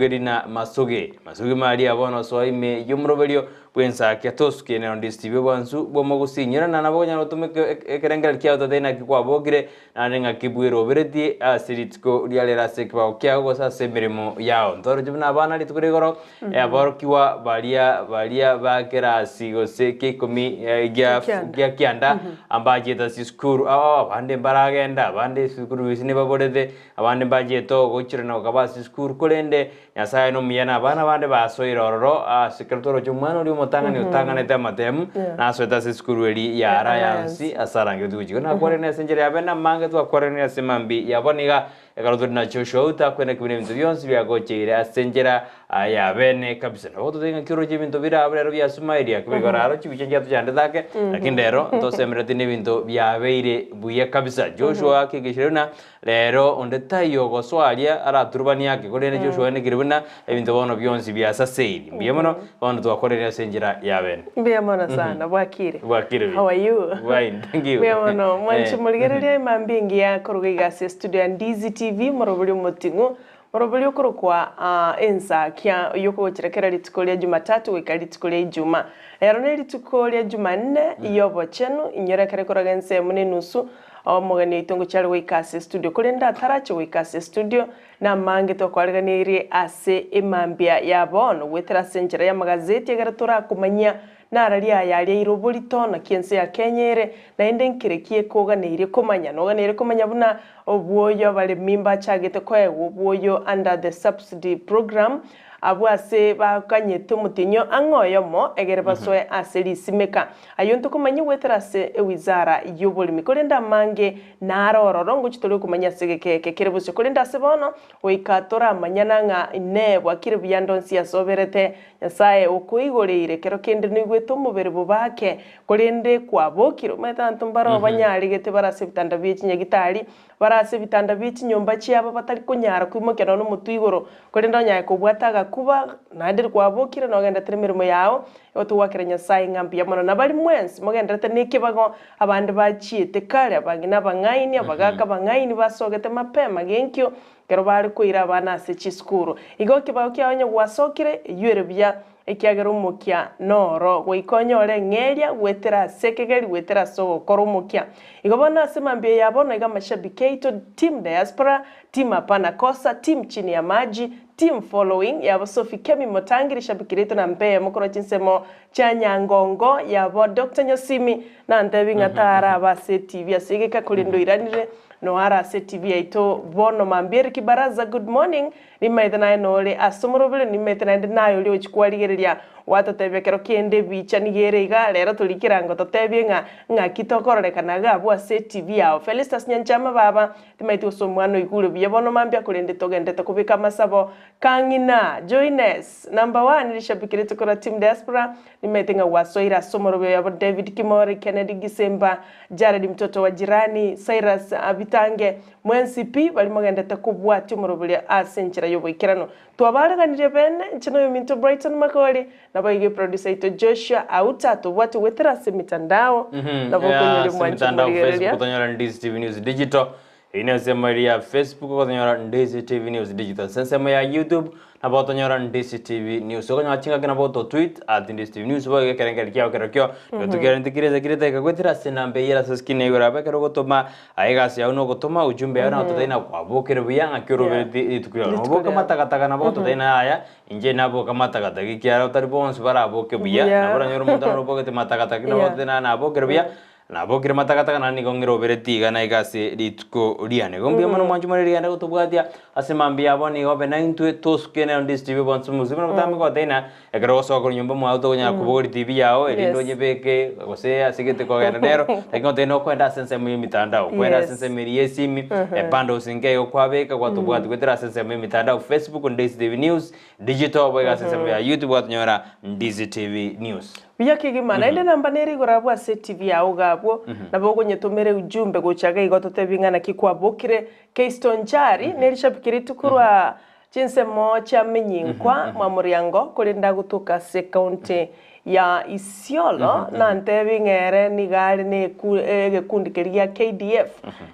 Rina masugi masugi maria bono soa ime y'omoroberio bw'ensakia tosukie nero ndisibie obwansu bw'omogusinyora na nabo onyare gotoma ekerengererio kiao totebe naki kwabokire naende ng'aki bweroberetie ase rituko ria rero ase ekebago kiao gose ase emeremo yao. Ntoroche buna abana rituko ria igoro aborokigwa baria baria ba kerasi gose kia ikomi gia gia kianda mbachete ase esukuru ao abande mbaragenda abande esukuru ase nebaborete Abande mbachiete ogoichorana gokaba ase esukuru, korende Nyasae nomuya na abana bande basoire ororo ase ekero toroche omwana oria omotang'ani otang'anete amatemu, nasoete ase esukuru eria ya Alliance ase arangeretie gochia. Igo nakwaranire ase enchera ya bene amange twakwaranire ase mambia ya bono iga, ekero tore na Joshua Outa akwene kebuna ebinto bionsi biagocheire ase enchera ya bene kabisa. Nabo totebe ng'aki oroche ebinto bire abwo rero biasumairie ake boigo raro chibicha nchiatochandete ake, lakini rero ntosemeretie na ebinto biabeire buya kabisa. Joshua akegechire buna Rero onde taiyo ogosoa aria araturubanie ake, korende Joshua oenekire buna ebinto bono bionsi biasaseiri. Mbuya mono, bono twakoreire ase enchera ya bene. Mbuya mono sana, bwakire? Bwakire buya. How are you? Fine, thank you. Mbuya mono. Mwanche morigereria emambia engiya koruga iga ase estudio ya Ndizi TV, morobori omoting'u, morobori okorokwa ensakia, oyio okogochera kera rituko ria Jumatatu goika rituko ria Ijumaa. Rero ne rituko ria Jumanne y'obochenu, inyora ekero ekoraga ensemo na enusu, Omogeni oito ngochia are goika ase estudio, korende atarache goika ase estudio, namange twakoariganirie ase emambia ya bono goetera ase enchera y'amagazeti egere torakomanyia nararia aya aria aire oborito, naki ense ya Kenya ere, naende nkere ki ekoganeirie komanya. Noganeirie komanya buna obwoyo abaremi mbachagete koegwa obwoyo under the subsidy program, Abwo ase bakanyete omotienyi ang'e oyomo egere basoe ase risimeka. Ayio ntokomanyia goetera ase ewizara y'oboremi, korende amange naro ororo ngochia tore okomanya ase egeka eke kere bosio. Korende ase bono goika toramanyana ng'a Inee, bwakire buya ande onsi ase oberete? Nyasae okoigoreire kero kende noigwete omobere bobe ake, korende kwabokire. Omanyete abanto mbaro banyaregete bare ase ebitanda bie chinyagitari, Bare ase ebitanda bie chinyomba chiabo batari konyara koimokia nonya nomotwe igoro, korende onyare kobwata agakuba, naende kwabokire nogendetere emeremo yao, igo togoakera Nyasae ng'a mbuya mono. Na baria mwensi mogendererete nekebago, abande bachiete kare, abang'ina abang'aini, abagaaka abang'aini basogete mapema genkio, ekero bare koira abana ase chisukuru. Igo ekebago kiao onye gwasokire, eyio ere buya, Ekiagera omokia noro, goika onyore eng'eria goetera ase ekegeri, goetera ase ogokora omokia. Igo bono ase mambia ya bono iga amashabiki aito, team diaspora, team hapana kosa, team chini ya maji, team following, yabo Sophie Kemi Motangi rishabiki riaito namba eyemo korwa chinsemo chia Nyangongo, yabo Doctor Nyasimi, nantebi ng'a taraba ase etv ase egeka korende oiranire noare ase etv yaito bono mambia Eric Baraza good morning, Nimaete naye nore ase omorobere, nimaete naende naye oria ogochia kwarigereria, gwatotebia ekero kende ebicha nigo ere iga, rero tori kerango totebie ng'a ng'aki tokororekana iga abwo ase etv yao. Felistus Nyanchama baba, timaeti gose omwana oigure buya bono mambia korende togenderete kobeka amasabo kang'ina. Joines, number one rishabiki rituko ra team diaspora, Nimaete ng'a gwasoire ase omorobio yabo David Kimori, Kennedy Gisemba, Jared mtoto wa jirani, Cyrus Abitange, mwensi pi baria mogendete kobwatia omoroberio ase enchera y'oboikeranu. Twabareganirie bene, inche na oyominto Brighton Makori, naboigo eproducer yaito Joshua Auta, tobwate goetera ase emitandao, nabo okonyora Ase omwancho emitandao morigereria. Facebook otonyora Ndizi TV News Digital, Eyio nensemo eria ya Facebook ogotonyora Ndizi TV News Digital. Ase ensemo ya YouTube nabo otonyora Ndizi TV News. Okonyora chingaki nabo oto tweet at Ndizi TV News boigo ekerengerio kiao kerokio nigo tokerente kirese kirete ekegoetera ase enamba eyio ere ase screen ya igoro abwo ekero ogotoma aye egasi yao nogotoma ujumbe yao nabo totari nakwabokire buya ng'aki orobereti rituko riao. Rituko Noboke riao. matagataga nabo totari na yaya inche naboke amatagataga ekiagera tari bonsi baraboke buya Buya. nabo oranyore omonto naro obogete matagataga lakini nabo Yeah. totari na nabokire buya Nabokire matagataga naende nigo ng'eroberetie iga na iga ase rituko riane. Igo mbuya mono mwanche more rigende gotobwatia ase mambia abo nigo obe naintwe tosuke nero ndisi TV bonsi mobosio buna botambe gotebi ng'a ekero ogosoka korwa nyomba mwao tokonyara kobogoria TV yao erinde Yes. onyebeke gose ase egete kogenda nero, lakini gotebia nokoenda ase ensemo ya emitandao, kwenda ase Yes. ensemo eria ya esimi, ebundles nke igo kwabeka gwatobwatia goetera ase ensemo ya emitandao Facebook Ndisi TV News, Digital boigo ase ensemo ya YouTube gwatonyora Ndizi TV News. Buya kegima, naende namba nere igoro abwo ase etibi yao iga abwo, nabo ogonyetomera eujumbe gocha iga igo totebie ng'a naki kwabokire. Keisto Nchari nerishabiki rituko rwa chinsemo chia Menyinkwa mwa Moriango korende agotoka ase ecounty ya Isiolo nantebie ng'a ere nigo are ne eku egekundi keria gia KDF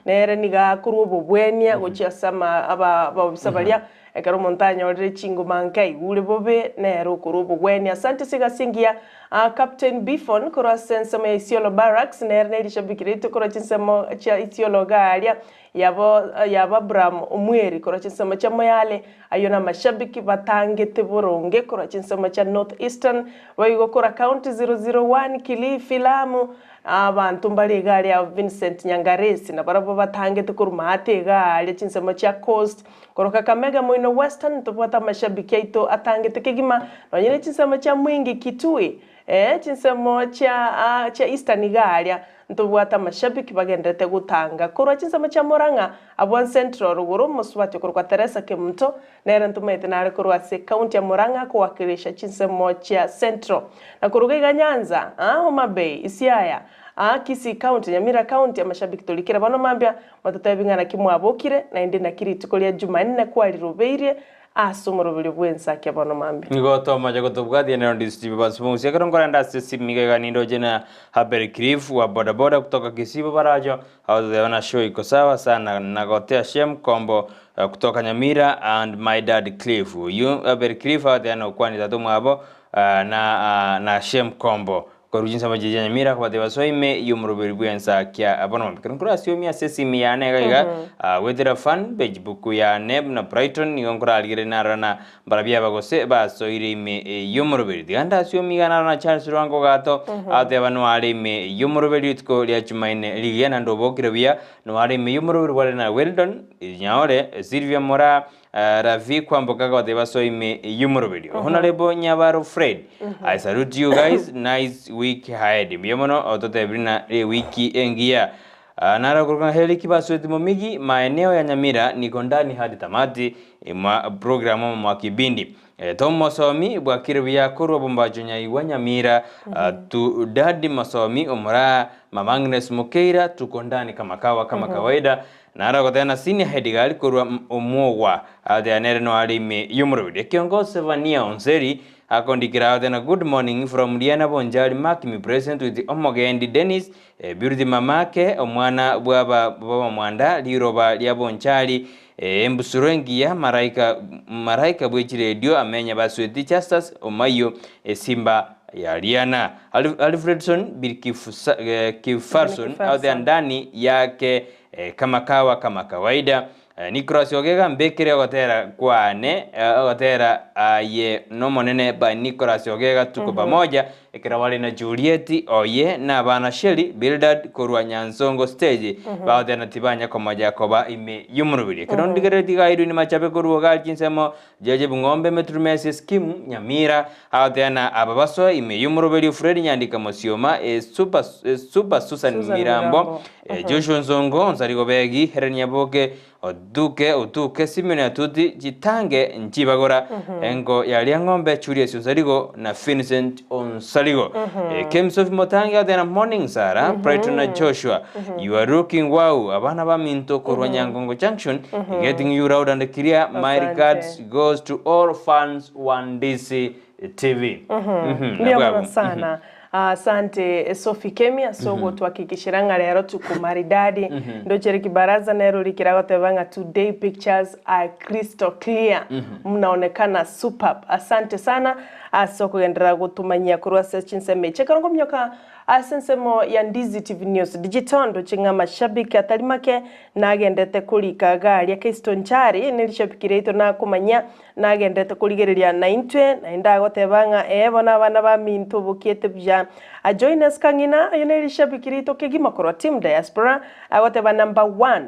nere nigo akorwa obobwenia gochia ase ama aba abaofisa baria. Ekero omonto anyorire chinguma nke aigure bobe, nere okorwa obogwenia. Asante ase egasi engiya. Captain Biffon korwa ase ensemo ya Isiolo Barracks nere ne rishabiki riaito korwa chinsemo chia Isiolo iga aria yabo yabo Abraham Omweri korwa chinsemo chia Moyale. Ayio namashabiki batangete boronge korwa chinsemo chia North Eastern boigo korwa County 001 Kilifi Lamu Abanto mbare iga aria Vincent Nyangaresi nabarabwo batangete korwa maate iga aria chinsemo chia Coast Korwa Kakamega moino Western ntobwate amashabiki aito atangete kegima nonye ne chinsemo chia Mwingi Kitui eh chinsemo chia chia Eastern iga aria ntobwate amashabiki bagenderete gotanga. Korwa chinsemo chia Murang'a abwo Central rogoro omosubati okorokwa Teresa Kemunto nere ntomaete nare korwa ase county ya Murang'a kowakilisha chinsemo chia Central. Na koruga iga Nyanza, Homa Bay, Isiaya, Kisii county, Nyamira county amashabiki torikire bono mambia Mototebi ng'a naki mwabokire, naende naki rituko ria Jumanne kwarirobeirie ase omoroberio bw'ensakia bono mambia. Nigo tomache gotobwatia nero ndisichibe bonsi bonsi ekero nkorenda ase esimi iga nindoche na Abel Cliff wa bodaboda kutoka Kisii Bobaracho agototeba na show iko sawa sana nagotea Shem Kombo kutoka Nyamira and my dad Cliff oyio Abel Cliff agoteba nokwania tata omwabo na na Shem Kombo Korwa chinsemo chiria chia Nyamira akabatebia basoe ime y'omoroberi bw'ensa kia bono mambia. Ekero nkorasiomi ase esimi yane iga iga, goetera fan page book yane buna Brighton nigo nkorarigereria narora na mbarabwo aba gose basoire ime y'omoroberi. Tiga ndasiomi iga narora na Charles Rwango Gato agoteba noare ime y'omoroberi rituko ria Chumaine rigiya naende obokire buya noare ime y'omoroberi bware na Weldon Nyaore, Sylvia Moraa, Ravi kwamboka agote basoe ime y'omoroberio. Honorable Nyabaro Fred, I salute you guys, nice week ahead. Mbuya mono ototebiri na ewiki engiya. Ah, naro korwa Heri Kibasweti Momigi, maeneo ya Nyamira, niko ndani hadi tamati mwa program ama mwa kibindi. Eh, Tom Mosomi bwakire buya korwa Bombacho Nyaigwa Nyamira. Ah, tu Daddy Mosomi omoraa Mama Agnes Mokeira tuko ndani kama kawa kama kawaida. Naro agoteba na Senior Head Girl korwa Omwogwa, agoteba nere no are ime y'omoroberi. Ekiongozi Sevania Onseri akondikera agoteba na good morning from Liana Bonchari mark me present with Omogendi Dennis, Beauty Mamake, omwana bwaba bw'abamwanda riroba ria Bonchari, embusuro engiya maraika maraika bwe chiredio amenya basweti Justus Omayio esimba ya Liana. Alfredson Birkifarson agoteba ndani yake Kama kawa kama kawaida. Nicholas Ogega mbekere ogotera kwane ogotera aye nomonene by Nicholas Ogega tuko pamoja ekero bare na Juliet oye na abana Shelly Bildad korwa Nyansongo stage bagotera tibanya komoja koba ime yomorobiri ekero ndigerereti iga Irene Machabe korwa iga chinsemo George Bung'ombe Metrumesi Scheme Nyamira agotera na aba basoe ime y'omoroberio Fred Nyandika Mosioma Super, Super Susan Susan Mirambo Mirambo. Joshua Nsongo Onsarigo Begi Helen Nyaboke Oduke Otuke Simeon Atuti Chitange Nchibagora Engo ya Riang'ombe Julius Onsarigo na Vincent Onsarigo Kim Sophie Motangi agotera Morning Sarah Brighton na Joshua You are looking wow abana baminto korwa Nyangongo Junction Getting you loud and clear my Asante. regards goes to all fans wa Ndisi TV. Mhm, Mbuya nabwo mono abwo. sana. Asante Sophie Kemi ase ogotwakikishera ng'a rero tuko maridadi. Ndoche Kibaraza nero rikira goteba ng'a today pictures are crystal clear. Mnaonekana superb. Asante sana ase okogenderera gotumanyia korwa ase chinsemo echi. Ekero nkominyoka Ase ensemo ya Ndizi TV News Digital ndoche ng'a amashabiki atari make nagendete korika iga aria Keisto Nchari ne rishabiki riaito nakomanyia nagendete korigereria naintwe naende agoteba ng'a ee bono abana baminto bokiete buya. Joines Kang'ina oyo ne rishabiki riaito kegima korwa Team Diaspora agoteba number one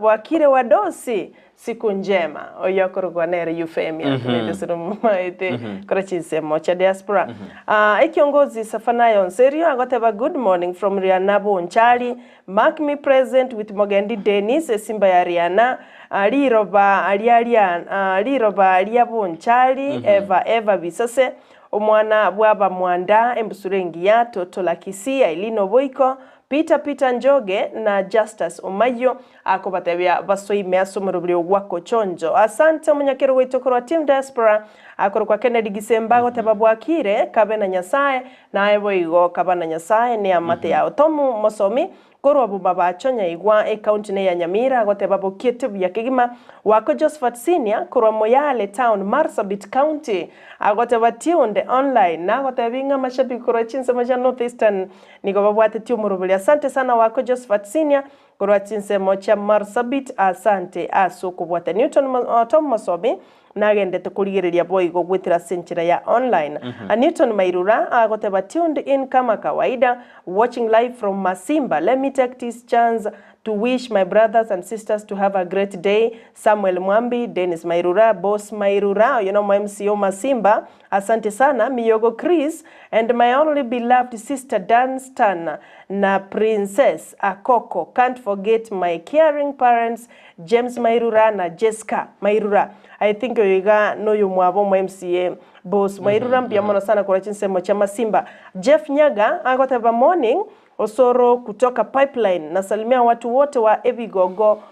bwakire wadosi Siku njema, oyio akorokwa nere Euphemia, naende ase nomomaete kore chinsemo chia diaspora. Ah, ekiongozi Safanayo Onserio agoteba good morning from Riana Bonchari, mark me present with Mogendi Dennis, esimba ya Riana, ah, riroba ria ria ah, riroba ria Bonchari, Eva Eva Bisase, omwana bw'abamwanda, embusuro engiya, Toto la Kisii, Aileen Oboiko, Peter Peter Njoge na Justus Omayio akobatebia basoime ase omorobiri ogwa Kochonjo. Asante omonyakero gwaito korwa Team Diaspora akorokwa Kennedy Gisemba agoteba bwakire kabe na Nyasae naye boigo kaba na Nyasae neamate yao. Tomu Mosomi Korwa Bomabacho Nyaigwa ecounty ne ya Nyamira agoteba bokiete buya kegima. Wako Josephat Senior korwa Moyale town Marsabit county agoteba tuned online nagotebi ng'a amashabiki korwa chinsemo chia North Eastern nigo babwatetie omoroberi. Asante sana Wako Josephat Senior korwa chinsemo chia Marsabit asante ase okobwata. Newton Tom Mosomi Nagendete korigereria boigo goetera ase enchera ya online. Newton Mairura agoteba tuned in kama kawaida watching live from Masimba let me take this chance to wish my brothers and sisters to have a great day Samuel Mwambi, Dennis Mairura, Boss Mairura oyo nomo MC o Masimba asante sana Miyogo Chris and my only beloved sister Dunstan na Princess Akoko can't forget my caring parents James Mairura na Jesca Mairura I think oyo iga noyomwabo omo MCA Boss Mairura mbuya mono sana korwa chinsemo chia Masimba Jeff Nyaga agoteba morning Osoro kutoka Pipeline nasalimia watu wote wa Ebigogo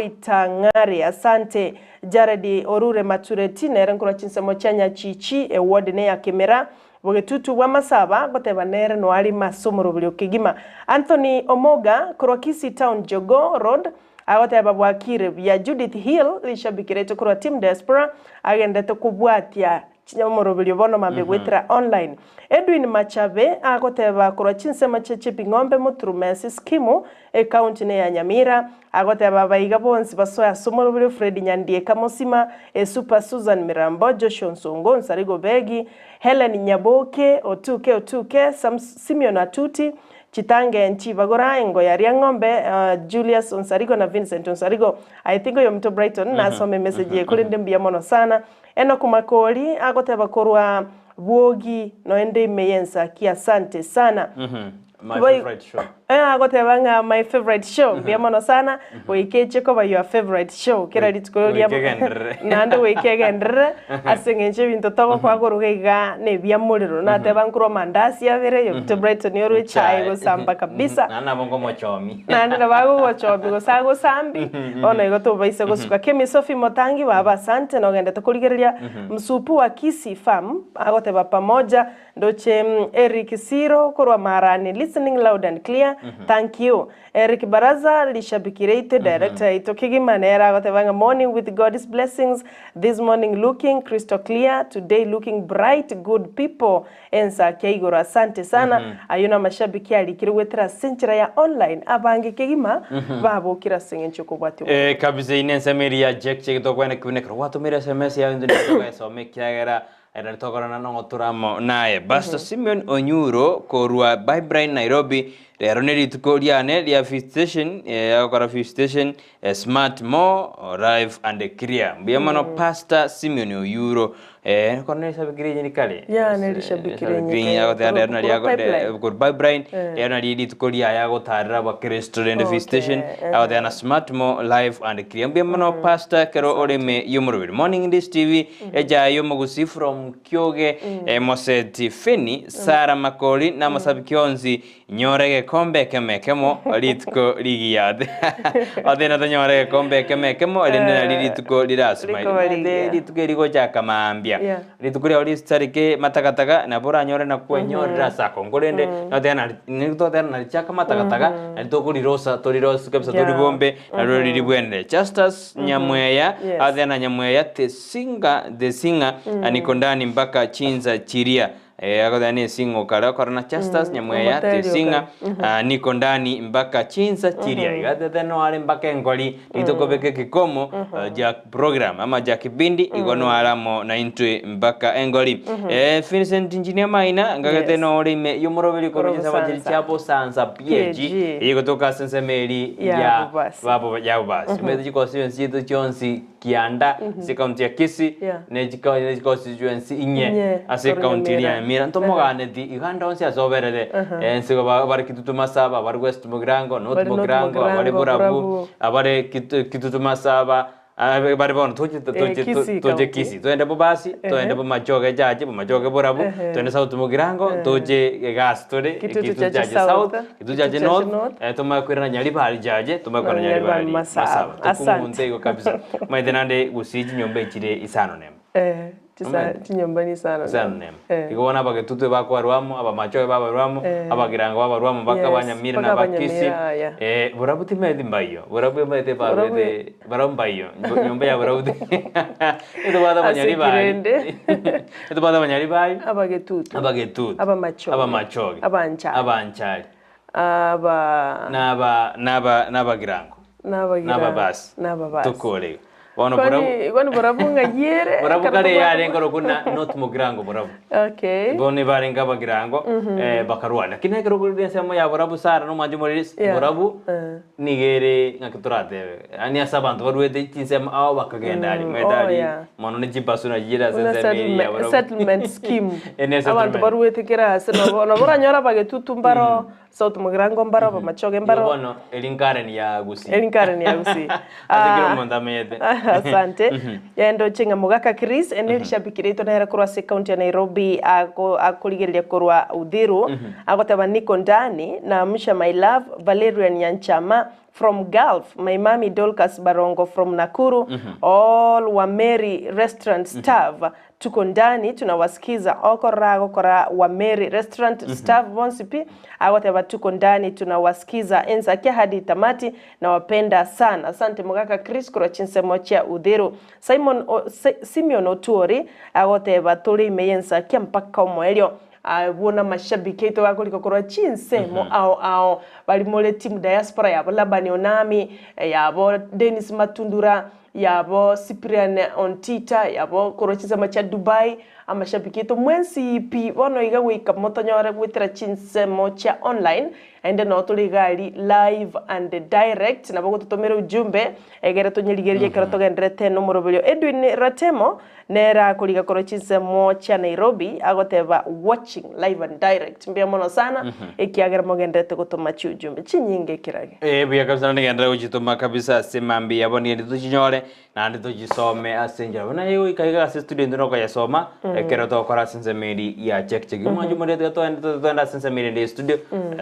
Boitang'are asante Jared Orure Matureti nere nkorwa chinsemo chia Nyachichi eward neya Kimera Bogetutu bw'amasaba agoteba nere noarime ase omoroberi o kegima. Anthony Omoga korwa Kisii Town Jogoo Road agoteba bwakire buya. Judith Hill rishabiki raito korwa Team Diaspora agendete kobwatia omoroberio bono mambia goetera online. Edwin Machabe agoteba korwa chinsemo chia Cheping'ombe Muturumesi Skimu Ecounty neya Nyamira agoteba abaiga bonsi basoe ase omoroberio Fred Nyandieka Mosima, Esupa Susan Mirambo, Joshua Onsongo, Nsarigo Begi, Hellen Nyaboke, Otuke Otuke, Simeon Atuti, Chitange Nchibagora, Engoya Riang'ombe, Julius Onsarigo na Vincent Onsarigo. I think oyominto Brighton nasome emessage eye korende mbuya mono sana. Enock Makori agoteba korwa Bwogi noende ime y'ensaki asante sana. My favorite show. Eh, agoteba ng'a my favorite show mbuya mono sana goika eche koba your favorite show kera rituko ria Goika egenderere. naende goika egenderere ase eng'encho ebinto togokoa koruga iga na ebia morero nateba nkorwa amandasi abere yobite Brighton orwe echae gosamba kabisa Naende nabo nkomochomi. naende nabo agogochomi gose agosambi bono igo tobaisa gosuka Kemi Sophie Motangi baba asante nogendete korigereria Msupu wa Kisii Farm agoteba pamoja Ndoche Eric Siro korwa Marani listening loud and clear thank you Eric Baraza rishabiki riaito director yaito kegima nere agoteba ng'a morning with God's blessings this morning looking crystal clear today looking bright good people ensakia igoro asante sana ayio namashabiki arikire goetera ase enchera ya online abange kegima babokire ase eng'encho yokobwatia omonto. Eh, kabisa ine ensemo eria ya Jack chege tokwana kibune ekero gwatomire SMS yao intwe nigo togesoma ekiagera Ere tokorana nogotura amo naye. Pastor Simeon Onyuro korwa Pipeline Nairobi, rero ne rituko riane ria visitation, eh, agokora visitation, eh, smart more, live and clear. Mbuya mono Pastor Simeon Oyuro. Eh, kore ne rishabiki rienye rikare. Yeah, ne rishabiki rienye rienye kare. agoteba rero nari Korwa ago- Pipeline. korwa Pipeline, Eh. rero nari rituko riaye agotarera abakristo rende Okay, visitation, eh. agoteba na smart more, live and clear. Mbuya mono Pastor kero oreme y'omoroberi. Morning Indies TV, Echae y'omogusii from Kioge Moseti Feni Sarah Makori na amasabiki onsi nyore egekombe ekemo ekemo rituko rigiya oteba tonyore egekombe ekemo ekemo erinde nari rituko rirasuma Rikoba rigiya. rituko eri rigochaka mambia Yeah. rituko riao risitarike matakataka nabo oranyore nakwenyorera ase akongo korende noteba nari noteba narichaka matakataka nari tokorirosa torirosi kabisa Yeah. toribombe nario riribwenere Justus Nyamweya Yes. oteba na Nyamweya the singer the singer niko ndani mpaka chinsa chiria eh, agoteba na esing'o kare okora na Justus Nyamweya the omoteri singer ah, niko ndani mpaka chinsa chiria iga atete noare mpaka engori ritokobeka ekikomo eh, ja program ama ja kipindi igo noare amo naintwe mpaka engori eh, Vincent Engineer Maina ngagete Yes. nore ime yomoroberi Korwa korwa chinsa chiri Bosansa. chia Bosansa PAG PAG. egotoka ase ensemo eri Ya ya Bobasi. babo ya Bobasi omanyete chikosi chiaito chionsi kianda ase ekaunti ya Kisii Yeah. ne chika- ne chiconstituency inye Inye, ase korwa ekaunti eri ya Nyamira. Nyamira ntomoganeti iga ande onsi ase oberere ense igo ba- bare Kitutu Masaba abare West Mugirango North Bare North Mugirango abare Mugirango, Borabu Borabu. abare Kitu- Kitutu Masaba abe bare bono toche toche Kisii toche county. Kisii toende Bobasi toende Bomachoge chache Bomachoge Borabu toende South Mugirango toche Egasi tore Kitutu Kitutu Chache Chache South, South Kitutu Kitutu Chache Chache North North. eh, tomanye koirana Nyaribari Chache tomanye koirana Na Nyaribari Nyaribari Masaba. Masaba Asante. tokomunta igo kabisa omanyete naende gusii chinyomba echire isano nemo Eh. Chisa chinyomba nisano Isano nemo. Igo bono abagetutu ebakwarwa amo, abamachoge babarwa amo, abagirango babarwa amo mpaka Yes, abanyamira na mpaka abakisi. abanyamira, yeah. Eh, borabu timanyeti mbaiyo, borabu emanyete Borabu- barwete barabwo mbaiyo, nyomba ya borabu ti etobwate Ase abanyaribari, ekirende. etobwate abanyaribari, Abagetutu. abagetutu, Abamachoge. abamachoge, Abanchari. abanchari, Aba. naba naba nabagirango, Nabagira. nababasi, Nababasi. tokore igo. Bono borabu Kwani kwani borabu ng'ai ere? borabu Ekero kare tobwate yarenge korokwa na not mogirango borabu. Okay. Bono ebarenge abagirango bakarwana. Lakini ekero okorire ensemo ya borabu sana nomwanche omoriri Yeah. borabu Eh. nigo ere ng'aki toratebe yaani ase abanto barwete chinsemo ao bakagenda aria omanyete Oh, aria yeah. mono ne chibasu nachi chire ase Buna ensemo eria ya settlement, borabu. settlement scheme. Eye ne Abanto settlement. barwete kera ase nabo nabo oranyore abagetutu mbaro South Mugirango mbaro, Abamachoge Igo mbaro. bono eri nkaren ya Gusii. Eri nkaren ya Gusii. Ase kera omonto amenyete. Asante. Ndoche ng'a Mogaka Chris ere rishabiki riaito nere korwa ase ekaunti ya Nairobi ako akorigereria korwa Uthiru agoteba niko ndani naamsha my love Valerian Nyanchama from Gulf my mummy Dorcas Barongo from Nakuru all Wameri restaurant staff Tuko ndani tunawasikiza okorora agokora Wameri restaurant staff bonsi pi agoteba tuko ndani tunawasikiza ensakia hadi tamati nawapenda sana asante mogaka Chris korwa chinsemo chia Uthiru Simon o, Si, Simeon Otuori agoteba tore ime yensakia mpaka omoerio abwo namashabiki aito bakorika korwa chinsemo ao ao bari more team diaspora yabo Labani Onami yabo Dennis Matundura Yabo Cyprian Ontita, yabo korwa chinsemo chia Dubai, amashabiki aito mwensi pi bono iga goika motonyore goetera chinsemo chia online, naende noo tore iga aria live and direct, nabo ogototomera ujumbe egere tonyerigererie ekero togendererete nomoroberio. Edwin Ratemo nere akoriga korwa chinsemo chia Nairobi agoteba watching live and direct mbuya mono sana ekiagera mogendererete gotoma chiujumbe chinyinge ekirage. Ee, buya kabisa naende genderera gochitoma kabisa ase mambia yabo nigo tochinyore naende tochisome ase enchera buna eye goika iga ase studio intwe nokoyesoma ekero togokora ase ensemo eria ya check check. Omwancho omoria tiga toende toende ase ensemo eria ende ya studio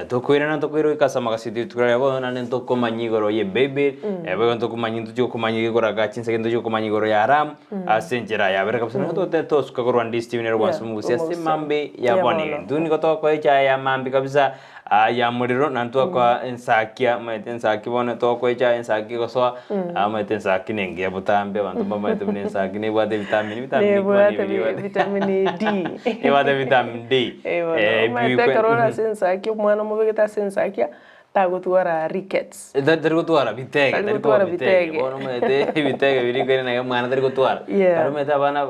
tokoirana tokoira goika ase amagaseti rituko riaria bono naende ntokomanya igoro ye baby boigo ntokomanya ntochia gokomanya igoro chinsa ntochia gokomanya igoro ya alarm Ase enchera yabere kabisa nigo togote tosuka korwa ndi Steven ere gwansa omogusi ase mambi ya bono iga. Intwe nigo togokoa echae ya mambi kabisa ah, ya morero naende twakoa ensakia omanyete ensaki bono togokoa echae ensaki egosoa ah, omanyete ensaki na engiya botambe abanto mbamaete buna ensaki nebwate ebitamini vitamini Nebwate ki bono vi- vitamini D. nebwate vitamin D. Eh, bono, Eh, omanyete bikwe- ekero ore ase ensaki omwana omobegete ase ensakia Tagotwara rickets. Tari gotwara bitege, Tari tari koba gotwara bitege. bitege. Bono omanyete ebitege biria nkoirana iga omwana tari gotwara. Yeah. Kare omanyete abana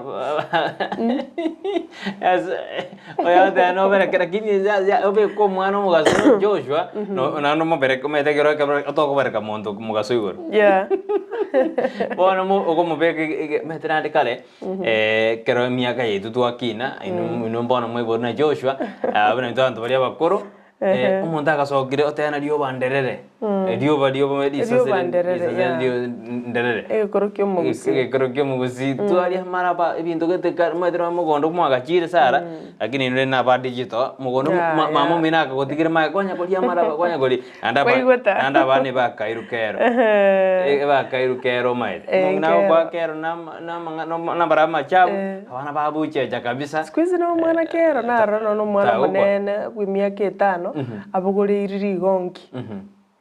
ase oyo nobereke lakini ya- ya obeke omwana omogaso Joshua, no naende omobereke omanyete ekero ekero otokobereka monto mogaso igoro. Yeah. Bono mo okomobeka ege ege omanyete naende kare, ekero emiaka yaito twakina, inwe inwe bono mwaiborwa na Joshua, buna intwe abanto baria abakoro, Omonto agasokire oteba rioba nderere, rioba rioba risase Rioba nderere, risase yeah. rio nderere. Egekoro kia omogusii. Egekoro kia omogusii twaria amaraba ebinto gete kare omanyete nonye mogondo mwagachire sara, lakini inwe na aba digital, mogondo Yeah, ma mama yeah. omino akagotigera maega kwanya koria amaraba kwanya koria, naende aba Kwaigweta. naende abana ebakairwa kero, ebakairwa kero omanyete. Eh, Omong'ina kero. agokoa kero nama namang'a namara amachafu. Abana babuchecha kabisa. Siku hizi na omwana kero narora nonya na omwana Tagokwa. omonene bwa emiaka etano abogoreiri rigonki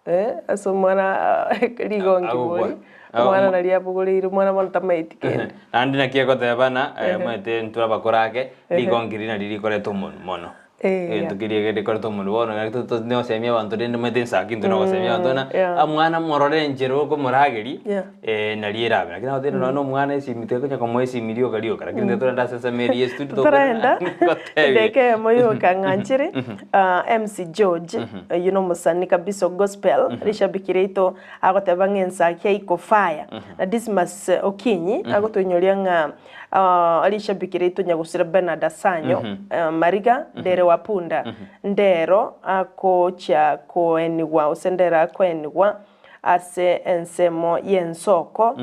eh, ase omwana rigonki Agokwa. bori, Ah, omwana omo- naria abogoreire omwana bono tamaeti kende. Naende naki egoteba ng'a omanyete intwe abakoro ake, rigonki riria nario rikoreta omonwe mono. Eh, Egento keria ekero rikoreta omonwe bono gaki to- to nosemia abanto rende omanyete ensaki intwe nogosemia abanto ng'a yeah. omwana morore enchera okomorageria, Yeah. naria erabe. Lakini nabo teri nonya na omwana esimi tekonya komoa esimi rioka rioka lakini intwe torende ase ensemo eria ya estudio Totarenda tokotebia. edageka eyemo yoka ng'anchere ah, MC George oyio na omosani kabisa o gospel rishabiki riaito agoteba ng'a ensaki aiko fire na Dismas Okinyi agotoinyoria ng'a ah, rishabiki riaito nyagusira Bernard Asanyo Mariga ndere wa punda ndero agochia koenigwa gose ndero akoenigwa ase ensemo y'ensoko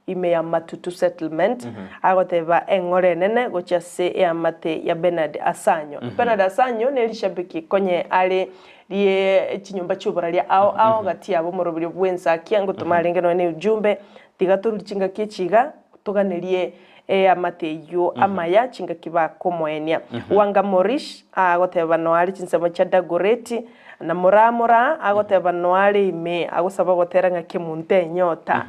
ime ya Matutu Settlement, agoteba eng'ora enene gochia ase eamate ya Bernard Asanyo. Bernard Asanyo nerishabiki konye are rie chinyomba chi'oboraria ao ao gati yabo omoroberio bw'ensakia ngotoma arenge nonya ne ujumbe tiga torure chingaki echi iga toganerie. Eamate eyio amaya chingaki bakomoenia. Wanga Morish agoteba noare chinsemo chia Dagoretti, na Moraa Moraa agoteba noare ime agosaba gotera ng'a kemunto enyota.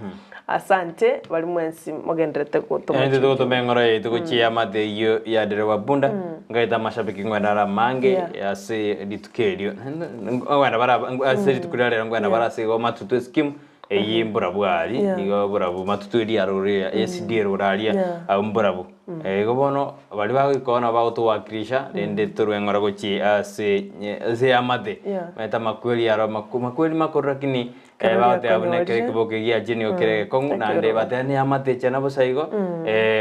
Asante bari mwensi mogenderete gotoma Yaani chiuchumbe. totogotoma eng'ora yaito gochia eamate eyio ya Dereva Bunda, ngaeta amashabiki ngwenda are amange ase rituko erio. Ngwenda bare ase rituko ria rero ngwenda bare ase igo matutu eskimu. Eyio mborabu aria, Yeah. igo borabu matutu eria aroro esidi eroro aria, Yeah. abwo mborabu. Igo bono, baria bagoika bono bagotowakilisha, rende torwe ng'ora gochia ase nye ase eamate. Yeah. Omanyete amakweri aro amaku makweri makoro lakini Ekero bagoteba buna ekero riakonyorire. ekeboko egiachire nigo kere egekong'u, naende Ekero. bateba na eamate echana bosa igo,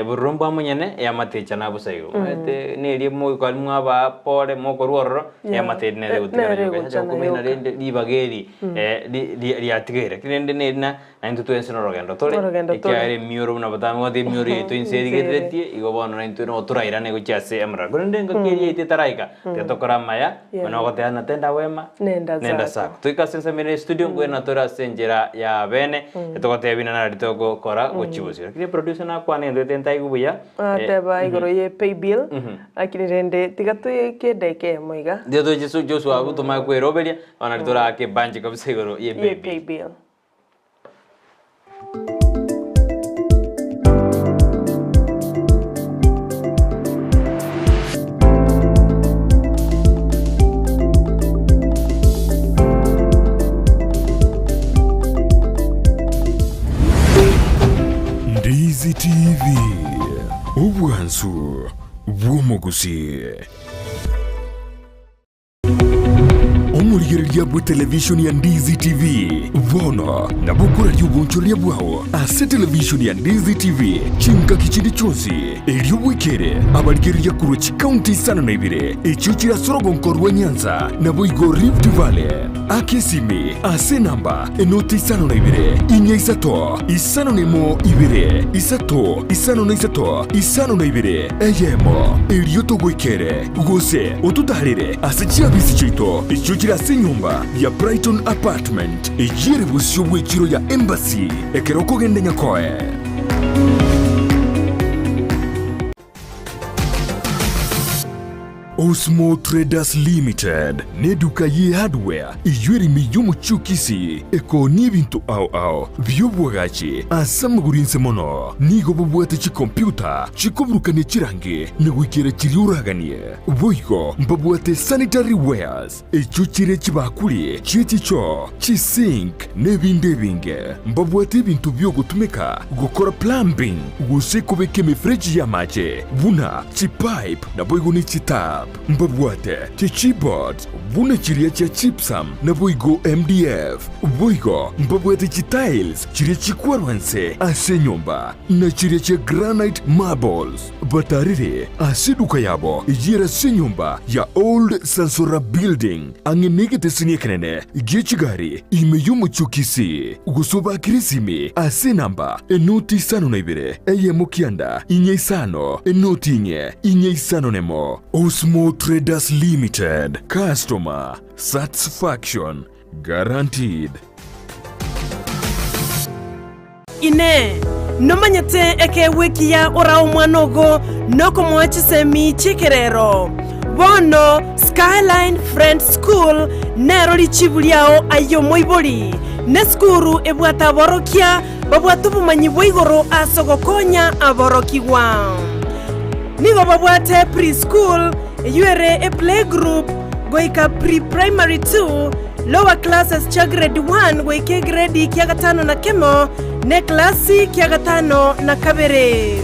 bororo mbwa monyene, eamate echana bosa igo. Omanyete na eria mogoika aria mwabaa pore mokorwa ororo, Yeah. eamate eria nere egotigara Nere yoka. egochana Inche okomenya yoka. rende ribaga eri riatigaire. Lakini rende neri na naintwe twensi norogendo tore, Norogendo tore. ekiagera emioro buna botambe goteba emioro yaito inse erigereretie, igo bono naintwe nigo torairane gochia ase emuraro. Korende engaki eria yaito etaraika, tiga tokore amaya, Yeah. buna ogoteba natenda wema, Nenda nenda zako. zako. Toike ase ensemo ere estudio, nkoirana tore ase enchera ya bene, etogotebia buna nari togokora gochia bosio. Lakini eproducer nakwane egento gete ntaigwe buya, Ateba igoro ye paybill, lakini rende tiga toike edaika eyemo iga. Tiga toche Joshua abwo tomanye kweroberia, Bono nari toraake ebanji kabisa igoro ye Ye paybill. paybill. Ndizi TV, obwansu bw'omogusii. Omorigereria bw'etelevishoni ya Ndizi TV bono nabo okoraria obonchoreria bwao ase televishoni ya Ndizi TV chingaki chinde chionsi, erio bwekere abarigereria korwa chikaunti isano na ibere echio chire ase orogonko rwa Nyanza naboigo Rift Valley. Aka esimi ase enamba enoti isano na ibere, inya isato, isano na emo ibere, isato, isano na isato, isano na ibere, eyemo, erio togoikere. Gose ototaarere ase chiabisi chiaito echio chire ase enyomba ya Brighton Apartment, eyio ere bosio bw'echiro ya Embassy, ekero okogenda Nyakoe. Osmo Traders Limited neduka ye hardware eyio ere ime y'omochie o Kisii ekoonia ebinto ao ao bi'obwagachi ase amagoro inse mono. Nigo bobwate chikompyuta chikoburukania chirangi na goikera chiria oraganie. Boigo mbabwate sanitary wares echio chire chibakuri chie chichoo, chisink, na ebinde ebinge. Mbabwate ebinto bi'ogotumeka gokora plumbing gose kobeka emefereji y'amache buna chipipe naboigo ne chitap. Mbabwate chichipboards buna chiria chia gypsum naboigo MDF. Boigo mbabwate chitiles chiria chikwarwa nse ase enyomba na chiria chia granite marbles. Batarire ase eduka yabo eyio ase enyomba ya Old Sansora Building ang'e negeteseni ekenene gie chigari ime y'omochie o Kisii, gose obakere esimi ase enamba enoti isano na ibere eyemo kianda inye isano enoti inye inye isano nemo. Osmo Traders Limited, Customer Satisfaction Guaranteed. Inee! Nomanyete ekeegwa ekiya orae omwana ogo nokomoa chisemi chi'ekerero? Bono Skyline Friends School nero richibu riao aye omoibori. Nesukuru ebwate aborokia babwate obomanyi bwa igoro ase ogokonya aborokigwa. Nigo babwate pre-school, eyio ere eplaygroup, goika pre-primary 2, Lower classes chia grade 1 goika egredi kia gatano na kemo, na eklasi kia gatano na kabere.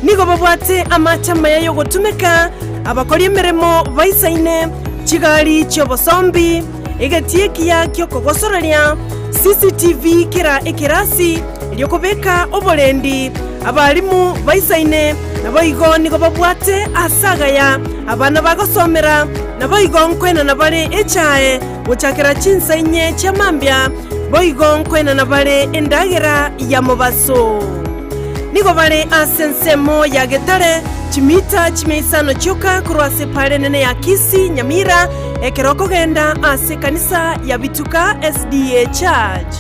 Nigo babwate amache amaya y'ogotumeka, abakori emeremo baisaine, chigari chi'obosombi, egetii ekiya gi'okogosoreria, CCTV kera ekerasi, erio kobeka oborendi, abalimu baisaine, naboigo nigo babwate aase agaya abana bagosomera, naboigo nkoenana bare echae gochakera chinsa inye chia mambia, boigo nkoenana bare endagera ya mobaso. Nigo bare ase ensemo ya Getare, chimita chimia isano chioka korwa ase epaara enene ya Kisii, Nyamira, ekero okogenda ase ekanisa ya Bituka SDA Church.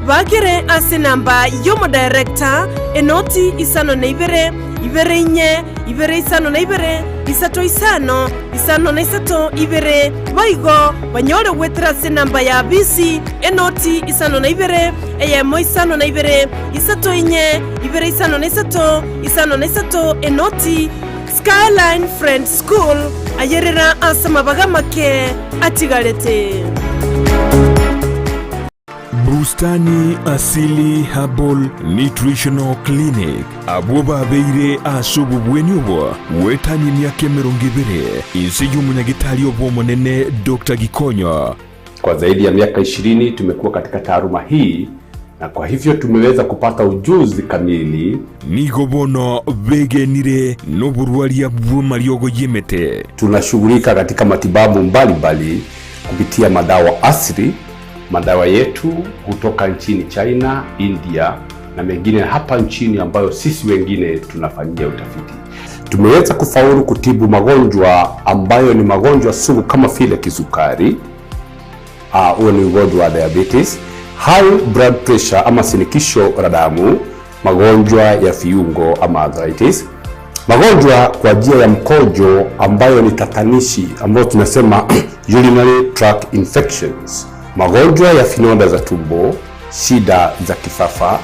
Bakere ase enamba y'omodirector, enoti isano na ibere, ibere inye, ibere isano na ibere, isato isano, isano na isato, ibere. Boigo banyore goetera ase enamba ya bisi, enoti isano na ibere, eyemo isano na ibere, isato inye, ibere isano na isato, isano na isato, enoti. Skyline Friends School, ayerera ase amabaga amake atigarete. Bustani Asili Herbal Nutritional Clinic, abwo babeire ase obobweni obo goetania emiaka emerongo ebere inse y'omonyagitari obo omonene Doctor Gikonyo. Kwa zaidi ya miaka ishirini tumekuwa katika taaluma hii na kwa hivyo tumeweza kupata ujuzi kamili. Nigo bono begenire noborwaria bw'amariogo y'emete. Tunashughulika katika matibabu mbalimbali kupitia madawa asili. Madawa yetu hutoka nchini China, India na mengine hapa nchini ambayo sisi wengine tunafanyia utafiti. Tumeweza kufaulu kutibu magonjwa ambayo ni magonjwa sugu kama vile kisukari, huo ni ugonjwa wa diabetes, high blood pressure ama shinikizo la damu, magonjwa ya viungo ama arthritis, magonjwa kwa njia ya mkojo ambayo ni tatanishi ambayo tunasema urinary tract infections, magonjwa ya vinonda za tumbo, shida za kifafa,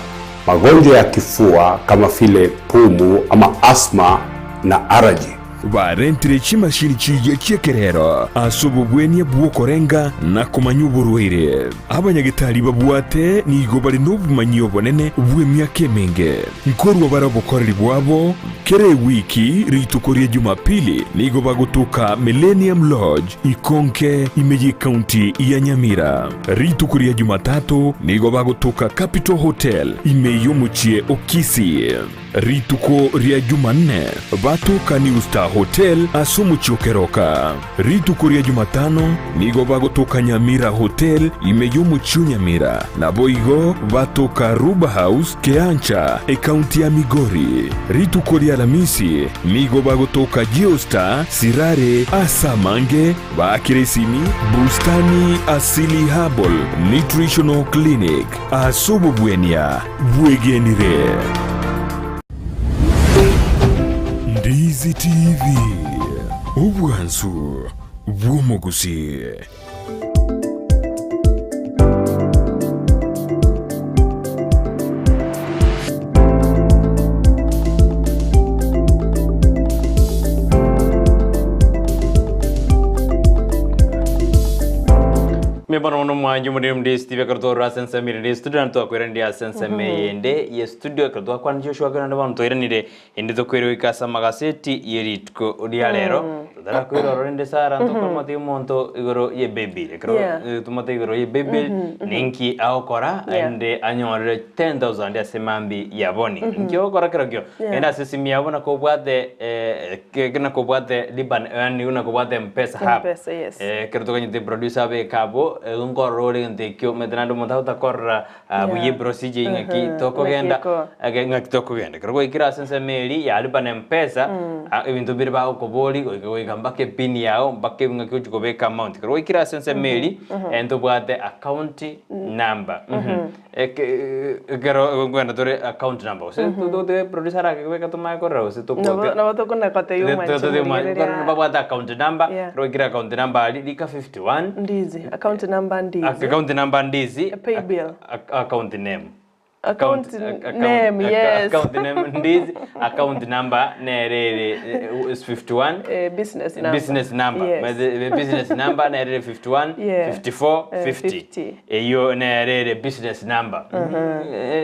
magonjwa ya kifua kama vile pumu ama asthma na allergy. Barentire chimashini chiria chi'ekerero ase obobwenia bw'okorenga na komanya oborwaire. Abanyagetari babwate nigo bare nobomanyi obonene bw'emiaka emenge. Nkorua bare obokoreri bwabo kera ewiki rituko ria Jumapili nigo bagotoka Millennium Lodge Ikonke ime y'ecounty ya Nyamira. Rituko ria Jumatatu nigo bagotoka Capital Hotel ime y'omochie o Kisii. Rituko ria Jumanne batoka New Star Hotel ase omochie o Keroka. Rituko ria Jumatano nigo bagotoka Nyamira Hotel ime y'omochie o Nyamira, naboigo batoka Ruba House Keancha, ecounty ya Migori. Rituko ria Alamisi nigo bagotoka Geostar Sirare ase amange baakire esimi Bustani Asili Herbal Nutritional Clinic ase obobwenia bwegenire. Ndizi TV, obwansu bw'omogusii. Mbuya mono mwancho omoriri omonde Steve ekero twarora ase ensemo ere ne studio naende twakoiranire ase ensemo eyende ye studio ekero twakwana Joshua naende bono twairanire Inde tokoirwa goika ase amagaseti ye rituko ria rero, totarakoirwa ororo rende Sarah ntokomotebia omonto igoro ye baby. Ekero Yeah. tomotebia igoro ye baby, ninki agokora Yeah. ende anyorere 10,000 ase mambi ya boni. Ninki ogokora kerokio? Yeah. Genda ase esimi yabo nakobwate nakobwate lipa yaani nakobwate mpesa app. M-Pesa, yes. Ekero tokanyete producer abeke abwo, nkorora ore egento ekio omanyete naende omonto agotakorora buya eprocedure ng'aki tokogenda Ng'aki eke ng'aki tokogenda. Ekero gwaikire ase ensemo eria ya lipa na mpesa, ebinto mbire bagokobori goika goika mpaka epin yago mpaka ng'aki ochi kobeka amount. Ekero gwaikire ase ensemo eria, ntobwate account number eke ekero nkogenda tore account number gose totote producer arakebeka tomanye korora gose Nabo tokote nabo tokona kotebia omwanchi omorigereria. Babwate account number, Yeah. ekero gwaikire account number aria rika 51. Ndizi, account number ndizi. Account number ndizi. Pay bill. Account name. Account name, yes. Account name ndizi. Account number nere ere is 51. Business number. Business number. Yes. Business number nere ere 51, Yeah. 54, 50. 50. Eyio nere ere business number.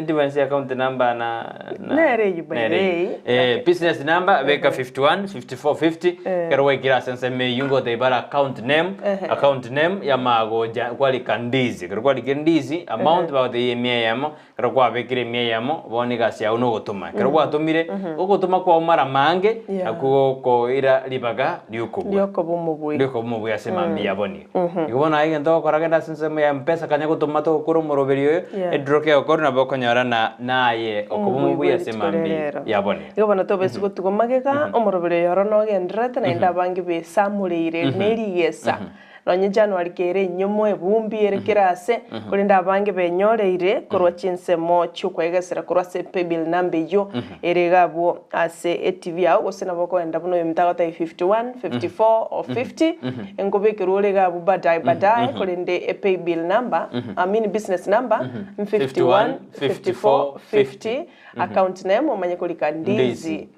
Difference ya account number na Nere eyio by the nere eyio. way. Business number beka 51, 54, 50. Ekero gwaikire ase ensemo eyio ngotebia bare account name, account name yamagocha kwarika ndizi, ekero kwarikire ndizi, amount bagotebia emia eyemo, ekero kwabekire emia eyemo, bono egasi yago nogotoma. Ekero gwatomire, ogotoma kwao mara mange, Yeah. nakwo gokoira ribaga riokobua. Riokoba omobui. Riokoba omobui ase mambia yabonio. Igo bono aye egento ogokora genda ase ensemo ya mpesa kanya gotoma togokora omoroberi oyo, Yeah. ediro kegokora nabo okonyora na naye okoba omobui ase Rituko ria mambia rero. yabonio. Igo bono tobesi gotigwa magega, omoroberi oyo oro nogendererete naende abange besamoreire nerigesa. Nonye January kere enyomo ebumbi ere kera ase, korende abange benyoreire korwa chinsemo chi'okwegesera korwa ase paybill number eyio ere iga abwo ase etv yao gose nabo okoenda buna oyominto agotebia 51, 54 or 50 nkobekerwa ore iga abwo baadaye baadaye korende epaybill number I mean business number 51, 54, 50 Account name omanye korika Ndizi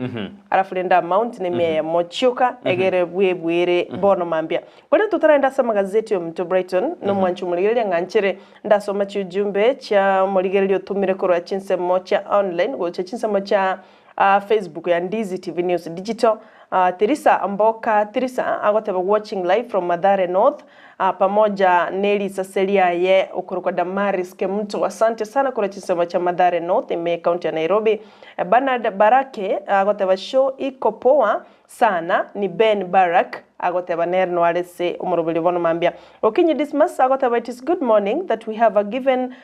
alafu rende amount ne mia eyemo chioka egere bwebwere bono mambia. Korende totaragenda ase amagazeti ominto Brighton nomwanchi omorigereria ng'a nchere ndasoma chiujumbe chia omorigereria otomire korwa chinsemo chia online gocha chinsemo chia Facebook ya Ndizi TV News Digital. Tirisa Mboka Tirisa agoteba watching live from Mathare North pamoja ne risase riaye okorokwa Damaris Kemunto. Asante sana korwa chinsemo chia Mathare North ime ecounty ya Nairobi. Bernard Barake agoteba show iko poa sana ni Ben Barak agoteba nere noare ase omoroberio bono mambia. Okinyi Dismas agoteba it is good morning that we have a given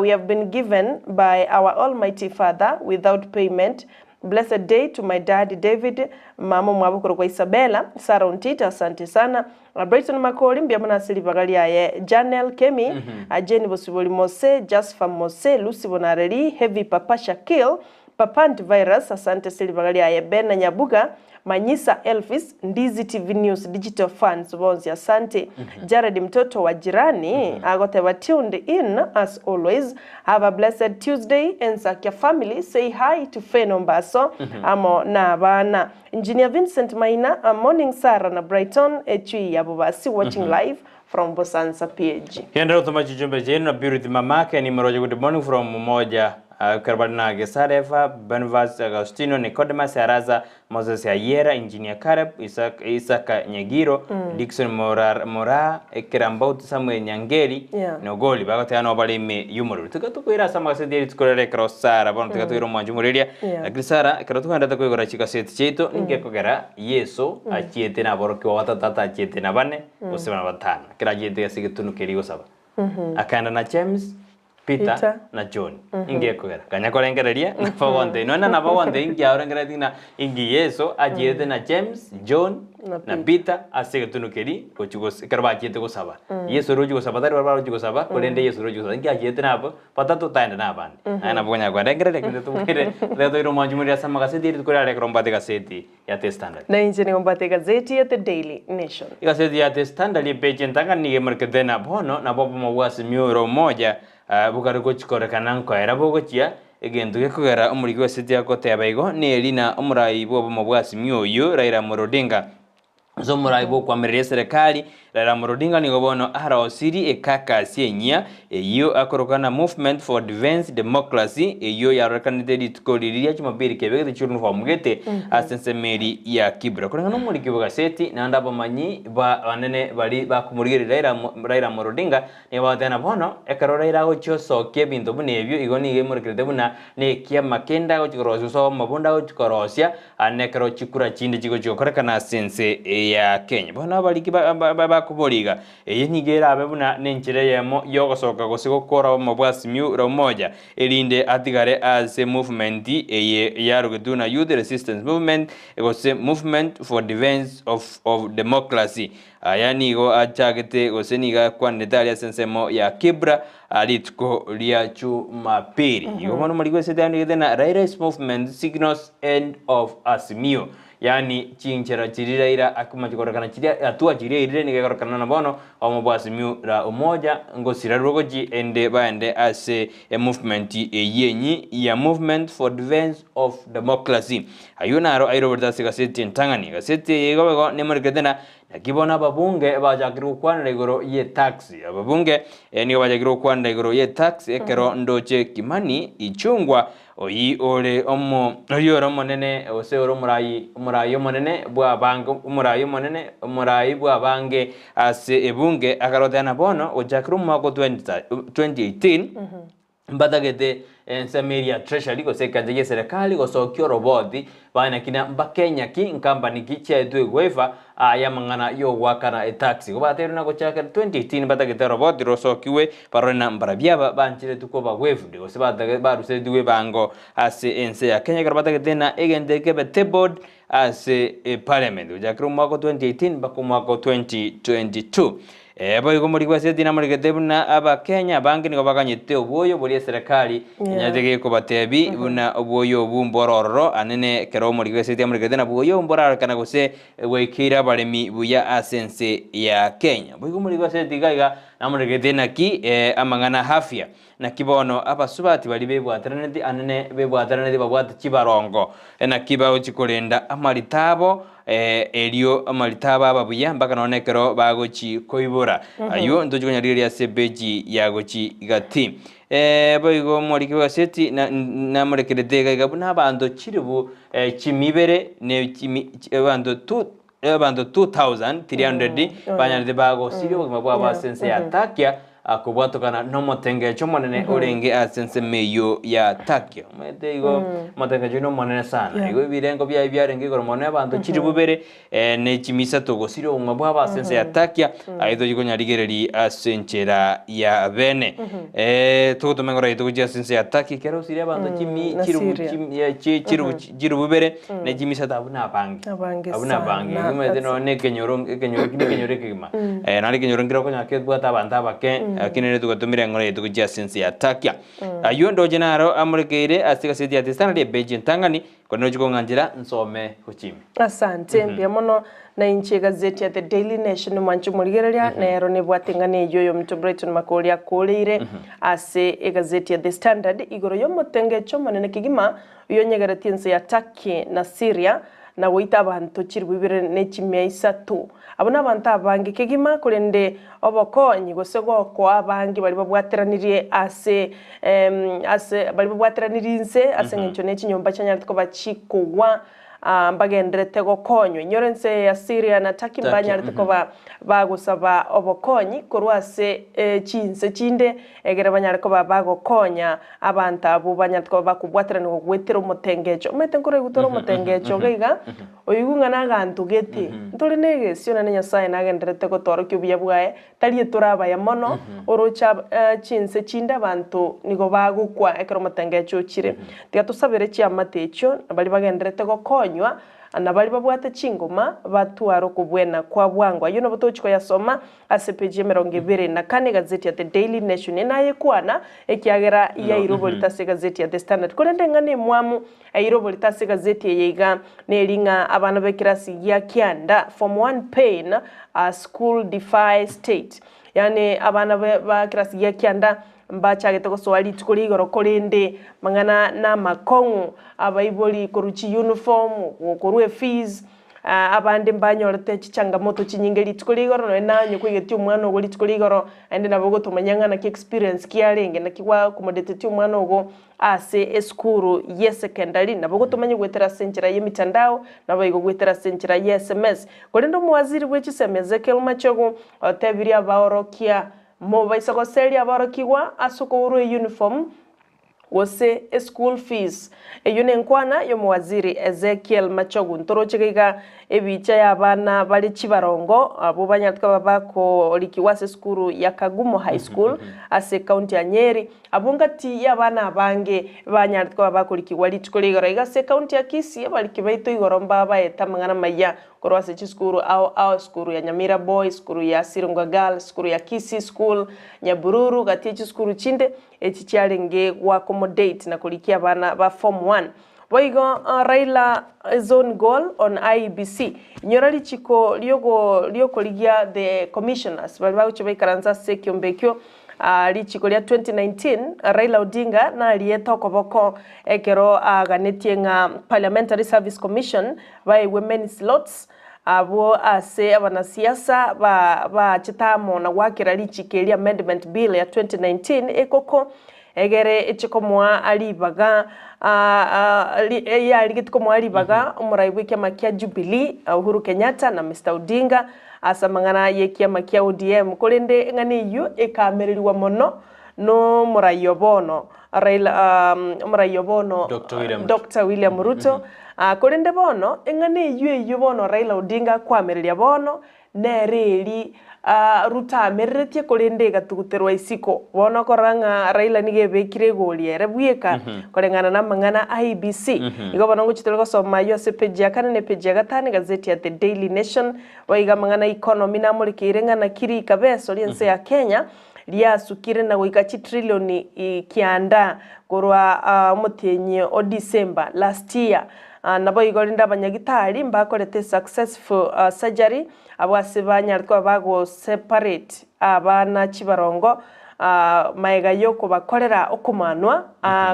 we have been given by our almighty father without payment Blessed day to my daddy David, mama omwabo okorokwa Isabella, Sarah Ontita asante sana, Brighton Makori mbuya mono ase ribaga riaye, Janel Kemi, Jane Bosibori Mose, Jasper Mose, Lucy Bonareri, Heavy Papa Shakil, Papa Antivirus asante ase ribaga riaye, Bena Nyabuga, Manyisa Elvis, Ndizi TV News Digital Fans bonsi asante, Jared Mtoto wa jirani agoteba tuned in as always, Have a blessed Tuesday Ensakia family say hi to Feno Mbaso amo na abana. Engineer Vincent Maina morning Sarah na Brighton echui ya Bobasi watching live from Bosansa PAG. Genda gotoma chichumbe chiaino na Purity Mamake nimoroche good morning from Umoja ekero bare na Gesareva, Benvas, Agustino, Nicodemus, Araza, Moses Ayiera, Engineer Caleb, Isaac, Isaka Nyegiro, Dickson Morar, Moraa, Ekerambauti Samuel Nyangeri, Yeah. na Ogoli bagoteba nabo bare ime y'omorero. Tiga tokoira ase amagaseti ya rituko riria ekero Sara bono tiga toire omwancho omoreria. Yeah. Lakini Sara ekero togenderete koigora chigaseti chiaito ninki gekogera Yeso achiete na aborokigwa batato atachiete na bane gose na batano ekero achiete ase egetunu keria gosaba. Akaenda na James, Peter, Peter. na John. Inki gekogera? Kanya korengereria nabo ogontebia nonya nabo ogontebia inki aorengereretie ng'a inki Yeso achiete na James, John Na na Peter ase egetunu keria gochia gose ekero bachiete gosaba. Yeso ore ochia gosaba tari baria barochia gosaba korende Yeso ore ochia gosaba. Inki achiete nabo batato taenda na abande. Naye nabo okonyara korengereria kende tobwere rero toire omwanchi moria ase amagaseti rituko riare ekero mbwate egaseti ya The Standard. Na inche nigo mbwate egazeti ya The Daily Nation. Egaseti ya The Standard epeji entang'ani nigo emorekete na bono nabo obomo bwa Azimio la Umoja bokare gochikorekana nkoera bogochia egento gekogera omoriki bw'eseti agoteba igo neri na omorai bw'obomo bwa Azimio oyio Raila Amolo Odinga Ase omorai bw'okoamereria eserekari, Raila Amolo Odinga nigo bono arosirie ekakasi enyia eyio akoroka na Movement for Advanced Democracy eyio yarorekanete rituko riria ria Jumapili kebegete chiuniform gete ase ensemo eri ya Kibra. Koreng'ana nomoriki bw'egaseti naende abamanyi ba abanene baria bakomorigereria Raila Raila Amolo Odinga Nigo bagoteba ng'a bono ekero Raila agochia osokia ebinto buna ebio, igo nigo emorekerete buna nekiama kende agochia korosia gose obomo bonde agochia korosia, aande ekero chikura chinde chigochia gokorekana ase ense ya Kenya. Bono abariki ba- ba- ba- bakobora iga, eye nigo erabe buna nenchera eyemo yogosoka gose gokora obomo bwa Azimio la Umoja, erinde atigare ase movement eye yarogetwe buna Youth Resistance Movement gose Movement for Defence of of Democracy. Aya nigo achagete gose nigo akwanete aria ase ensemo ya Kibra rituko ria Jumapili. Igo bono omoriki bw'esete andikete na Raila movement signals end of Azimio. Yaani chinchera chiria Raila akomachi kororekana chiria hatua chiria airire nigo ekororekana na bono obomo bwa Azimio la Umoja ngosirarwe gochi ende baende ase emovement eyio enyi ya Movement for Defence of Democracy. Ayio naro airoberete ase egaseti entang'ani. Egaseti eye igo igo nemorekete na naki bono ababunge bachakire gokwanera igoro y'etax. Ababunge nigo bachakire gokwanera igoro y'etax ekero ndoche Kimani Ichung'wa oyi ore omo oyio ore omonene gose ore omorai omorai omonene bw'abange omorai omonene omorai bw'abange ase ebunge akarotera na bono gochakera omwaka o 2018 Mbatagete ensemo eria ya treasury gose ekeancha gie serikali gosokia oroboti baye naki mbakenya ki nkampani ki chiaetwe egwaifa aya amang'ana yogoakana etax. Igo batebirie na gochakera 2018 mbatagete oroboti rosokiwe barore na mbarabia aba banchiretwe koba waived gose barusetigwe ebango ase ense ya Kenya ekero batagete na egento eke kebe tabled ase eparliament gochakera omwaka o 2018 mpaka omwaka o 2022. Boigo omoriki bw'eseti namoregete buna Abakenya abange nigo baganyete obwoyo boria eserekari enyarete gekobatebi buna obwoyo obwo mbore ororo anene ekero omoriki bw'eseti amoregete na bwoyo obwo mborarekana gose bwaikeire abaremi buya ase ense ya Kenya. Boigo omoriki bw'eseti iga iga namoregete naki amang'ana afya Naki bono abasubati baria bebwataraneti anene bebwataraneti babwate chibarongo, naki bagochia korenda amarito abo, erio amarito abo aba buya mpaka nonya nekero bagochia koibora. Ayio ntochia konyarigereria ase epeji ya gochia gati. Boigo omoriki bw'egaseti namorekerete iga iga buna abanto chilifu chimia ibere ne chimi abanto two abanto 2,300 banyarete bagosiria obogima bwabo ase ense ya Turkey kobwatokana nomotengecho omonene orenge ase ensemo eyio ya Turkey. Omanyete igo omotengecho oyio nomonene sana. Igo ebirengo biaye biarenge igoro mono abanto chilifu bibere ne chimia isato gosiria obogima bwabo ase ense ya Turkey aye tochia konyarigereria ase enchera ya bene. Togotoma engoro yaito gochia ase ense ya Turkey ekero osirie abanto chimi Na chilifu Syria. chimi chilifu chilifu bibere ne chimia isato abwo nabange. Abange Abwo nabange. sana. Omanyete nonya na ekenyoro ekenyoro kende ekenyoro ekegima. Naende ekenyoro nkere okonyora kebwate abanto abake, lakini rende togatomera eng'ora yaito gochia ase ense ya Turkey. Ayio ndoche naro amorekeire ase egaseti ya The Standard epeji entang'ani, korende ochie kong'anchera nsome gochia ime. Asante, mbuya mono. Na inche egazeti ya The Daily Nation mwanche omorigereria, nero nebwate eng'ana eyio y'omonto Brighton Makori akoreire ase egazeti ya The Standard igoro y'omotengecho omonene kegima Oyonyegeretie ense ya Turkey na Syria, na goita abanto chilifu ibere ne chimia isato. Abwo nabanto abange kegima, korende obokonyi gose gokoa abange baria babwateranirie ase ase baria babwateranirie inse ase eng'encho ne chinyomba chianyarete koba chikogwa mbagendererete gokonywa. Inyora ense ya Syria na Turkey mbanyarete koba bagosaba obokonyi korwa ase chinse chinde egere banyare koba bagokonya abanto abwo banyarete koba bakobwateranigwa goetera omotengecho. Omanyete nkoraigwe tore omotengecho iga iga, oigwe ng'a naganto gete, ntore na egesio naende Nyasaye nagendererete gotorokia obuya bwaye, tari etore abaya mono, oroche chinse chinde abanto nigo bagokwa ekero omotengecho ochire. Tiga tosabere chiamate echio, na baria bagendererete gokonywa, na baria babwate chingoma, batware okobwena kwa bwango. Ayio nabo togochia koyasoma ase epeji y'emerongo ebere na kane egazeti ya The Daily Nation enayekwana, ekiagera yaira oborito ase egazeti ya The Standard. Korende eng'ana emwamu eira oborito ase egazeti eye iga neri ng'a abana b'ekerasi gia kianda, form one pain, a school defy state. Yaani abana ba kerasi gia kianda mbachagete gosoa rituko ria igoro korende mang'ana namakong'u, abaibori korwa chiuniform, korwa efees, Abande mbanyorete chichangamoto chinyinge rituko ria igoro, nonya nanye koigetia omwana ogo rituko ria igoro, naende nabo ogotomanya ng'a naki experience ki arenge, naki gwa accomodatetie omwana ogo ase esukuru ye secondary, nabo ogotomanya goetera ase enchera ye emitandao, naboigo goetera ase enchera ye sms. Korende omowaziri bwe chisemi Ezekiel Machogu, otebirie abaorokia, mobaisa goseria aborokigwa ase okourwa euniform, gose eschool fees. Eyio nenkwana y'omowaziri Ezekiel Machogu. Ntoroche gaiga ebicha y'abana bare chibarongo abwo banyarete koba bakorikigwa ase esukuru ya Kagumo High School ase ecounty ya Nyeri. Abwo ngati y'abana abange banyarete koba bakorikigwa rituko ria igoro iga ase ecounty ya Kisii abariki baito igoro mbabaete amang'ana maya korwa ase chisukuru ao ao esukuru ya Nyamira Boys, esukuru ya Sironga Girls, esukuru ya Kisii School, Nyabururu gati y'echisukuru chinde Echi chiarenge goaccommodate na korikia abana ba form one. Boigo Raila his own goal on IEBC. Inyora richiko riogo riokorigia the commissioners baria bagochia baikaransa ase ekiombe ekio richiko ria 2019 Raila Odinga nariete okoboko ekero aaganetie ng'a Parliamentary Service Commission baegwe many slots Abwo ase abanasiasa ba baachete amo na goakera richiko eria Amendment Bill ya 2019 ekoko, egere eche komoa ribaga eyarigetie komoa ribaga omorai bw'ekiama kia Jubilee Uhuru Kenyatta na Mister Odinga ase amang'ana y'ekiama kia ODM. Korende eng'ana eyio ekaamererigwa mono. Nomorai o bono Raila omorai o bono Dr. William Ruto. Dr. William Ruto. Korende bono eng'ana eyio eyio bono Raila Odinga akoamereria bono nere eri Ruto aamereretie korende egatuguterwa isiko. Bono okorora ng'a Raila nigo ebekire egori ere bweka koreng'ana na amang'ana a IEBC. Igo bono ngochia tore gosoma ayio ase epeji ya kane na epeji ya gatano egazeti ya The Daily Nation. Boigo amang'ana a economy namorekeire ng'a naki rikabeso ri'ense ya Kenya riasukire na goika chitrillioni kianda korwa omotienyi o December last year. Naboigo rende abanyagitari mbakorete successful surgery abwo ase banyare koba bago separate abana chibarongo maega yokobakorera okomanwa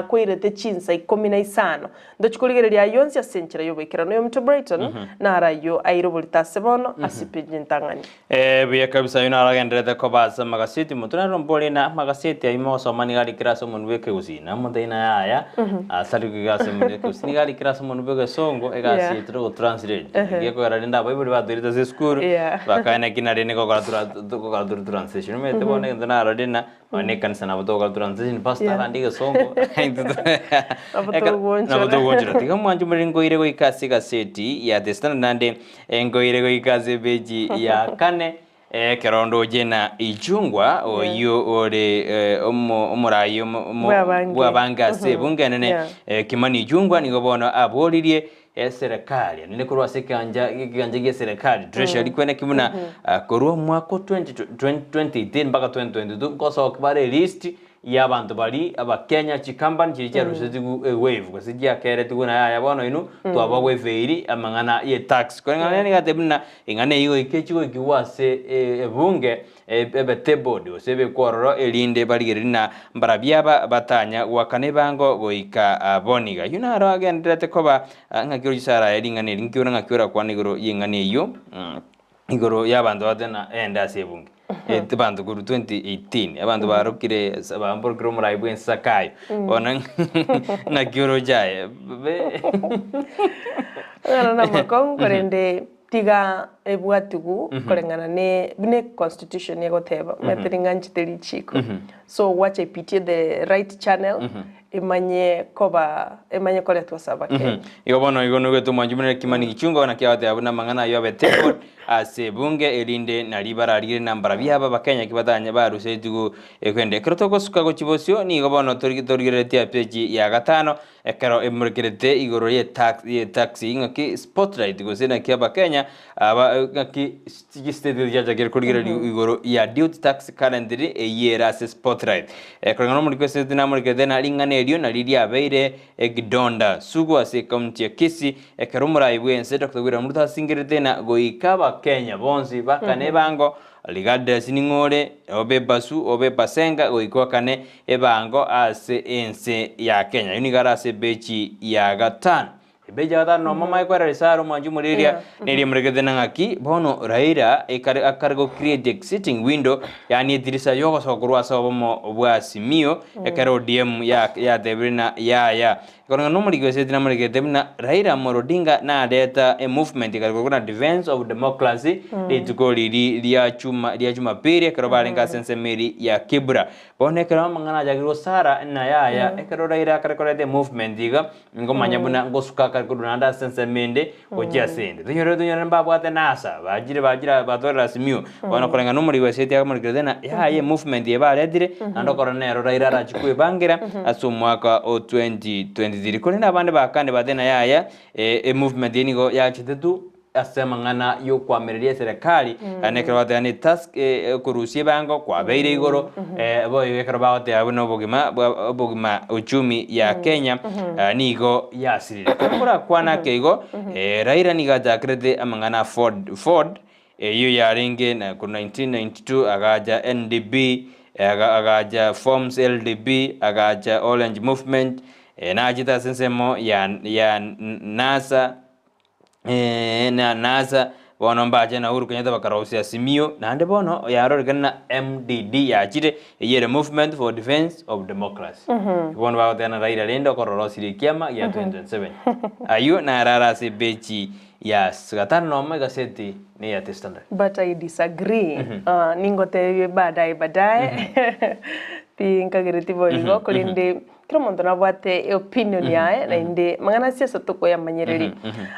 koirete chinsa ikomi na isano. Ntochi korigereria ayio onsi ase enchera y'oboikeranu. Oyominto Brighton naro ayio aire oborito ase bono ase epeji entang'ani. Ee, buya kabisa, oyio naro agendererete koba ase amagaseti. Motwe naro mbore na amagaseti ayio mogosoma nigo arikire ase omonwa bw'ekegusii. Na omonto oyio naye aya, asari koiga ase omonwa bw'ekegusii. Nigo arikire ase omonwa bw'egesongo, egasi Yeah. yaito nogotranslate. Gekogera rende abaibori batoirete ase esukuru, Yeah. bakaene ki nari nigokora tura togokora tore translation. Omanyete bono egento narorire ng'a Nonya na ekanisa nabo togokora translation, pastor Yeah. arande egesongo, intwe to- Nabo Eka- togoonchora. nabo togoonchora. Tiga mwanche omoriri nkoire goika ase egaseti ya The Standard naende nkoire goika ase epeji ya kane ekero ndoche na Ichung'wa oyio ore omo- omorai omo- omo- Bw'abange. bw'abange ase ebunge enene Yeah. Kimani Ichung'wa nigo bono aboririe Eserekari, naende korwa ase ekegancha ekegancha gia eserekari, treasury, kweneki buna korwa omwaka o 2018 mpaka 2022 nkosoka bare elist ya abanto baria abakenya chicompany chiria chiarusetigwe ewave gose chiakeretigwe buna yaya bono inwe twabagwefeiri amang'ana ye tax. Koreng'ana nigo agateba buna eng'ana eyio goika echi goikigwa ase ebunge ebe tabled gose ebekwe ororo erinde barigererie na mbarabio aba batanya goakana ebango goika boniga. Ayio naro agendererete koba ng'aki oroche Sara aye ring'ana eri, nki ore ng'aki orakwane igoro y'eng'ana eyio igoro y'abanto batena ende ase ebunge. Abanto korwa 2018 abanto barokire bamborokire omorai bw'ensakayo bono ng'aki oroche aye. Amang'ana namakong'u korende Tiga ebwatigu koreng'ana ne buna econstitution egoteba, omanyete ring'anchete richiko. So gwacha epitie the right channel emanye koba emanye koretwa ase abakenya. Igo bono igo noigwete omwanchi buna Kimani Gichungo naki agoteba buna amang'ana ayio abe tabled ase ebunge erinde nari bararigere na mbarabio aba abakenya ki batanye barusetigwe ekwende. Ekero togosuka gochia bosio nigo bono torigereretie epeji ya gatano Ekero emorekerete igoro y'etaxi ng'aki spotlight gose naki abakenya aba ng'aki chistate chiachakire korigereria igoro ya duty tax currently eyio ere ase spotlight. Koreng'ana nomoriki bw'estate namorekerete na ring'ana erio nario riabeire ekidonda sugu ase ecounty ya Kisii ekero omorai bwense Doctor William Ruto asingerete na goika abakenya bonsi bakane ebango Regardless ning'o ore, obe ebasu, obe ebasenga, goika okane ebango ase ense ya Kenya. Eyio nigo are ase ebechi ya gatano. Ebechi ya gatano nomo omanye kwerera isaro omwanchi omoriria Yeah. neria emorekete na ng'aki bono Raila ekare akare go create exiting window yaani edirisa yogosoka korwa ase obomo bwa Azimio ekero ODM ya yatebire na yaya. Koreng'ana nomoriki bw'esegi namorekete buna Raila Amolo Odinga nareta emovement ekare korokwa na Defence of Democracy rituko riri ria chuma ria Jumapili ekero barenge ase ensemo eri ya Kibra. Bono ekero amang'ana achakire gosara ng'a yaya ekero Raila akare koreta emovement iga ngomanya buna ngosuka akare korwa naende ase ensemo ende gochia ase ende. Tonyore tonyore mbabwate NASA bachire bachire batwarire Azimio bono koreng'ana nomoriki bw'esegi amorekerete ng'a yaya emovement eye baretire naende okorora nero Raila arachie kwebangera ase omwaka o 2023. Korende abande bakande batebe ng'a yaya emovement eye nigo yachete tu ase amang'ana y'okoamereria eserekari, naende ekero bagoteba ne task okorusia ebango kwabeire igoro, boigo ekero bagoteba buna obogima bwa obogima uchumi ya Kenya nigo yasirire. Ekero korakwane ake igo, Raila nigo achakerete amang'ana a Ford Ford, eyio yarenge na korwa 1992 agacha NDB, agacha Forms LDB, agacha Orange Movement, nachete ase ensemo ya ya NASA. na NASA, bono mbache na Uhuru Kenyatta bakarosia Azimio, naende bono yarorekana na MDD yachire, eyio ere Movement for Defence of Democracy. Bono bagoteba na Raila rende okororosirie ekiama gia 2027. Ayio naro are ase epeji ya gatano nomo egaseti na eya The Standard. But I disagree. Ningotebie baadaye baadaye. Tinkagereti boigo, korende kera omonto nabwate eopinion yaye naende mang'ana ase ase tokoyamanyereri.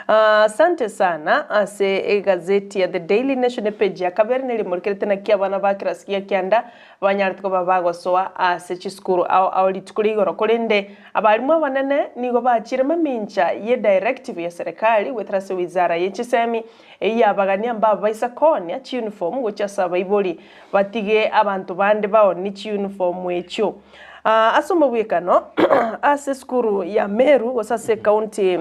Asante sana ase egazeti ya The Daily Nation epage ya kabere neri emorikerete naki abana ba kirasi gia kianda banyarete koba bagosoa ase chisukuru ao ao rituko ria igoro korende abarimu abanene nigo bachire mamincha ye directive ya serikali goetera ase wizara ye chisemi Eyio yabagania mbabaisa koonia chiyunifomu gochia ase abaibori, batige abanto bande baonie chiyunifomu echio. Ase omobwekano, ase esukuru ya Meru gose ase ecounty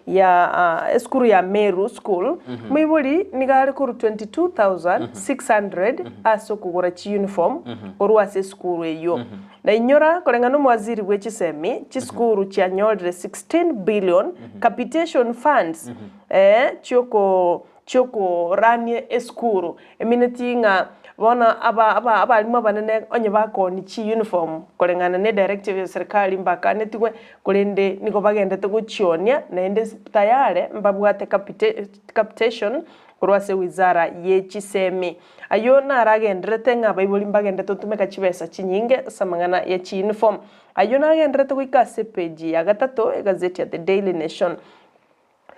ya esukuru ya Meru school, moibori nigo are korwa 22,600 ase okogora chiyunifomu korwa ase esukuru eyio. Na inyora, koreng'ana nomowaziri bwe chisemi, chisukuru chianyorire 16 billion capitation funds Ee, chi'oko chi'okorania esukuru, emineti ng'a bono aba aba abalimu abanene onye bakoonia chiuniform koreng'ana ne edirective ya serikali mbakanetigwe, korende nigo bagendete gochionia naende tayare mbabwate capita capitation korwa ase wizara ye chisemi. Ayio naragenderete ng'a abaibori mbagendete gotumeka chibesa chinyinge ase amang'ana ya chiuniform. Ayio nagenderete goika ase epeji ya gatato egazeti ya The Daily Nation.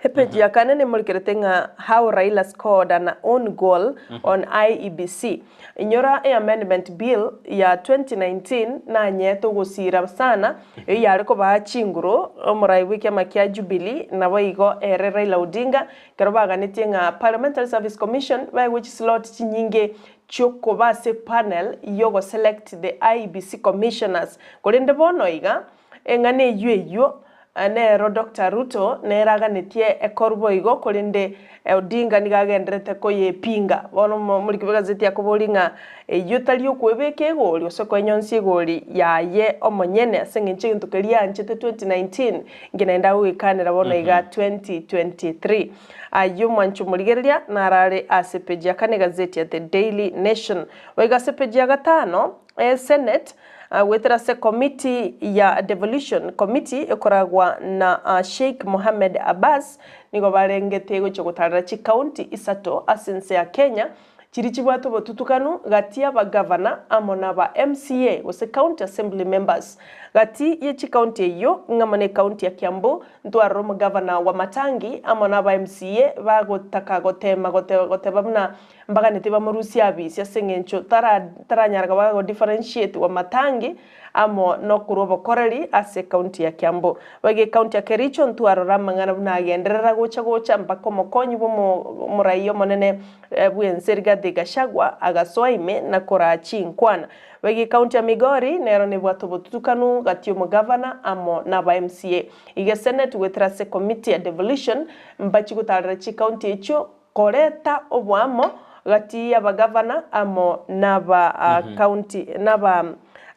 Epeji ya kane nemorikerete ng'a How Raila Scored an Own Goal on IEBC. Inyora eAmendment Bill ya 2019 nanyete ogosira sana eyio yare kobaa chinguru omorai bw'ekiama kia Jubilee naboigo ere Raila Odinga ekero baganetie ng'a Parliamentary Service Commission baegwe chislot chinyinge chiokoba ase panel yogoselect the IEBC commissioners. Korende bono iga Eng'ana eyio eyio nero Doctor Ruto nere aganetie ekorwe boigo korende Odinga nigo agenderete koyepinga. Bono omoriki bw'egazeti akoboria ng'a eyio tari okwebeka egori gose koenyonsia egori yaye omonyene ase eng'encho egento keria aanchete 2019 inki naende agogekanera bono iga 2023. Ayio mwanche omorigereria narare ase epeji ya kane egazeti ya The Daily Nation. Boigo ase epeji ya gatano, Senate goetera ase committee ya devolution committee ekoragwa na Sheikh Mohammed Abbas nigo barengete gochia gotarera chicounty isato ase ense ya Kenya chiria chibwate obotutukanu gati y'abagavana amo na aba MCA gose county assembly members. Gati ye chicounty eyio ng'amo ne county ya Kiambu ntwarore omogavana Wamatangi amo na aba MCA bagotaka gotema goteba buna Mbaganeti bamorusie abisi ase engencho taranyara koba go differentiate Wamatangi amo nokorwa obokoreri ase ecounty ya Kiambu. Boigo ecounty ya Kericho ntwarora amang'ana buna agenderera gocha gocha mpaka omokonyi bwa omorai omonene bwense Rigathi Gachagua agasoa ime na koraa chinkwana. Boigo ecounty ya Migori nero nebwate obotutukanu gati y'omogavana amo naba MCA. Iga esenate goetera ase ecommittee ya devolution mbachi gotarera chicounty echio Koreta oboamo gati y'abagavana amo naba county naba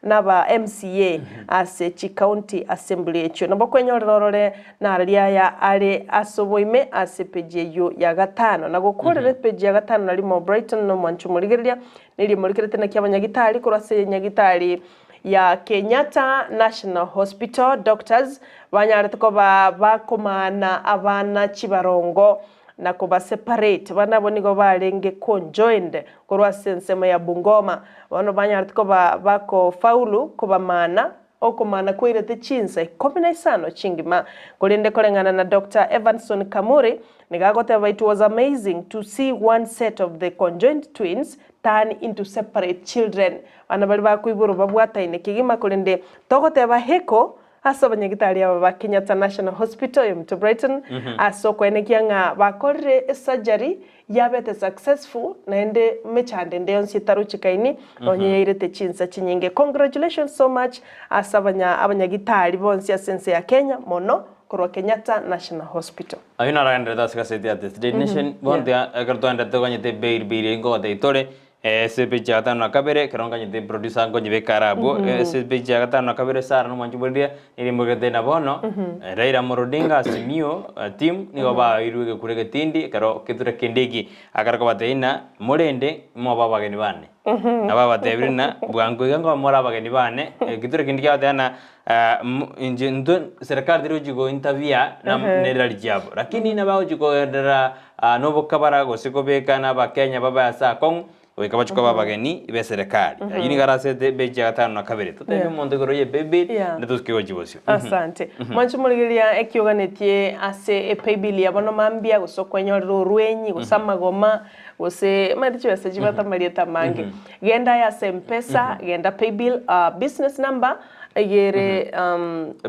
naba MCA ase chicounty assembly echio. Nabo kwenyorera orore nararia aya are ase oboime ase epeji eyio ya gatano. Na gokorera epeji ya gatano na rimo Brighton na omwancho omorigereria nerio morikerete naki abanyagitari korwa ase nyagitari ya Kenyatta National Hospital doctors banyarete koba bakomana abana chibarongo na koba separate, bana abwo nigo barenge conjoined korwa ase ensemo ya Bungoma, bono banyarete koba bakofaulu kobamana, okomana kwairete chinsa ikomi na isano chingima. Korende koreng'ana na Doctor Evanson Kamuri, nigo agoteba it was amazing to see one set of the conjoined twins turn into separate children, bana baria bakoiborwa babwataine kegima korende togoteba heko Ase abanyagitari aba ba Kenyatta National Hospital ya Mto Brighton ase okoenekia ng'a bakorire esurgery yabete successful naende mechando ende yonsi etarochekaini nonye yairete chinsa chinyinge. Congratulations so much ase abanya abanyagitari bonsi ase ense ya Kenya mono korwa Kenyatta National Hospital. Ayio naragenderete ase gaseti ya The Daily Nation, bono tiga ekero twagenderete toganyete bail bill eye nkogotebia tore, Ase epeji ya gatano na kabere, ekero nkanyete producer nkonyebeka are abwo, ase epeji ya gatano na kabere Sarah nomwanchi boriria, nigo rimogete na bono, Raila Amolo Odinga Azimio team, nigo baeirwe egekuro egetindi ekero keture kende eki, akare kobatebia ng'a morende mobe abageni bane. Nabo abatebirie ng'a bwango iga nkoba more abageni bane, egeture kende kiabatebia ng'a inche intwe serikali teri gochia go interfere na nerari chiabo, lakini nabagochia kogenderera nobokabara gose kobeka na abakenya babe ase akong'u. Goika bachie koba abageni b'eserekari. Ayio nigo arasete epeji ya gatano na kabere. Totebie Yeah. omonto igoro y'epaybill, Yeah. naende tosuke gochia bosio. Asante. Mwanche morigereria ekioganetie ase epaybill ya bono mambia gose okwenyorera orwenyi gose amagoma gose omanyete chibesa chibwate amarieta amange. Genda aye ase mpesa, genda paybill, business number Eyere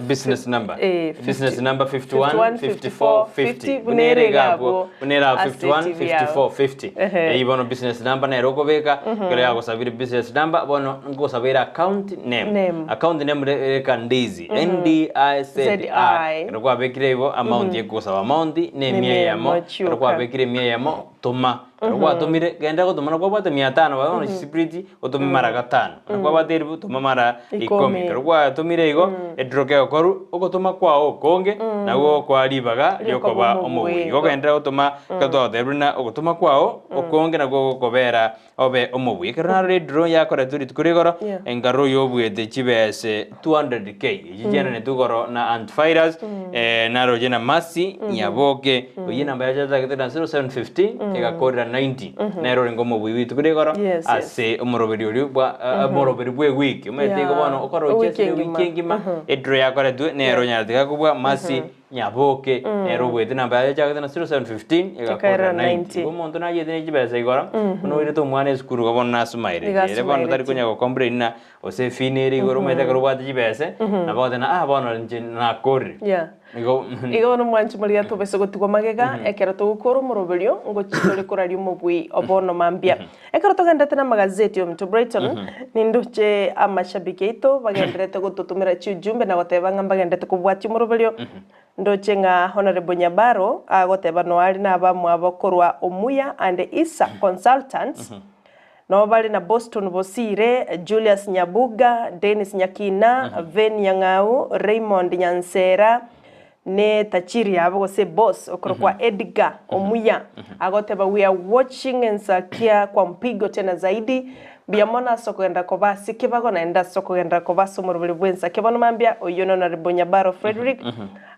Business number. Eh, Business 50 number 51 51, 54 50. Buna ere iga abwo. Buna ere abwo Ase 51 TV yao. 54 50. Ehe. Eyio bono business number nere okobeka, ekero yagosabire business number, bono nkosabere account name. Name. Account name re reka Ndizi. N D I Z I. Z-I. Ekero kwabekire igo amount ekogosaba amount ne Ne emia emia eyemo. eyemo Ekero chioka. kwabekire emia eyemo, toma. Ekero kwatomire, genda gotoma nabo kwabwate mia tano bono chisipiriti otome mara gatano, na kwabwate elifu toma mara ikomi. Ekero kwatomire igo, ediro kegokorwa, ogotoma kwao okonge nagwo gokoa ribaga riokoba omobui. Igo ogenderere gotoma ekero twagotebia buna ogotoma kwao okonge nakwo gokobera obe omobui. Ekero narora ediro yakoretwe rituko ria igoro, enkarora oyio obuete chibese 200K, echio chiananetwe igoro na antivirus, naroche na Mercy Nyaboke, oyio enamba yaye yachagete na 0715 egakorera 90, nere orenge omobui bw'rituko ria igoro Yes, yes. ase omoroberi oria bwa omoroberi bwa ewiki. Omanyete igo Yeah. bono okorochia Ewiki ase ewiki engima. engima, ediro yakoretwe nere onyarete gakobua Mercy Nyaboke, nere obuete enamba yaye yachagete na 0715 egakorera Ekaera 90. 90. Igo omonto nayete ne chibesa igoro, buna oirete omwana esukuru igo bono nasumaireti. Nigo Ere bono tari asumaireti. konya gocomplain ng'a Gose efee ere igoro omanyete ekero obwate chibese, nabo ogoteba ng'a ah bono inche nakorire. Yeah. Igo Igo bono mwanche moria tobese gotigwa magega, ekero togokora omoroberio, ngochia tore koraria omobui o bono mambia. Ekero togenderete namagazeti ominto Brighton, nindoche amashabiki aito bagendererete gototomera chiujumbe na goteba ng'a mbagendererete kobwatia omoroberio. Ndoche ng'a Honourable Nyabaro agoteba noare nabamwabo korwa Omuya and Issa Consultants, Nabo bare na Boston Bosire, Julius Nyabuga, Dennis Nyakina, Ven Nyang'au, Raymond Nyansera, ne tachiri yabo gose boss okorokwa Edgar Omuya agoteba we are watching Ensakia kwa mpigo tena zaidi mbuya mono ase okogenda koba ase ekebago naende ase okogenda koba ase omoroberi bw'Ensakia bono mambia oyio n'Honourable Nyabaro Frederick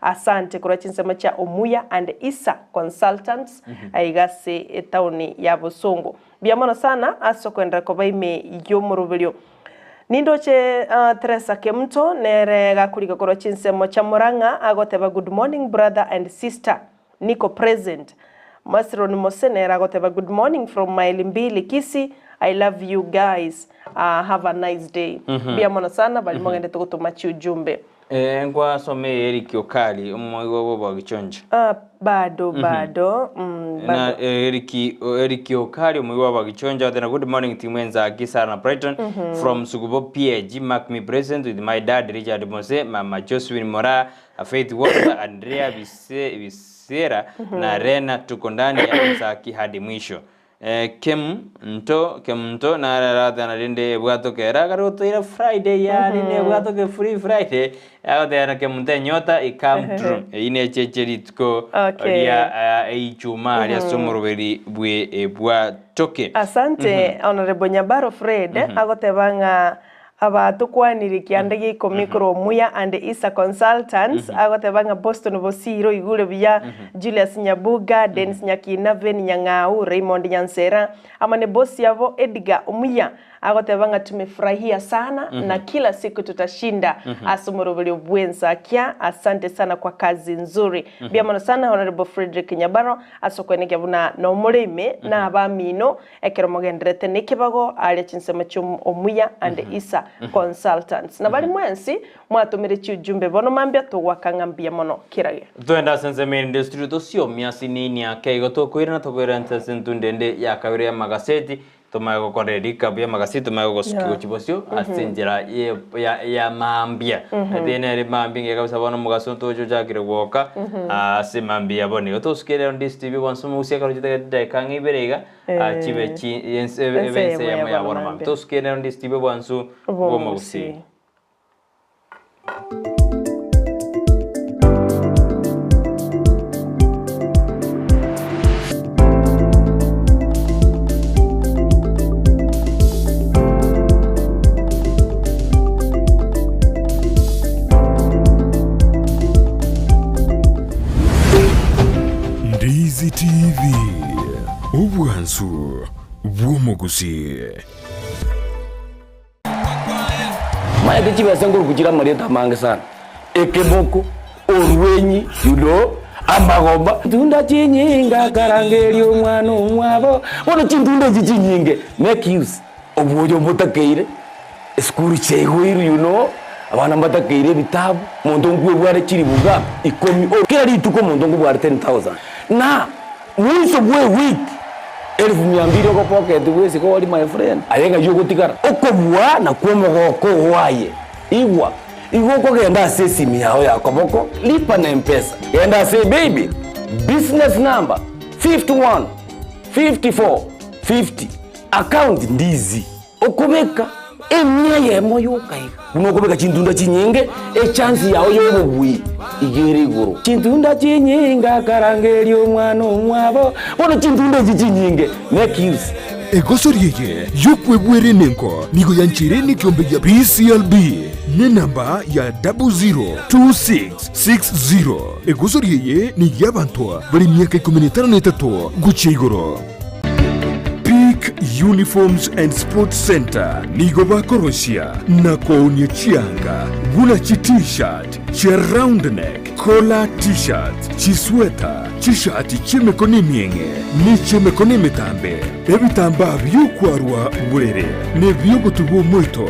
asante korwa chinsemo chia Omuya and Issa Consultants aiga ase etaoni ya Bosongo. Mbuya mono sana ase okoenderera koba ime y'omoroberio. Nindoche Teresa Kemunto nere gakoriga korwa chinsemo chia Murang'a agoteba good morning brother and sister niko present. Masironi Mose nere agoteba good morning from maili mbili Kisii I love you guys have a nice day. Mbuya mono sana baria mogendete gotoma chiujumbe. Ee, nkwasoma Eric Okari, omoigwa bw'Abagichoncho. Ah, bado bado mm, Na bado. Eric Eric Okari omoigwa bw'Abagichoncho atena good morning team Enzaki Sarah na Brighton from Sugubo PAG mark me present with my dad Richard Mose mama Josephine Moraa Faith Walter Andrea Bise, Bisera na Rena tuko ndani ya Enzaki hadi mwisho Kemunto, Kemunto nare aratana rende ebwatoke ere akare gotoira Friday yaani ne ebwatoke free Friday agoteba na Kemunto enyota e come true eyio ne echeche rituko Okay. ria eichuma aria ase omoroberi bwe ebwatoke. Asante Honorable Nyabaro Fred agoteba ng'a Aba tokwanire kianda gia ikomi korwa Omuya and Issa Consultants, agoteba ng'a Boston Bosire oigure buya, Julius Nyabuga, Dennis Nyakina, Ven Nyang'au, Raymond Nyansera, amo ne boss yabo Edgar Omuya, agoteba ng'a tumefurahia sana na kila siku tutashinda ase omoroberio bw'ensakia. Asante sana kwa kazi nzuri. Mbuya mono sana Honourable Frederick Nyabaro ase okwenekia buna nomore ime na abamino Ekero mogendererete nekebago aaria chinsemo chi'Omuya and Issa Consultants. Na baria mwensi mwatomire chiujumbe bono mambia togoaka ng'a mbuya mono kirage. Twende ase ensemo erinde studio tosiomie ase nini ake igo tokoirana tokoirana ase entunda ende ya kabere y'amagaseti tomanye gokora erikabu y'amagaseti tomanye gogosukia Yeah. gochia bosio ase enchera ye ya ya mambia. Ete nere mambia engiya kabisa bono omogaso toche ochakire gwoka ase mambia ya bono igo tosukie rero ndisi tv bonsi omogusie ekero chitagete chidakika ang'e ibere iga chibe chi ense ebe Ense ense eyemo eyemo ya ya bono bono mambia. mambia. Tosukie rero ndisi tv obwansu bw'omogusii. Bw'omogusii. Ndizi TV, obwansu. bw'omogusii. Maete chibesa nkoruku chire amarieta amange sana, ekeboko, orwenyi, you know, amagomba. Chintunda chinyinge akarangeria omwana omwabo, bono chintunda echi chinyinge make use obwoyo mbotakeire, esukuru chiaigoirwe you know, abana mbatakeire ebitabu, omonto nkwebware chiribu ngapi? Ikomi, kera rituko omonto nkobware 10,000 na. Mwiso bw'ewiki elifu mia mbili ogopoketi bw'esiko ori my friend, aye ng'ai ogotigara? Okobua nakwo omogoko oo aye. Igwa, igo okogenda ase esimi yao ya koboko, lipa na mpesa, genda ase ebaybill, business number 51 54 50, account ndizi. Okobeka emia eyemo yoka iga, buna okobeka chintunda chinyinge, echansi yao y'obobui iga ere igoro. Chintunda chinyinge akarangeria omwana omwabo, bono chintunda echi chinyinge make use. Egosori eye y'okwebwera enengo nigo yancheire nekiombe gia PCLB nenamba ya 002660. Egosori eye ney'abanto bare emiaka ikomi na etano na etato gochia igoro. Peak Uniforms and Sports Centre nigo bakorosia na koonia chianga buna chi T-shirt, chia round neck, collar T-shirts, chisweta, chishati chi'emekono emieng'e ne chi'emekono emetambe, ebitambaa bi'okwarwa borere na ebi'ogotuba omoito,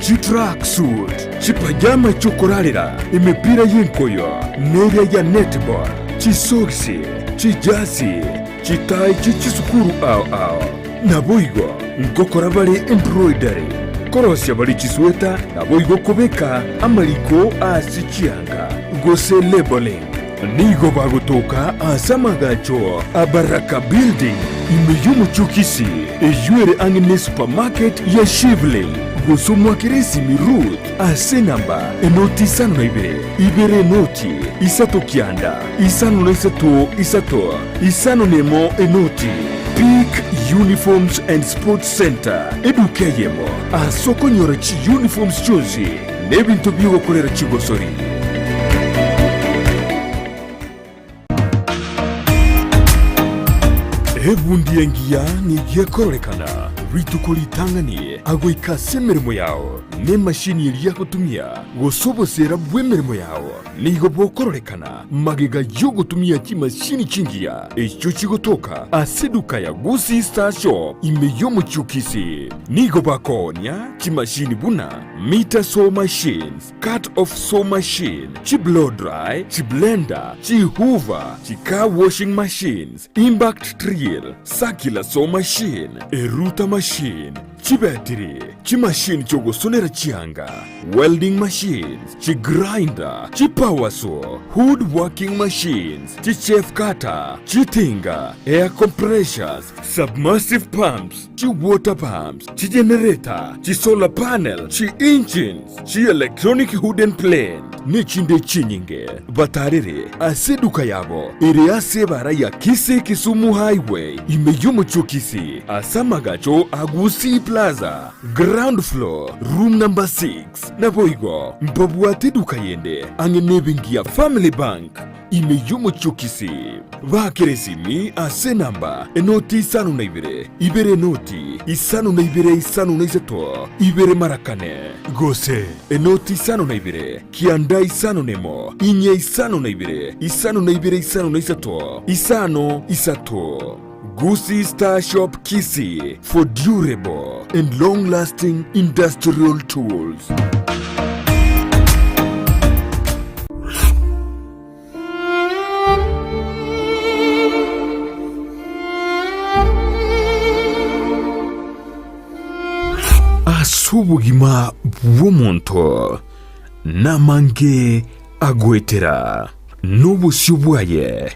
chi-track suit, chipajama chi'okorarera, emepira y'enkoyo neria ya netball, chisogisi, chijasi, Chitai chie chisukuru ao ao. Naboigo ngokora bare embroidery, korosia bare chisweta, naboigo kobeka amariko ase chianga, gose labeling. Nigo bagotoka ase amagacho a Baraka Building ime y'omochie o Kisii, eyio ere ang'e ne supermarket ya Shivling, gose omwakere esimi Ruth ase enamba enoti isano na ibere, ibere enoti, isato kianda, isano na isato isato. Isano nemo enoti, Peak Uniforms and Sports Centre, eduka eyemo ase okonyora chiuniforms chionsi na ebinto bi'ogokorera chigosori. Ebundi engiya nigo ekororekana rituko ritang'ani agoika ase emeremo yao, na emashini eria agotumia, gose oboseera bw'emeremo yao. Nigo bokororekana magega y'ogotumia chimashini chingiya echio chigotoka ase eduka ya Gusii Star Shop ime y'omochie o Kisii. Nigo bakoonia chimashini buna meter saw machines, cut off saw machine, chi blow dry, chi blender, chi hoover, chi car washing machines, impact drill, circular saw machine, erouter machine, Chibetiri, chimashini chi'ogosonera chianga, welding machines, chigrinder, chipower saw, wood working machines, chichaff cutter, chitinga, air compressors, submersive pumps, chiwater pumps, chigenerator, chisolar panel, chi-engines, chi-electronic wooden plane, nechinde chinyinge. Batarere ase eduka yabo ere ase ebara ya Kisii Kisumu Highway ime y'omochie o Kisii ase amagacho a Gusii Plaza, ground floor, room number 6. Naboigo mbabwate eduka yende ang'e nebenki ya Family Bank ime y'omochie o Kisii. Baakere esimi ase enamba enoti isano na ibere, ibere enoti, isano na ibere isano na isato, ibere mara kane, gose enoti isano na ibere, Kianda isano nemo, inye isano na ibere, isano na ibere isano na isato, isano isato. Gusii Star Shop Kisii for durable and long lasting industrial tools. Ase obogima bw'omonto namange agoetera, na obosio bwaye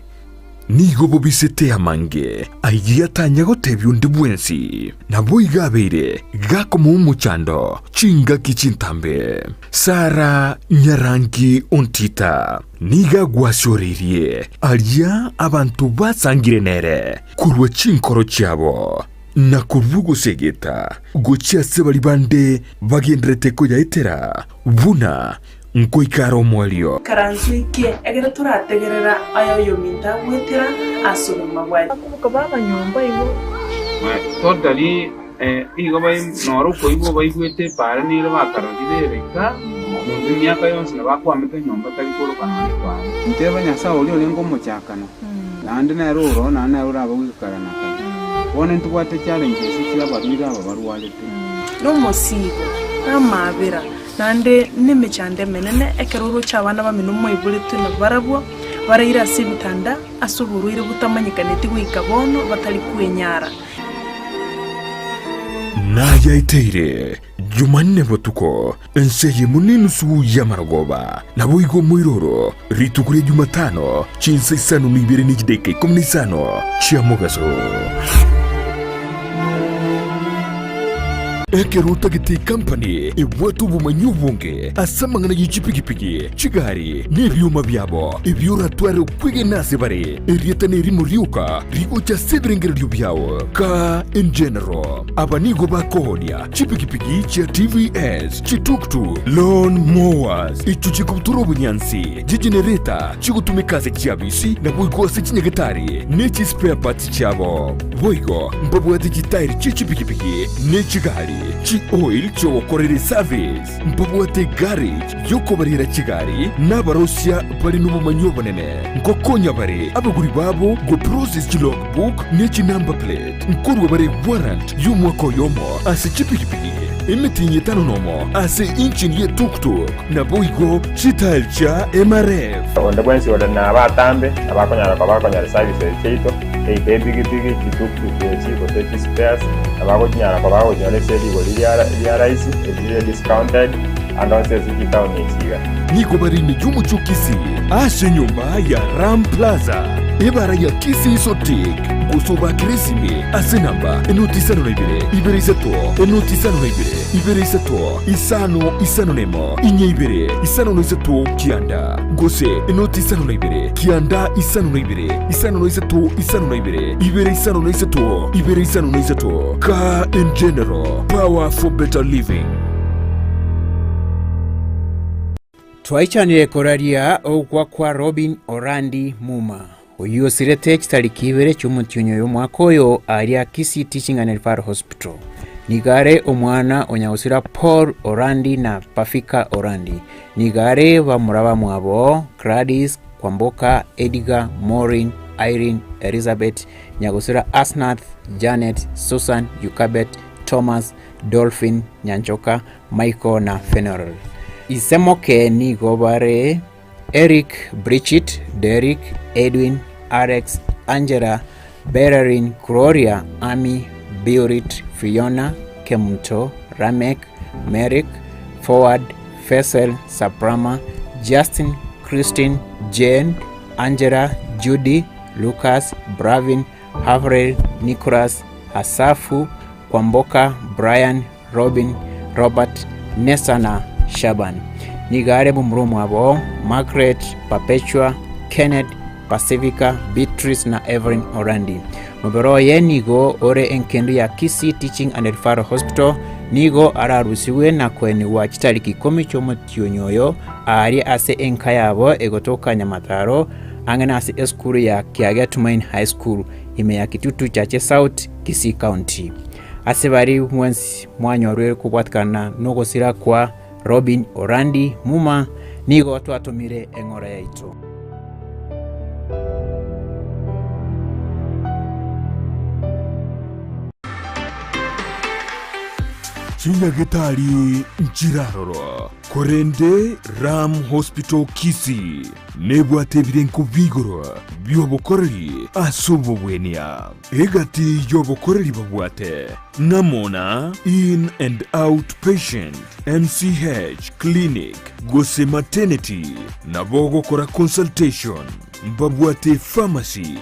nigo bobisete amange ayio atanya gotebia onde bwensi. Naboigo abeire gakomoa omochando chingaki chintambe. Sara nyarangi ontita nigo agwasioreirie aria abanto basangire nere korwa chinkoro chiabo, na korwa ogosegeta gochia ase baria bande bagendererete koyaetera buna nkoika are omoerio. Ikaranso eke, ekero torategerera aya oyominto agwetera ase obogima bwaye. Bakoboka baba nyomba igo. Totally igo noro okoigwa baigwete epaara nere bakarorire ere iga, monto emiaka yonsi nabo akwamete nyomba tari koroka nonya epaara. Nteba Nyasae oria orenge omochakano, naende nere oroo, naende nere orabe goika kare na kare. Bono ntobwate challenges chi'abarwaire aba barwarete. Nomosiibo, na amaabera, naende nemechando emenene, ekero oroche abana bamino moiboretwe nabarabwo, baraire ase ebitanda ase oborwaire botamanyekaneti goika bono, batari kwenyara. Nayaeteire Jumanne botuko, ense eyemo nenusu y'amarogoba, naboigo omoiroro, rituko ria Jumatano, chinsa isano na ibere ne chidaeka ikomi na isano chia mogaso. Ekero otagete ekampani ebwate obomanyi obonge ase amang'ana ye chipigipigi, chigari, na ebioma biabo, ebio oratware okwegena ase bare, erieta nerimo rioka rigocha ase ebirengererio biao. Car in General. Aba nigo bakoonia chipigipigi chia TVS, chituktuk, lawn mowers, echio chikobutora obonyansi, chigenereta chigotumeka ase chiabisi naboigo ase chinyagetari ne chispare parts chiabo. Boigo mbabwate chitairi chie chipigipigi ne chigari, chioil chiogokorera eservice. Mbabwate egarage y'okobarera chigari na abarosia bare nobomanyi obonene. Nkokonya bare abagori babo goprocess chilogbook ne chinumber plate. Nkorua bare warrant y'omwaka oyomo ase chipigipigi, emetienyi etano nomo ase engine ye tuktuk, naboigo chitail chia MRF. Onde bwensi ore nabatambe nabo akonyara koba akonyora services chiaito, either epigipigi, chituktuk echi, gose chispares, nabo agochinyara koba agochinyora ase rigori ria rahisi, eri rire discounted, ande onsi ase chitown echi iga. Nigo bare ime y'omochie o Kisii ase enyomba ya Ram Plaza, ebara ya Kisii Sotik, gose obakere esimi ase enamba enoti isano na ibere, ibere isato, enoti isano na ibere, ibere isato, isano isano na emo, inye ibere, isano na isato, kianda, gose enoti isano na ibere, kianda isano na ibere, isano na isato, isano na ibere, ibere isano na isato, ibere isano na isato. Car in General, power for better living. Twaichanire koraria ogokwa kwa Robin Orandi Muma, oyio osirete chitariki ibere chi'omotienyi oyo omwaka oyo aaria Kisii Teaching and Referral Hospital. Nigo are omwana o nyagosira Paul Orandi na Pafika Orandi. Nigo are bamura bamwabo Gladys, Kwamboka, Edgar, Maureen, Irene, Elizabeth, nyagosira Asnath, Janet, Susan, Yukabet, Thomas, Dolphin, Nyanchoka, Michael na Fenerol. Ise moke nigo bare Eric, Bridget, Derrick, Edwin, Alex, Angela, Bellerin, Gloria, Amy, Biurit, Fiona, Kemunto, Lameck, Merrick, Forward, Faisal, Saprama, Justin, Christine, Jane, Angela, Judy, Lucas, Bravin, Havril, Nicholas, Asafu, Kwamboka, Brian, Robin, Robert, Nessa na Shaban. Nigo are momura omwabo Margaret, Perpetua, Kenneth, Pacifica, Beatrice na Evelyn Orandi. Mobere oye nigo ore enkendu ya Kisii Teaching and Referral Hospital, nigo ararusigwe na koenigwa chitariki ikomi chi'omotienyi oyo aaria ase enka yabo egotoka Nyamataro ang'e nase esukuru ya Kiage Tumaini High School ime ya Kitutu Chache South, Kisii County. Ase baria mwensi mwanyorire kobwatikana nogosira kwa Robin Orandi Muma, nigo twatomire eng'ora yaito. Chinyagetari nchiraroro, korende Ram Hospital Kisii nebwate ebirenko bi'igoro bi'obokoreri ase obogwenia. Egati y'obokoreri babwate ng'amo na In and Out Patient, MCH Clinic gose Maternity, nabo ogokora consultation, mbabwate pharmacy,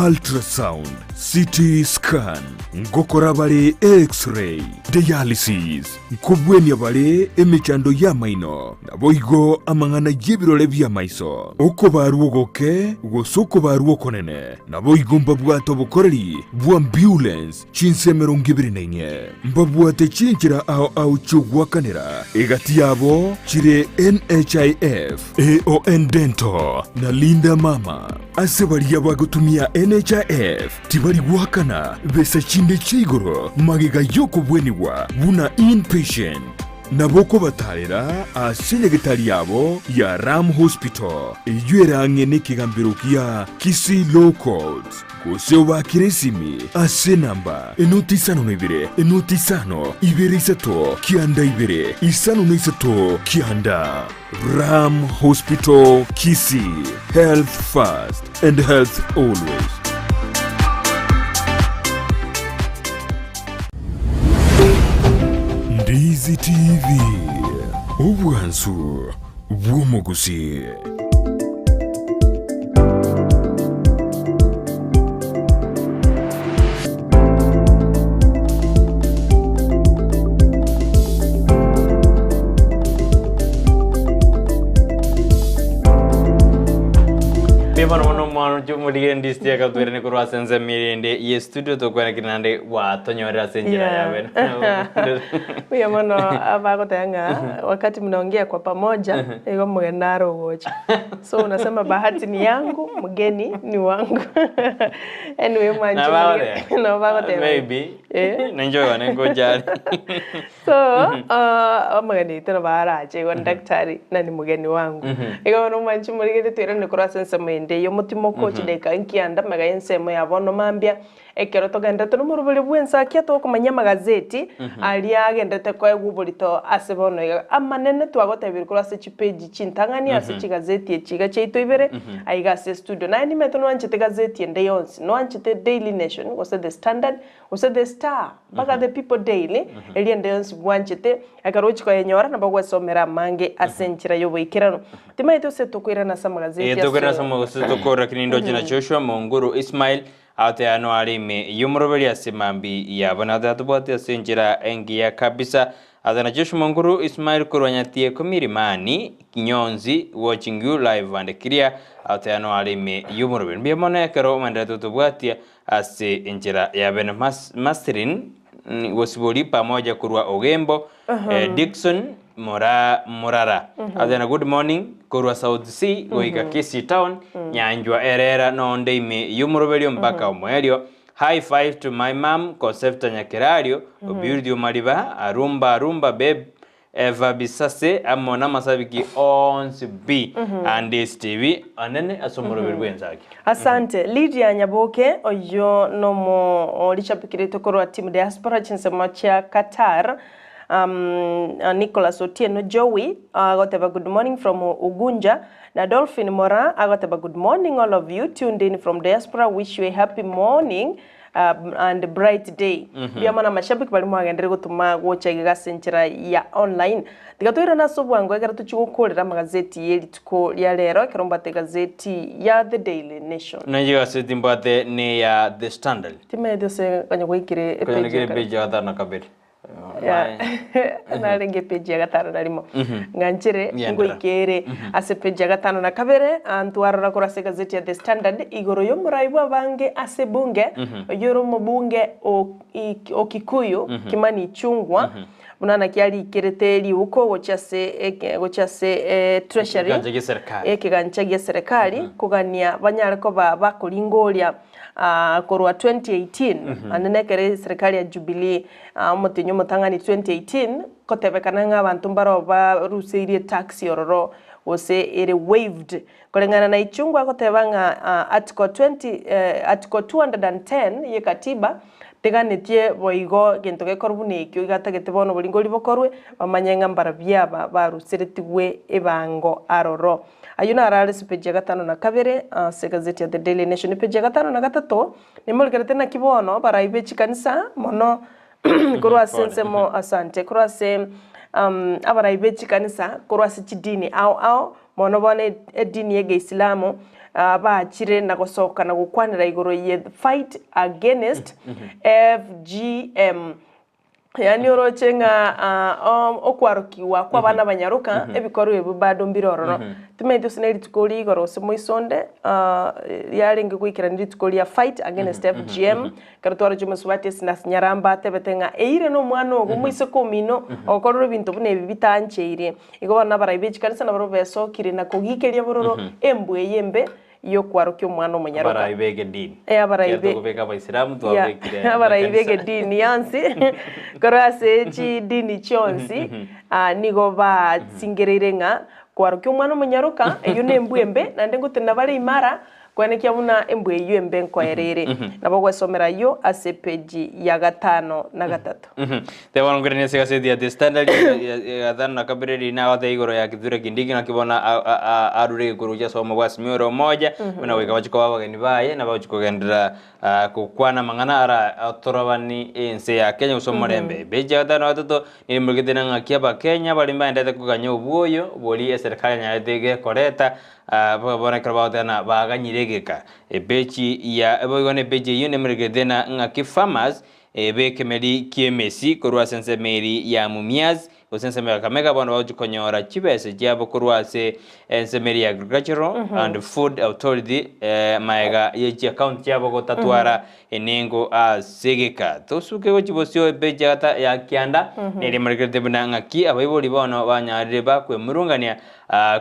ultrasound, CT scan, ngokora bare X-ray, dialysis, nkobwenia bare emechando y'amaino, Naboigo amang'ana y'ebirore bi'amaiso, okobarwa ogoke gose okobarwa okonene, naboigo mbabwate obokoreri bw'ambulance chinsa emerongo ebere na inye. Mbabwate chinchera ao ao chi'ogoakanera, egati yabo chire NHIF, AON Dental, na Linda Mama. mama. Ase baria bagotumia NHIF tibari goakana besa chinde chia igoro magega y'okobwenigwa buna inpatient. Nabo okobatarera ase nyagetari yabo ya Ram Hospital eyio ere ang'e nekegambero gia Kisii Law Courts, gose obaakere esimi ase enamba enoti isano na ibere enoti isano ibere isato kianda ibere isano na isato kianda. Ram Hospital Kisii, health first and health always. Ndizi TV, obwansu bw'omogusii. Bono bono omwana chomorige ndisiti akatwerene korwa ase ensemo erinde ye studio tokwanekire naende gwatonyorera ase enchera Yeah. yabe. Buya mono abagoteba ng'a wakati mnaongea kwa pamoja igo omogeni nare ogocha. So unasema bahati ni yangu, mgeni ni wangu. Anyway mwanche Nabagoteba? nabo bagoteba. Maybe. Eh. Ninche one ngochare. So omogeni oito nabo arache igo ni daktari na ni mgeni wangu. Igo bono mwanche morigete toirane korwa ase ensemo ende eyio motimoke chidakika nkianda magega ya ensemo ya bono mambia. Ekero togenderete nomorobori bw'ensakia tokomanya amagazeti aria agenderete koegwa oborito ase bono iga. Amanene twagotebirie korwa ase chipeji chintang'ani ase chigazeti echi iga chiaito ibere aiga ase estudio. Naye nimanyete noanchete gazeti ende yonsi, noanchete Daily Nation gose The Standard gose The Star mpaka The People Daily, eria ende yonsi bwanchete, ekero ogochia koyenyora nabo ogwesomera amange ase enchera y'oboikeranu. Timanyeti gose tokoirana ase amagazeti Eh, tokoirana ase ase amagazeti tokora kini ndoche na Joshua Monguru Ismail Aoteanwa are ime y'omoroberi ase mambia yabo, na tatobwati ase enchera engiya kabisa. Ase na Joshua Monguru Ismail korwa Nyatieko Milimani, Kinyonzi, watching you live and clear. Aoteanwa are ime y'omoroberi. Mbuya mono ekero omenderete gotobwatia ase enchera ya bene. Mas, Masirin Gosibori pamoja korwa Ogembo, Dickson Mora Morara. Aoteanwa good morning korwa South C goika Kisii town, Nyanjwa erera nonde ime y'omoroberio mpaka omoerio. High five to my mum Concepta Nyakerario, Obiurdi Omariba, Arumba Arumba babe, Eva Bisase amo namasabiki onsi bi and STV anene ase omoroberio bw'ensaki. Asante. Lydia Nyaboke, oyio nomo richapikirete korwa team diaspora chinsemo chia Qatar. Um, Nicholas Otieno Joey agoteba good morning from Ugunja. Na Dolphin Mora agoteba good morning all of you tuned in from diaspora wish you a happy morning and bright day. Mbuya mono amashabiki baria mwagenderire gotoma gocha iga ase enchera ya online. Tiga toirane ase obwango ekero tochia gokorera amagazeti ye rituko ria rero ekero mbwate egazeti ya The Daily Nation. Naye egazeti mbwate neya The Standard. Timanyeti ase konya gwaikire Konya epage naikire ya kare. epage ya gatano na kabere. Narenge epeji ya gatano na rimo ng'a nchere Ngendera. ngoikere ase epeji ya gatano na kabere ntwarora korwa ase egazeti ya The Standard igoro y'omorai bw'abange ase ebunge oyio ore omobunge o i- o Kikuyu Kimani Ichung'wa buna naki arikerete riuko gochia ase eke gochia ase treasury Ekegancha gia serikali. ekegancha gia serikali kogania banyare koba bakoringoria korwa 2018 naende nekero eserikali ya Jubilee omotienyi omotang'ani 2018 kotebekana ng'a abanto mbaro baruseirie etax ororo gose ere waived. Koreng'ana na Ichung'wa agoteba ng'a article 20 article 210 ye katiba teganetie boigo gento gekorwa buna ekio iga atagete bono boringori bokorwe bamanye ng'a mbarabwo aba baruseretigwe ebango aroro. Ayio naro are ase epeji ya gatano na kabere ase egazeti ya The Daily Nation. Epeji ya gatano na gatato, nimorikerete naki bono barai be chikanisa mono korwa ase ensemo asante, korwa ase abarai be chikanisa korwa ase chidini ao ao, mono bono edini ya egeisilamu bachire na gosoka na gokwanera igoro ye fight against FGM. Yaani oroche ng'a okwarokigwa kw'abana abanyaroka, ebikorwa ebio bado mbire ororo. Timanyeti gose ne rituko ria igoro gose moiso onde, riarenge goikerania rituko ria fight against FGM, ekero twaroche omosubati Esnasi Nyaramba atebete ng'a eire na omwana ogo omoiseke omino ogokorerwa ebinto buna ebi bitancheirie. Igo bono abarai be chikanisa nabarobwo besokire na kogikeria bororo embwa eye embe. y'okwarokia omwana omonyaroka. Abarai b'egedini. Eh, abarai Ekiagera be- tokobeka abaisilamu Ya, twabekire abarai amakanisa. b'egedini yonsi korwa ase chidini chionsi ah, nigo basingereire ng'a kwarokia omwana omonyaroka eyio nembwa embe naende ngotenena bare imara Kwenekia buna embwa eyio embe nkoera ere. Nabo ogwesomera ayio ase epeji ya gatano na gatato. Teba bono nkoiranie ase egaseti ya The Standard ya gatano na kabere riria nagoteba igoro ya Kithure Kindiki naki bono arure egekuro gochia ase obomo bwa Azimio la Umoja buna goika bachie koba abageni baye na bagochia kogenderera gokwana amang'ana ara atorobani ense ya Kenya gose omorembe. Epeji ya gatano na gatato nigo emorikete ng'aki abakenya baria mbaenderete koganya obwoyo boria eserekari yanyarete gekoreta Bono ekero bagoteba ng'a baganyire egeka, epeji ya boigo na epeji eyio nemerekerete na ng'aki farmers b'ekemeri ki'emesi korwa ase ensemo eri ya Mumias gose ensemo ya Kakamega bono bagochia konyora chibesa chiabo korwa ase ensemo eri ya Agricultural and Food Authority maega ye chiaccount chiabo gotatwara enengo ase egeka. Tosuke gochia bosio epeji ya gata ya kianda neri emerekerete buna ng'aki abaibori bono banyarire bakwemurungania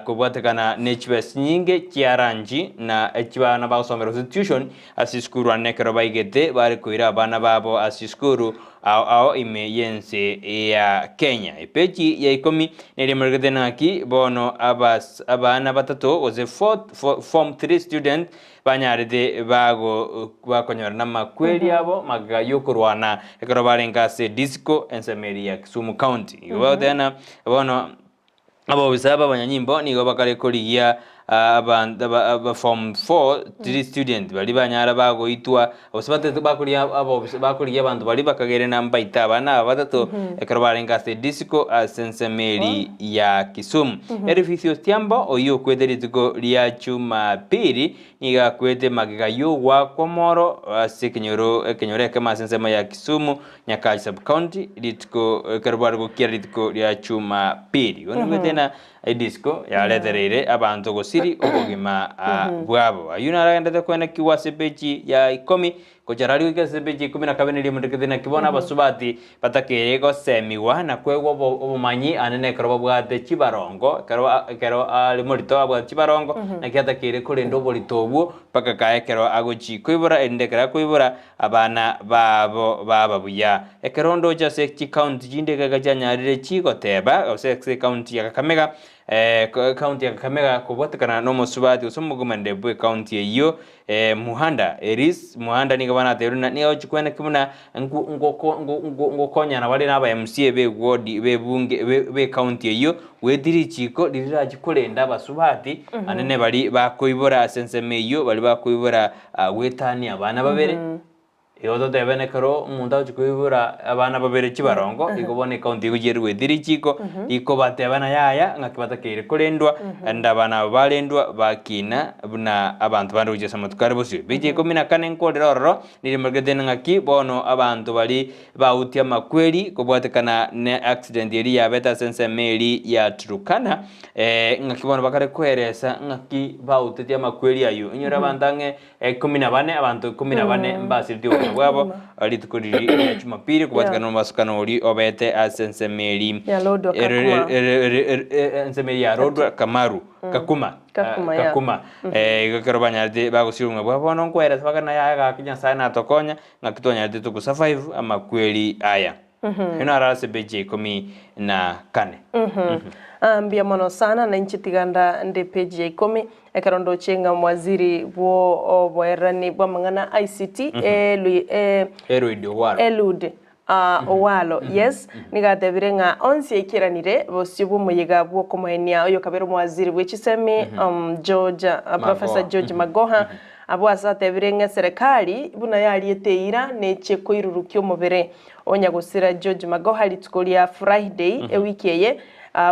Kobwatekana ne chibesa chinyinge chia ranchi na echi'abana bagosomera gose tuition ase chisukuru ane ekero baigete bare koira abana babo ase chisukuru ao ao ime y'ense ya Kenya. Epeji ya ikomi neria emorekete naki bono abas abana batato gose form 3 student banyarete bago bakonyora namakweri abo magega yokorwana ekero barenge ase disco ensemo eria ya Kisumu County. Igo bagoteba bono Abobisa b'abanyanyimbo nigo bakare korigia abanto aba form 4 3 student baria banyara bagoitwa gose batete bakorigia abobisa bakorigia abanto baria bakagere na mbaite abana aba batato ekero barenge ase edisco ase ensemo eri ya Kisumu. Erifisi Otiambo oyio okwete rituko ria Jumapili nigo akwete magega y'ogoakwa omoro ase ekenyoro ekenyoro ekemo ase ensemo ya Kisumu Nyakach Sub-County rituko ekero bware gokia rituko ria Jumapili. Igo nigo tena edisco yaretereire abanto gosiri obogima bwabo. Ayio naragenderete koenekigwa ase epeji ya ikomi gochia rari goika ase epeji ya ikomi na kabere neria emondekete naki bono abasubati batakere gosemigwa na koegwa obomanyi ande nekero babwate chibarongo ekero ekero are morito abwate chibarongo naki atakeire korenda oborito obwo mpaka kae ekero agochi koibora erinde ekero akoibora Abana babo baba buya. Ekero ndoche ase chikaunti chinde egeka chianyarire chigoteba, gose ase ekaunti ya Kakamega, ekaunti ya Kakamega kobwatekana nomosubati gose omogomanire bw'ekaunti eyio, Muhanda, Eris Muhanda nigo banatebirie buna nigo agochia kweneki buna ngokonyana bare na aba MCA b'ewodi b'ebunge b'ekaunti eyio, goetia richiko riria rirachie korenda abasubati, anene baria bakoibora ase ensemo eyio, baria bakoibora Goetania abana babere, igo totebe nekero omonto agochia koibora abana babere chibarongo, igo bono ecounty egochia eruete richiko, rikobateba na yaya ng'aki batakeire korendwa, naende abana aba barendwa bakina buna abanto bande gochia ase amatuko are bosio. Epeji ya ikomi na kane nkorera ororo, nigo emorekete ng'aki bono abanto baria bautia amakweri kobwatekana ne accident eria yabete ase ensemo eria ya Turkana, ng'aki bono bakare koeresa ng'aki bautetie amakweri ayio. Inyore abanto ang'e ikomi na bane, abanto ikomi na bane mbasiretie obogima bwabo rituko riria ria Jumapili kobwatekana nomobasukano oria obete ase ensemo eria Ya Lodwar Kakuma. ensemo eria ya Lodwar Kamaru, Kakuma. Kakuma, yeah. Kakuma. Igo ekero banyarete bagosiria obogima bwabo bono nkoeresa bakare yaya gaki Nyasaye natokonya Ng'aki twanyarete togosurvive amakweri aya. Ayio naro ase peji ya ikomi na kane. Ah, mbuya mono sana na inche tiga nda nde page ya ikomi ekero ndoche ng'a mwaziri bwo oboererani bw'amang'ana ICT Elwi eh, Eliud Owalo. Eliud ah, Owalo yes nigo atebire ng'a onsi aikeranire bosio bw'omoyega bw'okomoenia oyokabere omwaziri bwe chisemi um, George ah, Professor Magoha. George Magoha Abwo ase atebire ng'a eserekari buna yariete eira neche koirurukia omobere o nyagosira George Magoha rituko ria Friday ewiki eye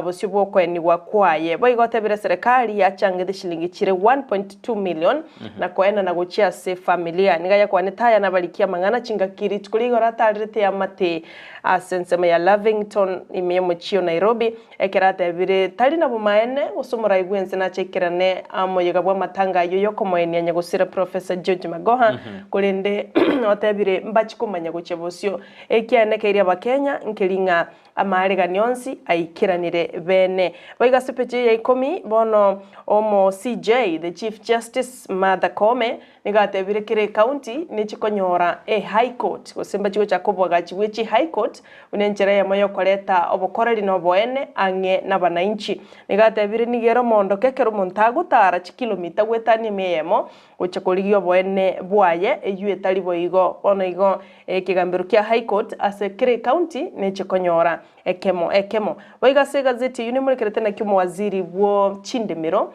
bosio bw'okoenigwa kwaye. Boigo otebire eserekari yachangete shilingi chire 1.2 million na koenana gochia ase efamilia. Nigo ayakwanete aya nabarikia amang'ana chingaki rituko ria igoro atarerete eamate ase ensemo ya Lavington ime y'omochie o Nairobi Ekero atebire, Tari nabomaene, gose omorai bw'ense nachekerane omoyega bw'amatanga ayio y'okomoenia nyagosira Professor George Magoha, korende otebire mbachi komanya gochia bosio. Ekiaene keria Abakenya nkeri ng'a Amaarigani onsi aikeranire bene. Boigo ase epeji ya ikomi, bono omo CJ, the Chief Justice Martha Koome, nigo atebire kera ecounty nechikonyora e High Court, gose mbachi gochaka oboagachi bwe chi High Court buna enchera eyemo yokoreta obokoreri na oboene ang'e nabananchi. Nigo atebire nigo ere omondoke ekero omonto agotara chikilomita goetania emia eyemo gocha korigia oboene bwaye, eyio etari boigo. Bono igo ekegambero kia High Court ase kera ecounty neche konyora ekemo ekemo. Boigo ase egazeti eyio nemorekerete naki omowaziri bwo chindemero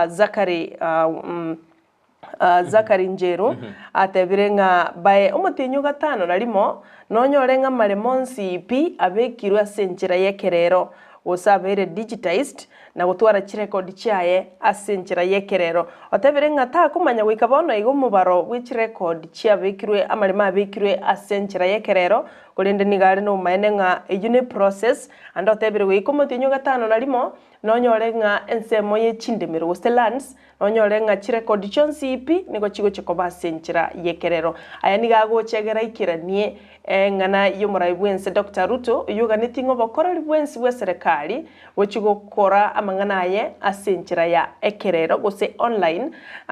Zachary Zachary Njeru atebire ng'a bae omotienyi o gatano na rimo nonyore ng'a amaremo onsi pi abekirwe ase enchera y'ekerero gose abeire digitised na gotwara chirekodi chiaye ase enchera y'ekerero. Otebire ng'a takomanya goika bono iga omobaro bwe chirekodi chiabekirwe amaremo abekirwe ase enchera y'ekerero, korende nigo are nobomaene ng'a eyio ne process, ande otebire goika omotienyi o gatano na rimo nonyore ng'a ensemo ye chindemero gose lands Nonyore ng'a chirekodi chionsi pi nigo chigochia koba ase enchera y'ekerero. Aya nigo agocha egere aikeranie eng'ana y'omorai bw'ense Doctor Ruto oyio oganetie ng'a obokoreri bwensi bw'eserekari gochia gokora amang'ana aye ase enchera ya ekerero gose online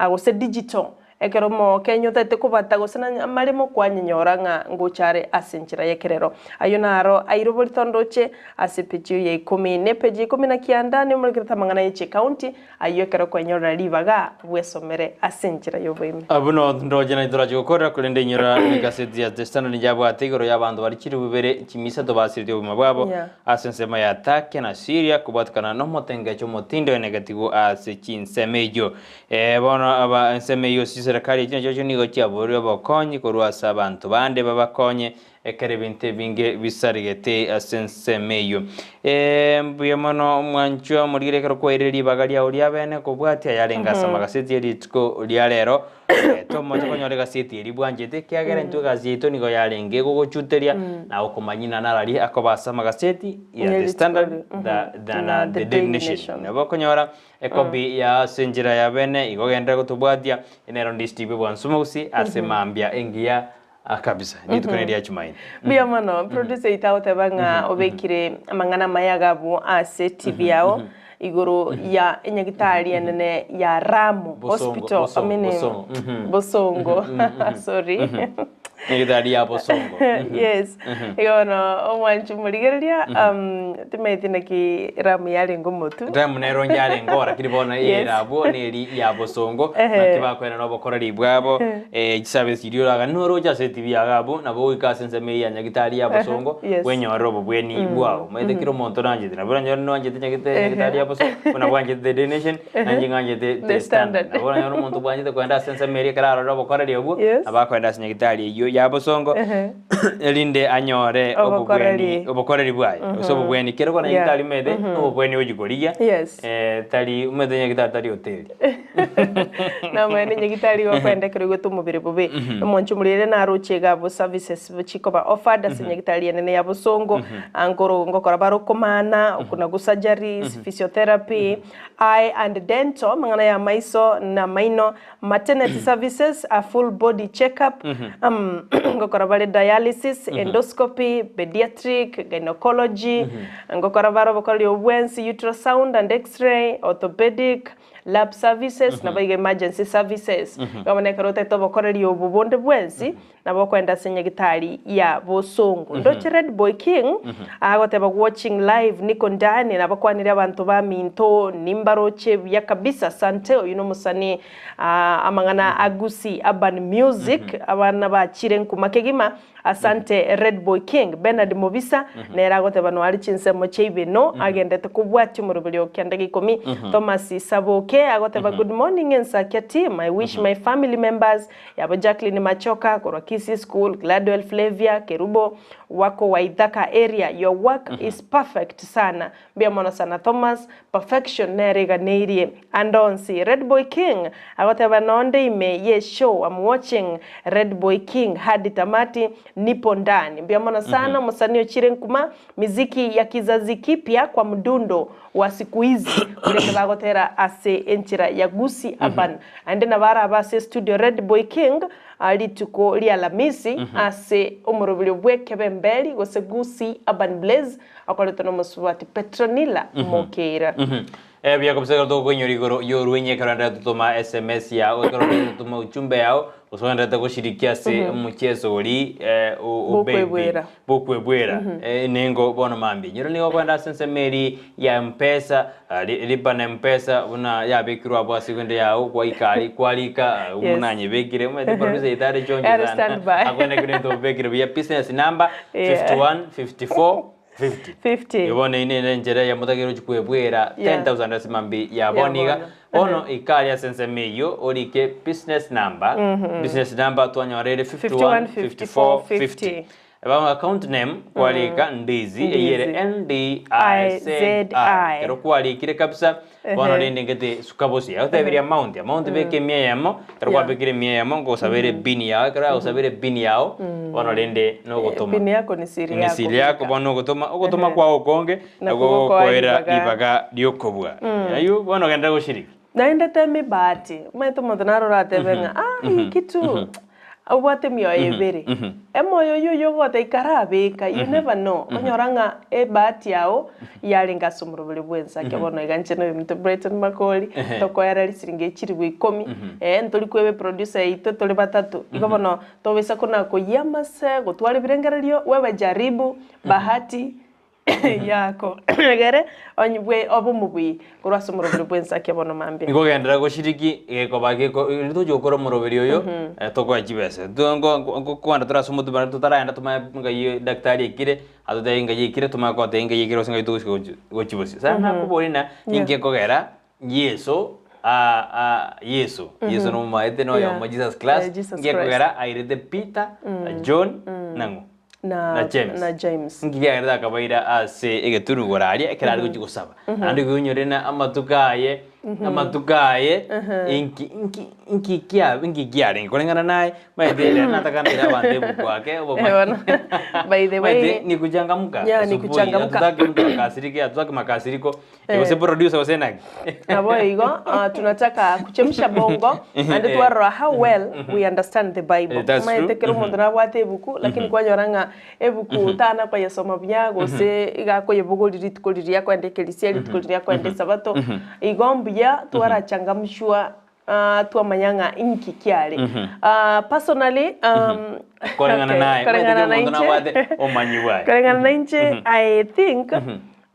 gose digital ekero omokenya otagete kobata gose na amaremo kwanyenyora ng'a ngocha are ase enchera y'ekerero. Ayio naro aire oborito ndoche ase epeji ya ikomi na epeji ya ikomi na kianda nemorekerete amang'ana ye chikaunti Ayio ekero kwenyorera ribaga bwesomere ase enchera y'oboime. Abwo ndoche naintwe torache gokorera, korende inyora egaseti ya The Standard yabwate igoro y'abanto baria chilifu ibere chimisato basiretie obogima bwabo Yeah. ase ensemo ya Turkey na Syria kobwatekana nomotengecho omotindi oenegetigwe ase chinsemo echio. Eh, bono aba ensemo eyio chiserekari echio nachio nigo chiaborire obokonyi korwa ase abanto bande babakonye Ekero ebinto ebinge bisarigete ase ensemo eyio. Ee, mbuya mono omwanchwa omorigire ekero kwairire ribaga riao ria bene kobwatia ayarenge ase amagaseti ye rituko ria rero. Eh, tomoche konyora egaseti eria bwanchete ekiagera intwe egasi yaito nigo yarenge gogochuteria na gokomanyia narari akoba ase amagaseti ya Ye The Standard rituko ri- the, the, mhm, na na The The Daily Daily Nation. Nation. Nabo okonyora ekopi ya ase enchera ya bene igo genderera gotobwatia nero ndistv bwansu mogusi ase mambia engiya Ah, kabisa. Rituko ne ria Jumaine. Mbuya mono producer oito agoteba ng'a obekire amang'ana amaya iga abwo ase TV yao igoro ya enyagitari enene ya Ramu Bosongo, Hospital, I Bosongo, mean, Bosongo. Mhm. Bosongo sorry Nyagitari ya Bosongo. Yes igo bono omwanchi morigereria timaeti naki Ramu yarenge omotwe. Ramu nero yarenge oo lakini bono Yes. ere abwo neri ya Bosongo Ehe. naki bakoenana obokoreri bwabo chisabe chiria oragane noroche ase etibi yago abwo nabo ogoika ase ensemo eye ya nyagitari ya Bosongo Yes. bwenyorere obobweni bwao. Omanyete kera omonto nanchete nabo oranyore nwanchete nyagete nyagitari ya Bosongo buna bwanchete The Daily Nation nainche ng'anchete The The Standard. Standard. Nabo oranyore omonto bwanchete kogenda ase ensemo eria ekero arorire obokoreri obwo Yes. nabo akoenda ase nyagitari eyio ya Bosongo erinde anyore Obokoreri. obobweni obokoreri bwaye gose obobweni kero kore Yeah. nyagitari omanyete obobweni ogochia korigia Yes. tari omanyete nyagitari tari hoteli. Namaene nyagitari igo okoenda ekero oigwete omobere bobe. Omonche omorwaire naroche iga abwo services chikoba offered ase nyagitari enene ya bosongo, ankoro ngokora bare okomana, okwo nakwo surgeries, physiotherapy, eye and dental, amang'ana ya amaiso na amaino, maternity services, a full body check up, ngokora bare dialysis, endoscopy, pediatric, gynecology, ngokora bare obokoreri obwo bwensi, ultrasound and x-ray, orthopedic, lab services, naboigo emergency services. Igo bono ekero otagete obokoreri obo bonde bwensi, nabo okoenda ase nyagitari ya bosongo. Ndoche Red Boy King, agoteba watching live niko ndani, nabakwanire abanto baminto, nimbaroche buya kabisa, asante, oyio nomosani amang'ana a Gusii Urban Music, abana bachire nkuma kegima, Asante Red Boy King, Bernard Mobisa nere agoteba noare chinsemo chia ibeno agendete kobwatia omoroberi o kianda gia ikomi. Thomas Saboke agoteba good morning Ensakia team, I wish my family members yabo Jacqueline Machoka korwa Kisii School, Gladwell Flavia Kerubo wako Waithaka area, your work is perfect sana. Mbuya mono sana Thomas, perfection nere eganeirie ande onsi. Red Boy King agoteba nonde ime ye show am watching Red Boy King hadi tamati nipo ndani. Mbuya mono sana omosani ochire nkuma miziki ya kizazi kipya kwa mdundo wa siku hizi korende bagotera ase enchera ya Gusii Urban. Aende nabo arabe ase studio Red Boy King. Rituko ria Alamisi ase omoroberio bw'ekebemberi gose Gusii Urban Blaze okoretwe nomosubati Petronilla Mokeira. Ebuya kabisa ekero togokoinyora igoro y'orwenyi ekero oenderete gotoma SMS yao, ekero oenderete gotoma ujumbe yao, gose oenderete goshiriki ase omocheso oria o baby Bokwebwera. bokwebwera nengo bono mambia. Nyora nigo okoenda ase ensemo eria ya Mpesa, lipa na Mpesa buna yabekirwe abwo ase egwende yao, gwaika aria kwarika buna anyebekire, omanyete producer oito are chonjo Are sana, standby. akoenda kera egento obekire buya, business number 51 54 50. 50. Igo bono eyio nere enchera eyemo otakeire gochia kwebwera 10,000 ase mambia ya bono iga. Ya Bono ika aria ase ensemo eyio orike business number, business number twanyorire 51 54 50. Bono account name kwarika Ndizi, eyio ere N-D-I-Z-I. Ekero kwarikire kabisa, bono rende ngete suka bosio. Agotebirie amount, amount beka emia eyemo, ekero kwabekire emia eyemo ngosabere epin yao, ekero agosabire epin yao, bono rende nogotoma. Pin yako ni siri Ni yako siri yako bweka. bono ogotoma, ogotoma kwao okonge, Nakwo nabo gokoa gokoera ribaga. ribaga riokobua. Aywo bono ogende goshiriki. Naende tema ebahati, omanyete omonto naro oratebe ng'a ah iki tu, obwate emioyo ebere, emoyo oyio oyio ogoteba ikarabeka, you never know, onyora ng'a ebahati yao yarenge ase omorobori bwensi ake bono iga inche na oyominto Brighton Makori, tokoera risiringi chilifu ikomi, ntori kweba eproducer yaito tore batato, igo bono tobisa kona koyia amase, gotwara ebirengererio, wewe jaribu bahati yako egere onye bwe obe omobui korwa ase omoroberi bw'ensakia bono mambia. Nkogenderera goshiriki gekoba geko riria togochia gokora omoroberi oyo tokoe chibesa. To nko nko nkogenda tore ase omotuba totaraenda tomanye ngai daktari aikire atotebie ngai aikire tomanye kogotebia ngai aikire gose ngai togochia gochi gochi bosio. Sasa nakoboria ng'a ninki gekogera Yeso Yeso, Yeso nomomaete na oyomo Jesus class, Eh, Jesus nki gekogera airete Peter, John nang'o? Na, na James. na James. Nki kiagerete akabaira ase egetunu igoro aria ekero are gochia gosaba. Naende koinyore na amatuko aye, amatuko aye, inki inki inki kia inki kiarenge koreng'ana naye, omanyete ere nataka naire abanto ebuku ake obomani. Bono, by the way, Omanyete ni kuchangamka Yeah, ni asubuhi, kuchangamka. hatutaki mtu akasirike, hatutaki makasiriko. Gose producer gose naki? Nabo igo ah, tunataka kuchemsha bongo naende twarora how well we understand the bible Eh, that's true. omanyete kera omonto nabwate ebuku lakini kwanyora ng'a ebuku tana koyesoma buya gose iga akoyebogoria rituko riria akoenda ekerisia rituko riria akoenda esabato igo mbuya twarachangamshwa ah, twamanya ng'a inki kiare Ah, personally um, Koreng'ana okay, naye, omanyete koreng'ana kera na omonto inche nabwate obomanyi bwaye. koreng'ana na inche I think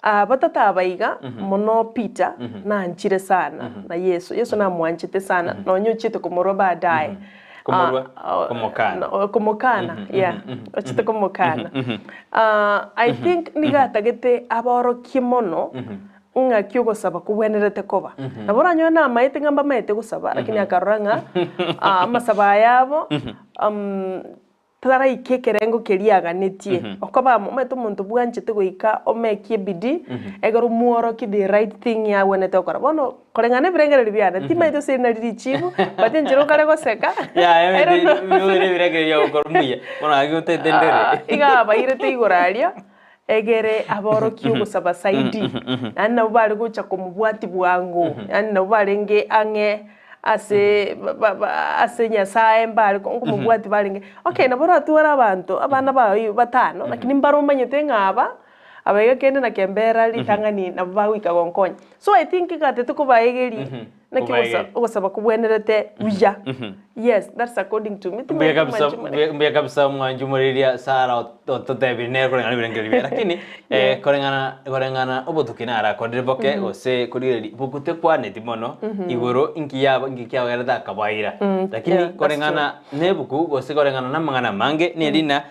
Abatata aba iga, mono Peter, nanchire sana na Yeso. Yeso namwanchete sana, nonya ochiete komorua baadaye. Komorua? Ah, Komokana. no, komokana, yeah, ochiete komokana. Ah, I think nigo atagete abaorokie mono ng'aki ogosaba kobwenerete koba. Nabo oranyore namaete ng'a mbamaete gosaba, lakini akarora ng'a ah, amasabo aya abo Taraika ekerengo keria aganetie. Okoba amo, omanyete omonto bwanchete goika omekie ebidii, ekero omworokie the right thing yagwenerete gokora. Bono koreng'ana na ebirengererio biane, timanyeti gose eri nari richibu, but enchera okare goseka, Yaya I don't know. omanyete ebirengererio bia gokora mbuya, bono gaki otete ndere. Iga abairete igoro aria, egere aborokie ogosaba zaidi, naende nabo bare gocha komobwatia bwango, yaani nabo barenge ang'e ase ba- ba- ba ase Nyasaye mbare ko nkomobwatia barenge. Okay nabo oratware abanto, abana baye batano, lakini mbare omanyete ng'a aba, aba iga kende na kembera ritang'ani nabo bagoika gonkonya. So I think igatete kobaegeria. Naki Kobaegeri. ogosaba kobwenerete buya. Yes, that's according to me. Mbuya Timanyeti kabisa, mwanchi more. mbuya mbuya kabisa omwanchi omoriria Sarah ototebirie nere koreng'ana ebirengererio biaye lakini eh, koreng'ana koreng'ana obotuki narakorire boke gose korigereria boku tekwaneti mono igoro inki yaba inki kiagerete akabaira lakini yeah, that's koreng'ana na ebuku gose koreng'ana na amang'ana amange neri na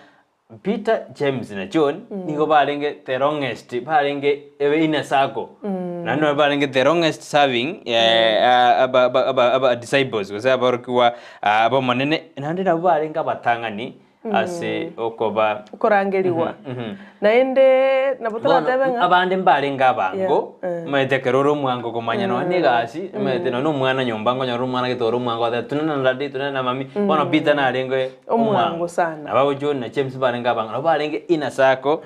Peter, James na John nigo barenge the longest barenge in a circle naende nabo barenge the longest serving aba aba aba aba disciples gose aborokigwa b'Omonene naende nabo barenge abatang'ani ase okoba Korangerigwa. Naende nabo Bono toratebe ng'a abande mbarenge abango, Yeah, eh. omanyete ekero ore omwango komanya nonya na egasi, omanyete nonya na omwana nyomba nkonyora omwana gete ore omwango agoteba tunena na daddy, tunena na mummy, bono Peter narenge Omwango sana. Nabo abwo John na James barenge abango, nabo barenge inner circle,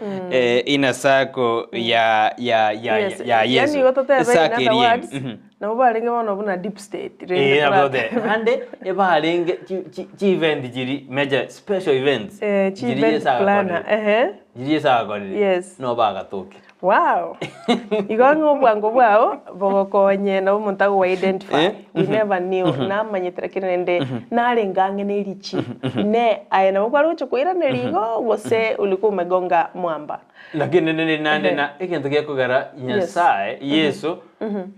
inner circle ya ya ya Yes, ya yaani Yeso. igo totebe in Esako other eria ime. words, Mhm. Nabo barenge bono buna deep state rende Eh, nabo toratebe. te. Naende ebarenge chi- chi- chi event chiri major special events Eh, chi chiri event Yeso agakorire. planner, ehe. Chiri Yeso agakorire. Yes. Nigo bagatokire. Wow! Igo ng'a obwango bwao bogokonye nabo omonto agogo identify. Eh, We never knew. Namanyete lakini rende narenge ang'e ne richi. Inee, aye nabo kware gocha koiraneria igo gose ulikuwa umegonga mwamba? Lakini rende naende na egento gekogera Nyasaye, Yeso,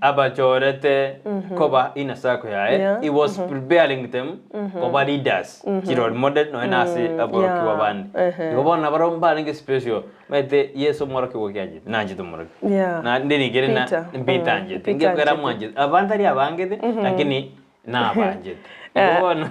abachorete koba inner circle yaye, he was preparing them koba leaders, chi role model nonya na ase aborokigwa bande. Igo bono nabarabwo mbarenge special, omanyete Yeso omworokigwa ki anchete? Nanchete omworokigwa. Naende nigere na Peter. Peter anchete. Peter Ngekwera anchete. amwanchete. Abanto aria abangete, lakini nabanchete. Igo bono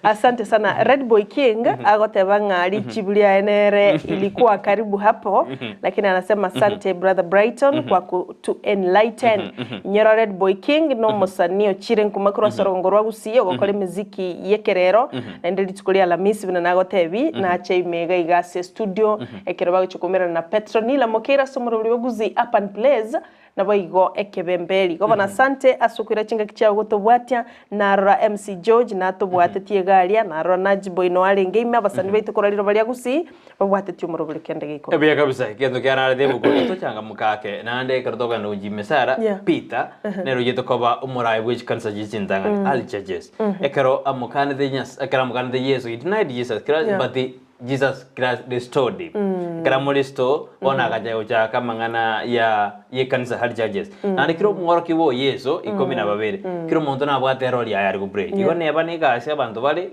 Asante sana. Red Boy King agoteba ng'a richibu riaye nere ilikuwa karibu hapo lakini anasema asante brother Brighton kwa kutu enlighten. Inyora Red Boy King nomosani ochire nkuma korwa ase orogongo rwa Gusii ogokora emiziki y'ekerero naende rituko ria Alhamisi buna nagotebi nache ime iga iga ase estudio ekero bagochia koumerana na Petronila Mokeira ase omorobori bwa Gusii Urban Blaze Naboigo ekebemberi. Igo bono asante ase okoira chingaki chiao gotobwatia, narora MC George natobwatetie iga aria, narora Najib oino arenge ime abasani baito korwa riroba ria Gusii babwatetie omorobori kende geikoro. Ebuya kabisa, egento kiararete ebuku eye tochangamoka ake, naende ekero tokogenda gochia emesara, Yeah. Peter nere ochete koba omorai bwe chikanisa chie chintang'ani, early churches. Ekero amokanete Nyas- ekero amokanete Yeso, he denied Jesus Christ, Yeah. but Jesus Christ restored him. Ekero amorestore, bono agacha gochaka amang'ana ya y'ekanisa early churches. Naende kera omworokia o Yeso ikomi na babere, kera omonto nabwate erori yaye are gopray. Igo neba na egasi abanto bare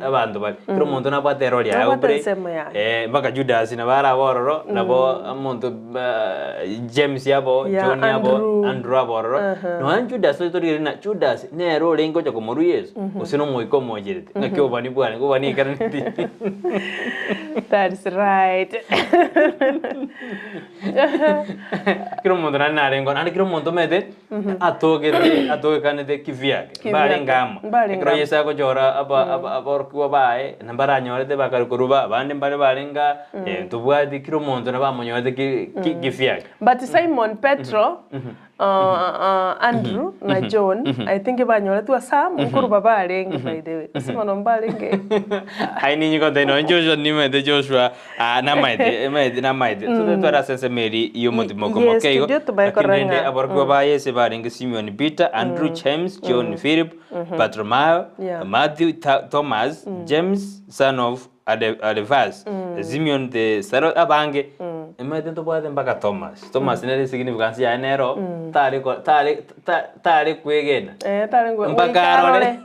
abanto bare, kera omonto nabwate erori yaye Nabwate agopray, ensemo yaye. mpaka Judas nabo arabe ororo, nabo omonto James abo, Yeah, John abo, Andrew. Andrew abo ororo. Nonya Judas oyo torigereria ng'a Judas nere orenge gocha komorua Yeso, gose na omoika omocherete. Ng'aki obobani bwane, obobani ikaraneti. That's right. Kera omonto naende narenge naende kera omonto omanyete atogete atogekanete kivyake, Kivyake. mbarenge amo. Mbarenge Ekero amo. Yeso agochora aba aba aborokigwa baye, nambaranyorete bakare korwa abande mbare barenge aa, tobwati kera omonto nabo amonyorete ki ki kivyake. But Simon Petro, Andrew na John, I think banyoretwe ase amo, nkoruba barenge by the way. Ase bono mbarenge. Aye ninye ngotebi nonye Joshua nimanyete Joshua ah, namaete emaete namaete mm. Tware ase ensemo eri y'omotimoko Yes, moke igo tudio tubae lakini korora rende ng'a, aborokigwa ba Yeso barenge Simeon Peter, Andrew, James, John, Philip, Bartholomayo, Yeah. Matthew, Tha- Thomas, James son of Ade- Alphaeus, Simeon the Zealot, abange emaete ntobwate mpaka Thomas. Thomas nere esignificance yaye nero tare ko- tare ta- tare kwegena Eh, tare ngwe- Mpaka goika arore. arore.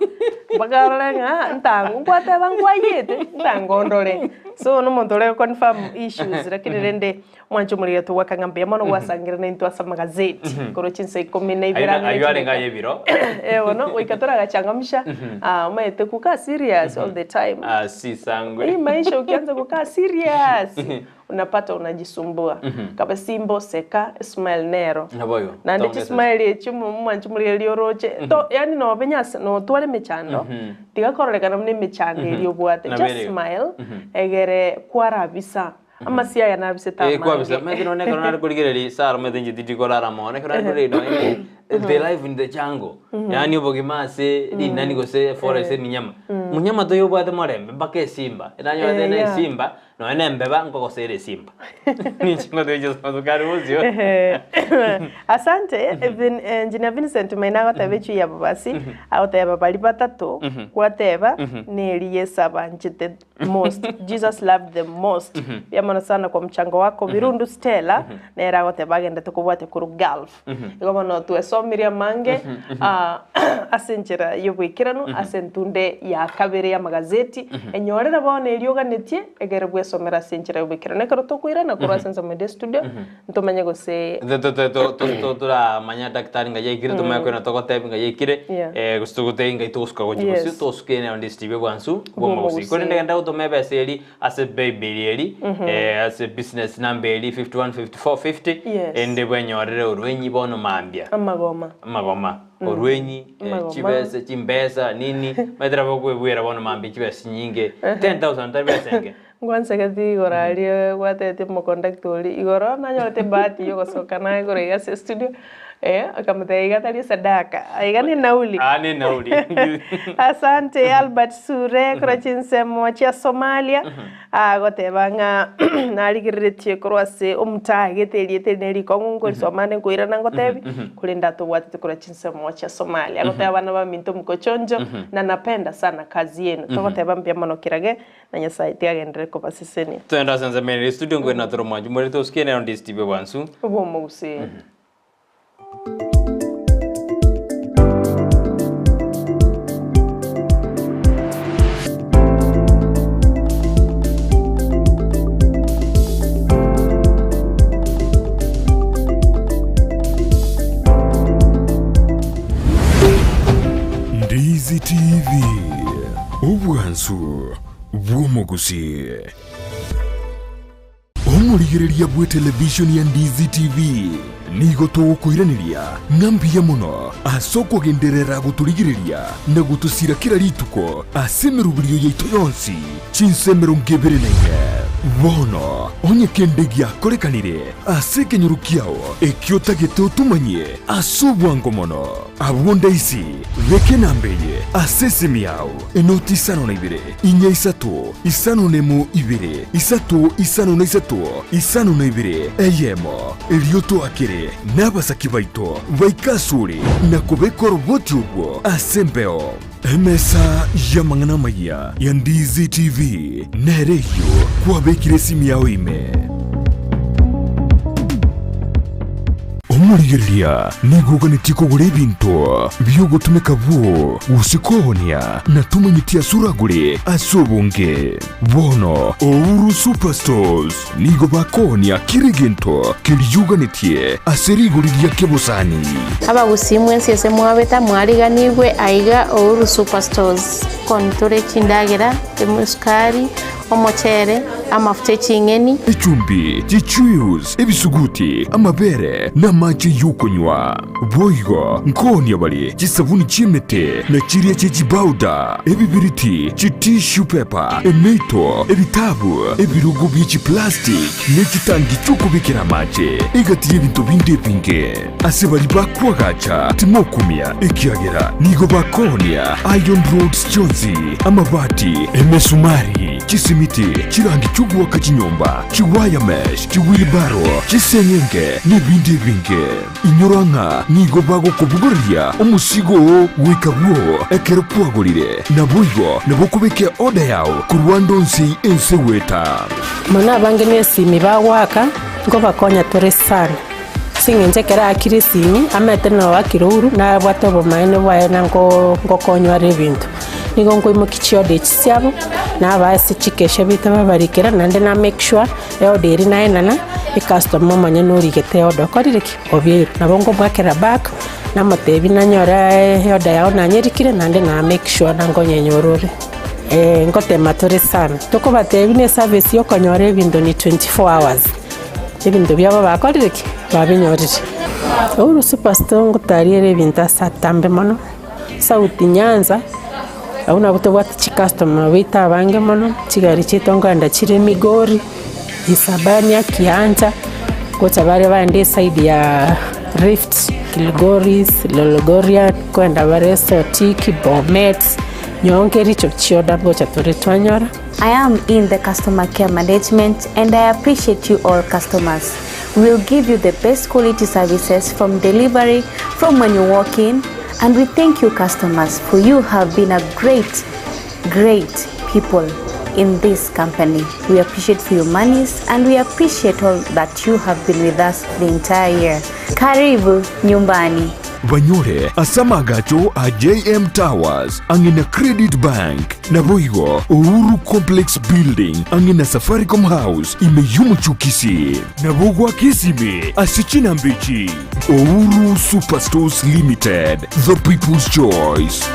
Mpaka arore ng'a ntango nkwateba nkwayete ntango ndore. So nomonto ore confirm issues lakini rende mwanche omoriri togwaka ng'a mbuya mono gwasangire naintwe ase amagazeti korwa chinsa ikomi na ibere Ayio ang'e ayio arenge chidakika. aye ebiro Eh bono goika toragachangamsha ah omanyete kukaa serious all the time. Ah, si sangwe Hii maisha ukianza kukaa serious unapata unajisumbua. Kaba simbo seka smile nero. Naboigo. Naende Tongesa. chismile echio mwanche morigereria oroche to yaani nobe nyase notware emechando tiga kororekana buna emechando eria obwate Nabo just ere igo. smile egere kwarabisa amasio aya nabisete Eh, kwabisa amange. maete nonye ekero nare korigereria Sarah omanyete inche tindi korara mono ekero nare korigereria nonye the life in the jungle yaani obogima ase rinani gose forest eminyama monyama toiyo obwate morembe mpaka esimba eranyorete Eh, na yeah. esimba Nonya nembeba nkogosera esimba. Ninche ngotebi Josephat kare bosio. Asante, Vin, Engineer Vincent Maina agoteba echui ya bobasi, agoteba bari batato, gwateba neri Yesu abanchete most, Jesus loved them most. Mbuya mono sana kwa mchango wako Birundu Stella, nere agoteba agendete kobwatia korwa Gulf. Igo bono twesomirie amange ah, ase enchera y'oboikeranu ase entunde ya kabere y'amagazeti, enyorere bono eria oganetie egere bwesomere ase enchera y'oboikeranu. Ekero tokoirana korwa ase ensemo ende estudio, ntomanye gose Toramanya daktari ng'a yaikire, tomanye koirana togotebi ng'a yaikire, Yeah. gose togotebi ng'a togosuka gochia Yes. bosio, tosuke nero ndisi tibe bwansu Bw'omogusii. bw'omogusii. Korende genda gotoma ebesa eri ase paybill eri, ase business number eri 51 54 50, Yes. erinde bwenyorere orwenyi bono mambia. Amagoma. Amagoma, orwenyi, Amagoma. chibesa, chimbesa, nini, omanyete nabo okoebuera bono mambia chibesa chinyinge, 10,000 tari besa enke. Ngwansegeti igoro aria gwatebetie omokondakta oria, igoro nanyorete ebahati ya ogosoka naye igoro iga ase estudio, akamotebia iga tari esadaka, iga ne enauli. Aa ne enauli. Asante Albert Sure korwa chinsemo chia Somalia, agoteba ng'a narigereretie korwa ase omotagete erieta eri nerikong'u nkorisoma ande nkoirana ngotebi, korende atobwatete korwa chinsemo chia Somalia. Agoteba abana baminto mkochonjo, na napenda sana kazi yenu. Togoteba mbuya mono kirage. Na Nyasae tiagenderere kobasesenia. Togende ase ensemo ere estudio nkoirana na tore omwanchi more tosukie nero ndi Steve Bwansu. Obw'omogusii. Ndizi TV. Obwansu bw'omogusii. Omorigereria bw'etelevishoni ya Ndizi TV nigo togokoiraneria ng'a mbuya mono ase okogenderera gotorigereria na gotosira kera rituko ase emeroberio yaito yonsi chinsa 24. Bono onye kende giakorekanire ase ekenyoro kiao ekio otagete otomanyie ase obwango mono, Abwo ndaisi, beka enamba eye ase esimi yao, enoti isano na ibere, inya isato, isano na emo ibere, isato isano na isato, isano na ibere, eyemo. Erio toakere nabasaki baito baike asore na kobeka oroboti orwo ase embeo. Emesa y'amang'ana amayia ya Ndizi TV nere eyio kwabekire esimi yao ime. Omorigereria nigo oganetie kogora ebinto bi'ogotumeka bwoo gose koonia na tomanyeti ase oragore ase obonge. Bono Ouru Superstores nigo bakoonia kera egento keria oganetie ase rigori ria kebosani. Abagusii mwensi ase mwabeta mwariganigwe aiga Ouru Superstores. Kontore chindagera, esukari, Omochere, amafuta e ching'eni. Echumbi, chichuius, ebisuguti, amabere, na amache y'okonywa. Boigo nkoonia bare chisabuni chi'emete, na chiria chie chibauda, ebibiriti, chitissue paper, emeito, ebitabu, ebirogo bie chiplastic, ne chitangi chi'okobekera amache, egati y'ebinto binde ebinge. Ase baria bakoagacha timokumia, ekiagera nigo bakoonia iron rods chionsi, amabati, emesumari, chisimiti, chirangi chi'ogoaka chinyomba, chiwire mesh, chiwheelbarrow, chiseng'enge, nebinde ebinge. Inyora ng'a nigo bagokobogoreria omosigo oo goika bwoo ekero kwagorire. Naboigo nabo okobeka eorder yao korwa ande onsi ense goeta. Mono abange nesimi bagoaka, nkobakonya tore sana. Ase eng'encho ekero aakire esimi, amaete na oakire ouru, nabwate obomaene bwaye na nko nkokonywa are ebinto. Nigo nkoimokia chiorder echi chiabo, nabaa ase chikesha baito babarikera, naende na make sure, eorder eria naenana, ecustomer omonyene origete eorder okorire ki? Obeirwe. Nabo nkomoakera back, namotebia nanyora eorder yago nanyerikire, naende na make sure na nkonyenyora ore. Ngotema tore sana, tokobatebia buna eservice ya okonyora ebinto ni 24 hours. Ebinto biabo bakorire ki? Babinyorire. Uhuru Superstore ngotariere ebinto ase atambe mono, South Nyanza, abwo nabwo tobwate chicustomer baito abange mono, chigari chiaito nkoenda chire Migori, Isabania, Kiancha, gocha bare baende eside ya Rift, Kilgoris, Lologorian, nkoenda bare Sotik, Bomet, Nyonke, Kericho, chioda ngocha tore twanyora. I am in the customer care management and I appreciate you all customers. We will give you the best quality services from delivery, from when you walk in, and we thank you customers for you have been a great, great people in this company. We appreciate for your monies and we appreciate all that you have been with us the entire year. Karibu nyumbani. Banyore ase amagacho a JM Towers ang'e na Credit Bank. Naboigo Uhuru Complex Building ang'e na Safaricom House ime y'omochie o Kisii. Nabo goaka esimi ase chinamba echi, Uhuru Superstores Limited, the people's choice.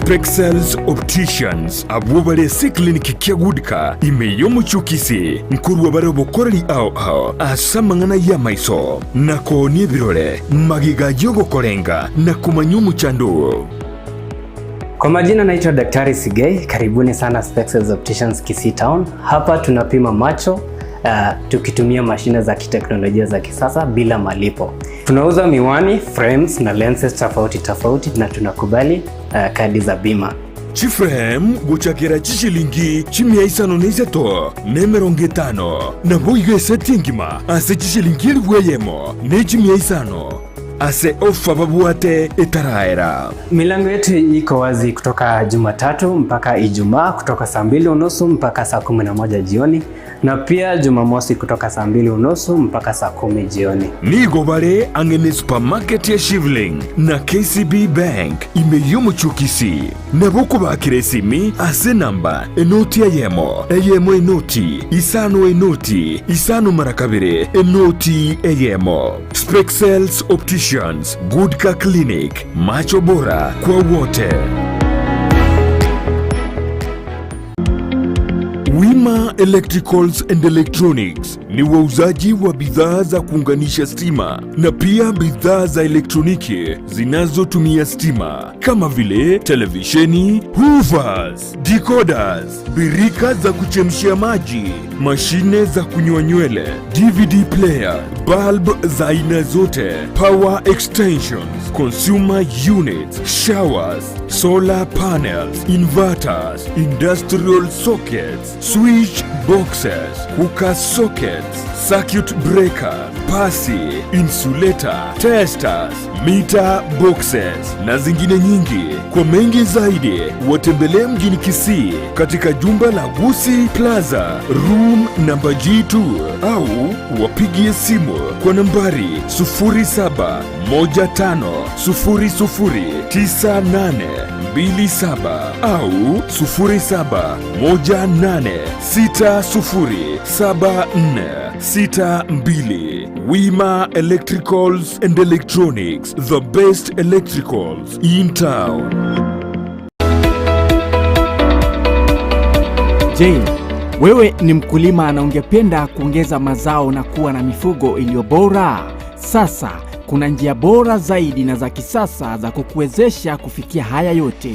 Spexels Opticians abwo bare ase eclinic kia Goodcar ime y'omochie o Kisii nkorua bare obokoreri ao ao ase amang'ana y'amaiso na koonia ebirore magega y'ogokorenga na komanya omochando oo. Kwa majina naitwa Daktari Sigei, karibuni sana Spexels Opticians Kisii Town. Hapa tunapima macho tukitumia mashine za kiteknolojia za kisasa bila malipo. Tunauza miwani, frames na lenses tofauti tofauti na tunakubali kadi za bima. Chiframe gochakera chishilingi chimia isano na isato na emerongo etano, naboigo eseti engima ase chishilingi elifu eyemo ne chimia isano ase ofa babwate etaraera. Milango yetu iko wazi kutoka Jumatatu mpaka Ijumaa kutoka saa mbili unusu mpaka saa 11 jioni na pia Jumamosi kutoka saa mbili unusu mpaka saa 10 jioni. Nigo bare ang'e ne supermarket ya Shivling na KCB Bank ime y'omochie o Kisii. Nabo okobakera esimi ase enamba enoti eyemo, eyemo enoti, isano enoti, isano mara kabere, enoti eyemo. Spexels Opticians, Goodcar Clinic, macho bora kwa wote. Wima Electricals and Electronics ni wauzaji wa bidhaa za kuunganisha stima na pia bidhaa za elektroniki zinazotumia stima kama vile televisheni, hoovers, decoders, birika za kuchemshia maji, mashine za kunyoa nywele, DVD player, bulb za aina zote, power extensions, consumer units, showers, solar panels, inverters, industrial sockets, switch boxes, cooker sockets, circuit breaker, pasi, insulator, testers, meter boxes na zingine nyingi. Kwa mengi zaidi watembelee mjini Kisii katika jumba la Gusii Plaza room namba G2 au wapigie simu kwa nambari 0715009827 au 0718607462. Wima Electricals and Electronics, the best electricals in town. Je, wewe ni mkulima na ungependa kuongeza mazao na kuwa na mifugo iliyo bora? Sasa kuna njia bora zaidi na za kisasa za kukuwezesha kufikia haya yote.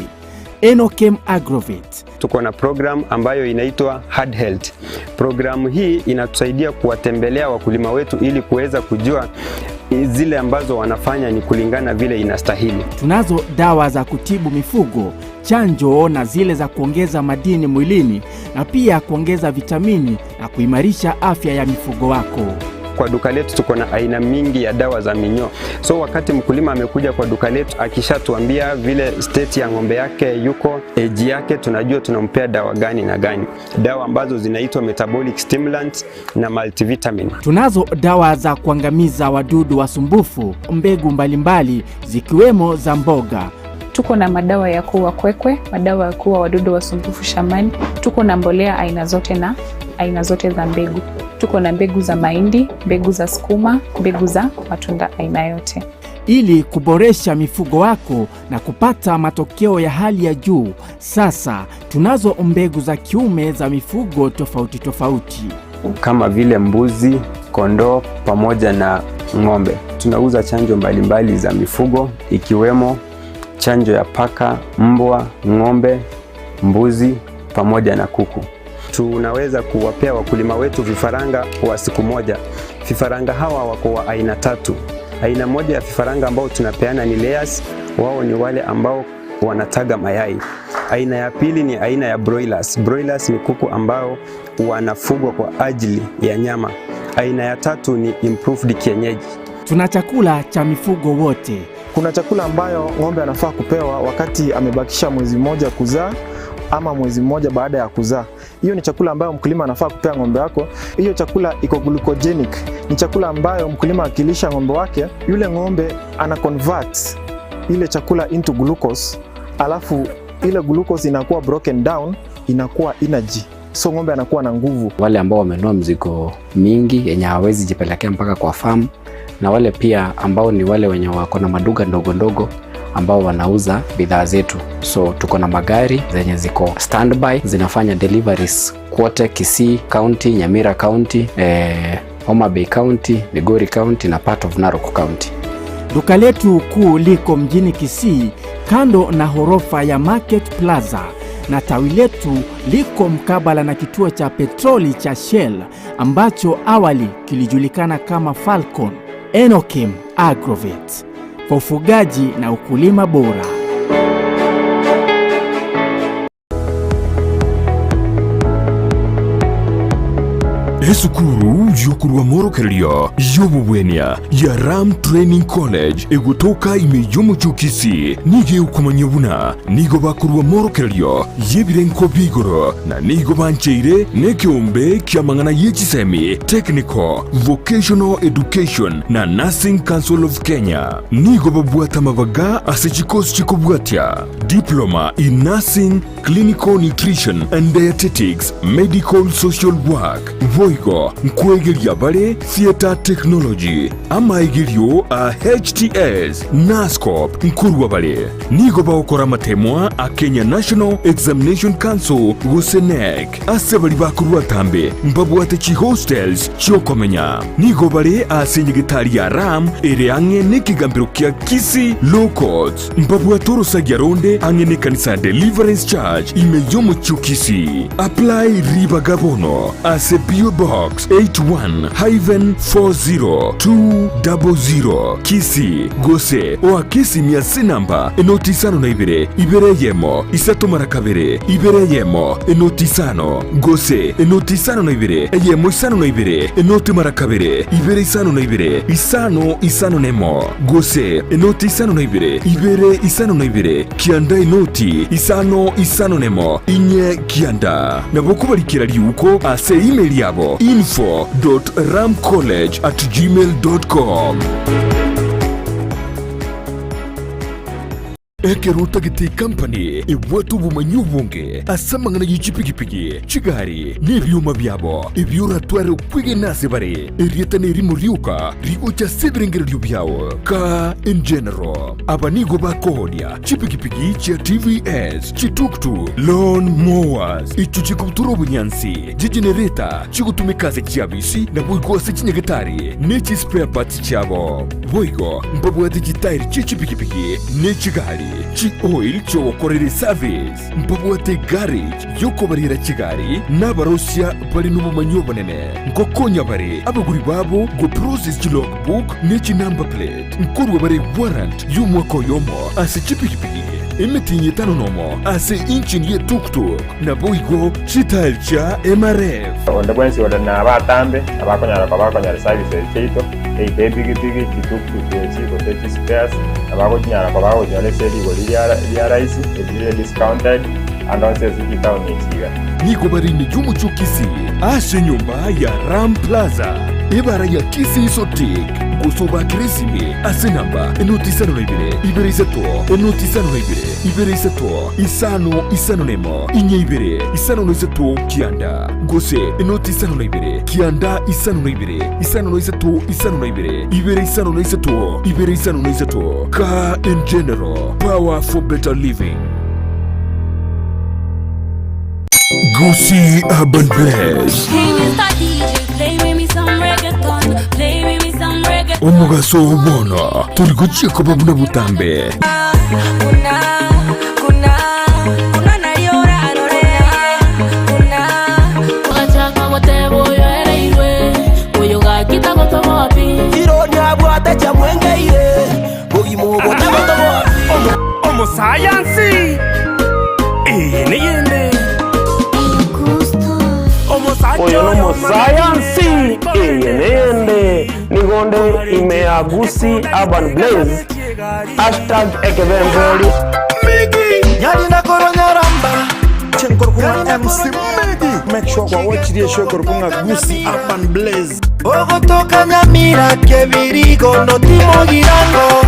Enokem Agrovet. Tuko na program ambayo inaitwa Hard Health. Programu hii inatusaidia kuwatembelea wakulima wetu ili kuweza kujua zile ambazo wanafanya ni kulingana vile inastahili. Tunazo dawa za kutibu mifugo, chanjo na zile za kuongeza madini mwilini na pia kuongeza vitamini na kuimarisha afya ya mifugo wako. Kwa duka letu tuko na aina mingi ya dawa za minyoo. So wakati mkulima amekuja kwa duka letu akishatuambia vile state ya ng'ombe yake yuko, age yake, tunajua tunampea dawa gani na gani, dawa ambazo zinaitwa metabolic stimulant na multivitamin. Tunazo dawa za kuangamiza wadudu wasumbufu, mbegu mbalimbali zikiwemo za mboga. Tuko na madawa ya kuua kwekwe, madawa ya kuua wadudu wasumbufu shambani. Tuko na mbolea aina zote na aina zote za mbegu. Tuko na mbegu za mahindi, mbegu za sukuma, mbegu za matunda aina yote. Ili kuboresha mifugo wako na kupata matokeo ya hali ya juu, sasa tunazo mbegu za kiume za mifugo tofauti tofauti kama vile mbuzi, kondoo pamoja na ng'ombe. Tunauza chanjo mbalimbali za mifugo ikiwemo chanjo ya paka, mbwa, ng'ombe, mbuzi pamoja na kuku. Tunaweza kuwapea wakulima wetu vifaranga wa siku moja. Vifaranga hawa wako wa aina tatu. Aina moja ya vifaranga ambao tunapeana ni layers, wao ni wale ambao wanataga mayai. Aina ya pili ni aina ya broilers. Broilers ni kuku ambao wanafugwa kwa ajili ya nyama. Aina ya tatu ni improved kienyeji. Tuna chakula cha mifugo wote. Kuna chakula ambayo ng'ombe anafaa kupewa wakati amebakisha mwezi mmoja kuzaa ama mwezi mmoja baada ya kuzaa. Hiyo ni chakula ambayo mkulima anafaa kupea ng'ombe wako. Hiyo chakula iko glucogenic, ni chakula ambayo mkulima akilisha ng'ombe wake, yule ng'ombe ana convert ile chakula into glucose, alafu ile glucose inakuwa broken down, inakuwa energy, so ng'ombe anakuwa na nguvu. Wale ambao wamenunua mzigo mingi yenye hawawezi jipelekea mpaka kwa farm, na wale pia ambao ni wale wenye wako na maduka ndogo ndogo ambao ambao wanauza bidhaa zetu. So tuko na magari zenye ziko standby zinafanya deliveries kwote Kisii County, Nyamira County, Homa Bay County, Migori County na part of Narok County. Duka letu kuu liko mjini Kisii kando na horofa ya Market Plaza na tawi letu liko mkabala na kituo cha petroli cha Shell ambacho awali kilijulikana kama Falcon. Enokim Agrovet kwa ufugaji na ukulima bora. Esukuru yokorwa amorokererio y'obobwenia ya Ram Training College egotoka ime y'omochie o Kisii nigo egokomanyia buna nigo bakorwa amorokererio y'ebirengo bia igoro na nigo bancheire nekeombe ki'amang'ana ye chisemi, Technical, Vocational Education na Nursing Council of Kenya. Nigo babwate amabaga ase chikosi chikobwatia, Diploma in Nursing, Clinical Nutrition and Dietetics, Medical Social Work, boigo nkwegeria bare Theatre Technology, amaegerio a HTS, Nascop nkorwa bare. Nigo bagokora amatemwa a Kenya National Examination Council gose KNEC. Ase baria bakorwa atambe mbabwate chihostels chiokomenya. Nigo bare ase enyegetari ya Ram ere ang'e nekegambero kia Kisii Law Courts. Mbabwate orosagia ronde ang'e nekanisa ya Deliverance Church ime y'omochie o Kisii. Apply ribaga bono ase PO Box 81-40200 Kisii gose oake esimi ase enamba enoti isano na ibere, ibere eyemo, isato mara kabere, ibere eyemo, enoti isano, gose enoti isano na ibere, eyemo isano na ibere, enoti mara kabere, ibere isano na ibere, isano isano nemo, gose enoti isano na ibere, ibere isano na ibere, kianda enoti isano isano nemo, inye kianda. Nabo okobarikera riuko ase email yabo info dot ramcollege at gmail dot com. Ekero otagete ekampani ebwate obomanyi obonge ase amang'ana ye chipigipigi, chigari, na ebioma biabo, ebio oratware okwegena ase bare, erieta nerimo rioka rigocha ase ebirengererio biao. Kaa in general, aba nigo bakoonia chipigipigi chia TVS, chituktuk, lawn mowers, echio chikobutora obonyansi, chigenereta chigotumeka ase chiabisi naboigo ase chinyagetari, ne chispare parts chiabo. Boigo mbabwate chitairi chie chipigipigi ne chigari, chi-oil chi'ogokorera eservice, mbabwate egarage y'okobarera chigari, na abarosia bare nobomanyi obonene. Nkokonya bare abagori babo go-process chilogbook ne chinumber plate. Nkorua bare warrant y'omwaka oyomo ase chipigipigi, emetienyi etano nomo ase engine ye tuk-tuk, naboigo chitairi chia MRF. Onde bwensi ore nabatambe, abakonyara koba bakonyora services chiaito, either epigipigi, chituktuk echi, gose chispares, abagochinyara koba bagochinyora ase rigori ria rahisi, eri rire discounted, ande onsi ase chitaoni echi iga. Nigo bare ime y'omochie o Kisii ase enyomba ya Ram Plaza, ebara ya Kisii Sotik, gose obakere esimi ase enamba enoti isano na ibere, ibere isato, enoti isano na ibere, ibere isato, isano isano na emo, inye ibere, isano na isato, kianda, gose enoti isano na ibere, kianda isano na ibere, isano na isato, isano na ibere, ibere isano na isato, ibere isano na isato. Car in general, power for better living. Gusii Urban Blaze. Hey, Mr. DJ, play me some reggaeton. Play me some reggaeton. Omogaso oo bono tori gochia koba buna botambe. Omosayansi eye neyende. Oyo nomosayansi eye neyende. Nigo nde ime ya Gusii Urban Blaze hashtag ekebembori. Chenkorokung'a MC Miggy. Make sure kwawochirie show ekorokung'a Gusii Urban Blaze. Ogotoka Nyamira kebirigo notimogirango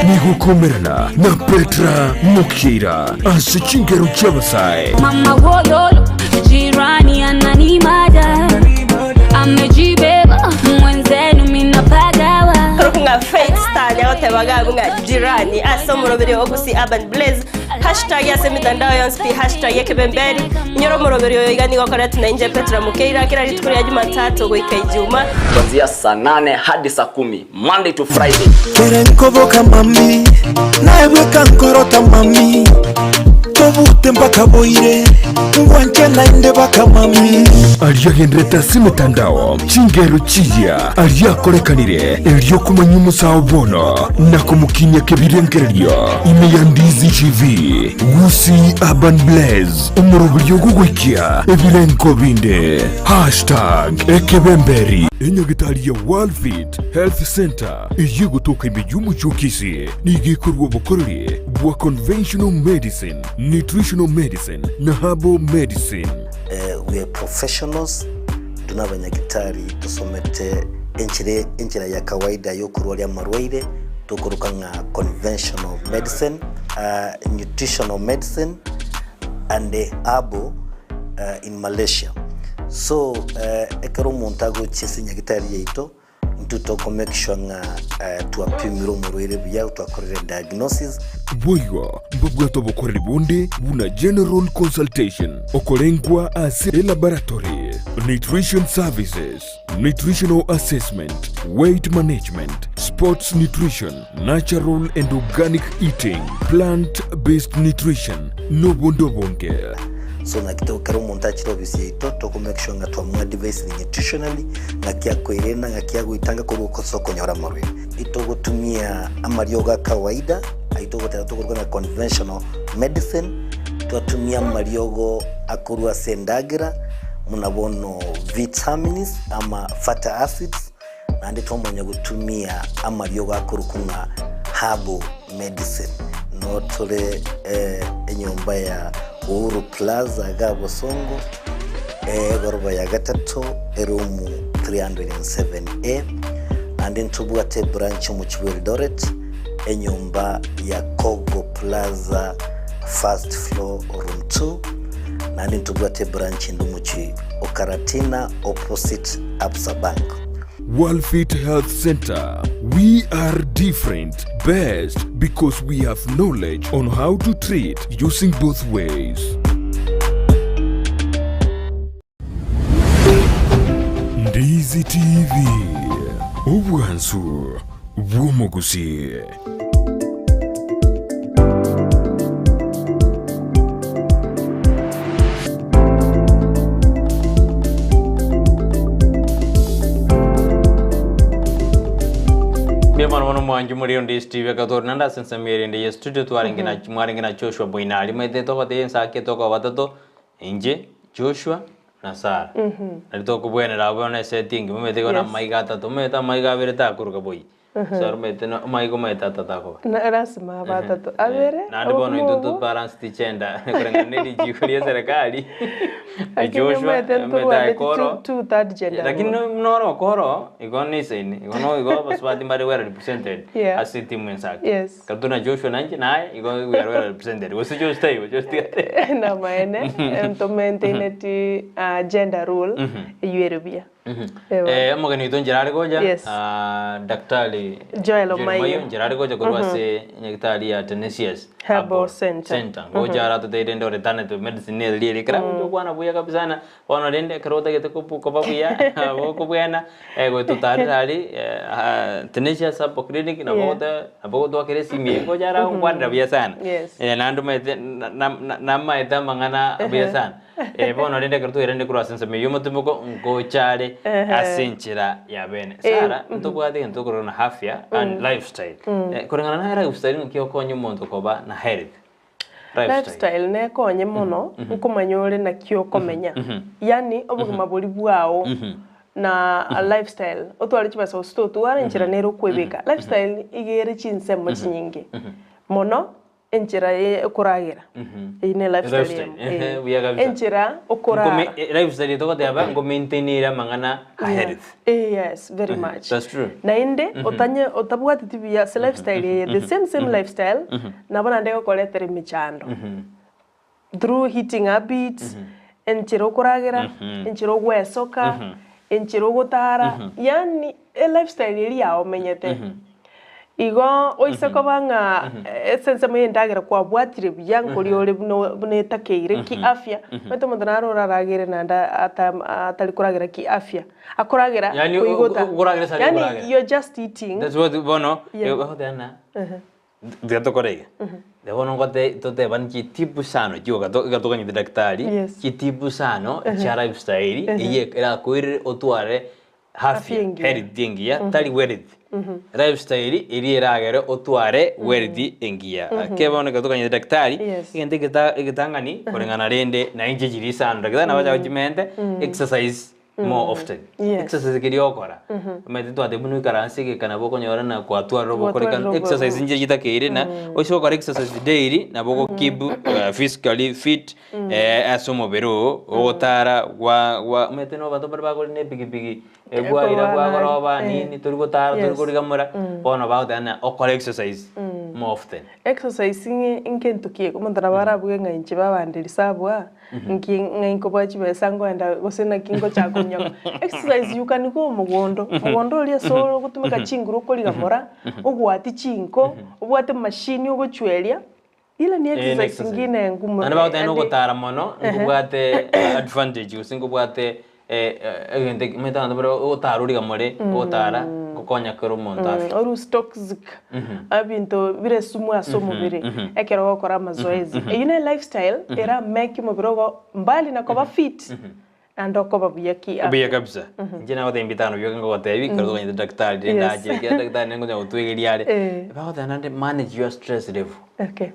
Nigokomerana na Petra Mokira ase chingero chi'abasae. Mama wololo, jirani ananimada. Amejibeba, mwenzenu mimi napagawa. Korokung'a Faith Star. Togoteba gabu ng'a jirani ase omoroberio o Gusii Urban Blaze, hashtag ase emitandao yonsi pi hashtag ekebemberi. Inyora omoroberio oyo iga nigo okoretwa na inche Petra Mukeira kera rituko ria Jumatatu goika Ijuma. Kuanzia saa nane hadi saa kumi Monday to Friday. Kere nkoboka mami naye bweka nkorota mami tobute mpaka boire ngwanche naende baka mami. Aria agenderete ase emetandao, chingero chiya aria akorekanire, erio komanya omosao bono na komokinia kebirengererio ime ya Ndizi TV, Gusii Urban Blaze, omoroberio ogogoikia ebirengo binde. Hashtag Ekebemberi. Enyagitari ya Worldfit Health Center eyio egotoka ime y'omochie o Kisii nigo ekorua obokoreri bwa conventional medicine, nutritional medicine na herbal medicine. We are professionals, intwe nabanyagitari tosomete enchera enchera ya kawaida yokorwaria amarwaire tokoroka ng'a conventional medicine, nutritional medicine and herbal in Malaysia. So ekero omonto agochia ase enyagitari yaito, intwe toko make sure ng'a twapimire omorwaire buya, twakorire diagnosis. Boigo mbabwate obokoreri bonde buna general consultation, okorengwa ase elaboratory, nutrition services, nutritional assessment, weight management, sports nutrition, natural and organic eating, plant based nutrition, nobonde obonge. So naki to ekero omonto achire ofisi yaito toko make sure ng'a twamoadvisire nutritionally ng'aki akoirena ng'aki agoitanga korwa ase okonyora amarwaire. Itogotumia amariogo a kawaida ayio togoteba tokoruga ng'a conventional medicine, twatumia amariogo akorwa ase endagera buna bono vitamins ama fatty acids, Naende twamanya gotumia amariogo akorokwa ng'a herbal medicine. Noo tore enyomba ya Uhuru Plaza igaa Bosongo, egoroba ya gatato, eroom 307A. Naende ntobwate ebranch omochie bwa Eldoret, enyomba ya Kogo Plaza first floor room 2. Naende ntobwate ebranch ende omochie o Karatina opposite Absa Bank. Worldfit Health Center, we are different, best because we have knowledge on how to treat using both ways. Ndizi TV, obwansu bw'omogusii. Mbuya mono mono mwanchi muri onde Steve Ekatori naende ase ensemo erinde ye studio twarenge na mwarenge na Joshua Boinari maete togoteba ensake tokoba batato inche Joshua na Sara nari tokobwenera abwo bono eseti engima omanyete igo na amaiga atato omanyete amaiga abere takoruga boi Sara omanyete na amaiga omanyete atato akoba Na lasima abe atato abere naende bono obokima intwe obo tobalance tichenda koreng'ana na erichiko ria eserekari Lakini Joshua omanyete omanyete ntorwaneti akoro two third gender lakini rule. noro okoro igo nesaini igo no igo abasubati mbare well represented Yeah. ase etimu ensake Yes. Ekero tore na Joshua nainche naye igo we are well represented gose Josh taibo Josh tiga Namaene ntomaintaineti gender rule eywo ere buya. Eh, omogeni oito nchera are gocha Yes. ah, Daktari Joel Omayo. nchera are gocha korwa ase nyagetari ya Tenacious Herbal Center. Center gocha ara toteire inde alternative medicine neri ere ekero agocha gokwana buya kabisa na bono rende ekero otagete kobu koba buya gokobwena gototarera aria Tenacious Herbal Clinic nabo Yeah. ogote nabo ogotwakera esimi eye ngocha ara agokwanera buya sana Yes. naende omanyete na- na- namaete amang'ana buya sana. Bono rende ekero twairande korwa ase ensemo eyio omotimoko ngocha are ase enchera ya bene. Sara, ntobwate egento tokorora na afya and lifestyle. Koreng'ana naye lifestyle naki okonya omonto koba na health? Lifestyle. Lifestyle nekonye mono nkomanya ore naki okomenya yaani obogima boria bwao na lifestyle otware chibesa gose totwara enchera nere okoebeka. Lifestyle iga ere chinsemo chinyinge mono Enchera ye okoragera, eyio ne lifestyle Lifestyle, eyemo, ehe, eh. buya kabisa. Enchera okorara. Nkome- eh, lifestyle togoteba ngo maintain ere amang'ana a Yeah. health. Eh, yes, very much. That's true. Naende otanye otabwateti buya ase lifestyle eye, the same same lifestyle, nabo naende egokoretera emechando. Through eating habits, enchera okoragera, enchera ogwesoka, enchera ogotara, yaani e lifestyle eria yago omenyete. Igo oise koba ng'a ase ensemo y'endagera kwabwatire buya nkoria ore buna buna etakeire kiafya, omanyete omonto naro oraragere naende ata atari koragera kiafya, akoragera Yaani koigota. okoragera ase aria Yaani okoragera. you're just eating. That's what bono, Yeah. egoteba Ehe. Tiga tokore iga, riria bono ngote totebani chitipu isano chioka to ekero tokonyete daktari, Yes. chitipu isano Ehe. chia lifestyle Ehe. eywo erakoirere otware Afya afya, engiya. health engiya, tari wealth. Lifestyle eria eragere otware wealth engiya. Ake bono ekero tokonyete daktari, Yes. egento egeta egetang'ani koreng'ana rende na inche chiria isano, daktari nabo acha gochimente, exercise more often. Yes. Exercise keria ogokora, omanyete twateba buna oikaranse egeka nabo okonyora na kwatwarire obokoreka, Gwatwarire obo- exercise nchire chitakeire na oise gokora exercise daily nabo ogo keep physically fit ase omobere oo, ogotara gwa gwa omanyete na abanto mbare bagorire na epikipiki, bwaira Korwa bwagoroba nari, nini tori gotara tori Yes. korigamora, bono bagoteba ng'a okore exercise more often. Exercise ng'e nkento ki omonto nabo arabuge ng'a inche babande risabu aa, Nki ng'a inkoboa chibesa nkoenda gose naki ngochaka kominyoka. Exercise you can go mogondo, mogondo oria ase ore ogotumeka chinguru okorigamora, ogwati chinko, obwate machine ogochweria, ile ni Eye ne exercise exercise. ngine engumu Naende bagoteba ande nogotara mono, Ehe. nkobwate advantage gose nkobwate egento eke omanyete abanto bare ogotara origamore, ogotara gokonya kera omonto afya. Oruse toxic ebinto bire esumu ase omobere ekero ogokora amazoezi. Eyio ne lifestyle era make omobere ogo mbali na koba fit naende okoba buya ki Buya afya. kabisa. Inche nagotebia mbitano bioka ngogotebia ekero tokonyete daktari rende Yes. ache ekiagera daktari nere ngonya gotwegeria are. Eh. Bagoteba naende manage your stress level. Okay.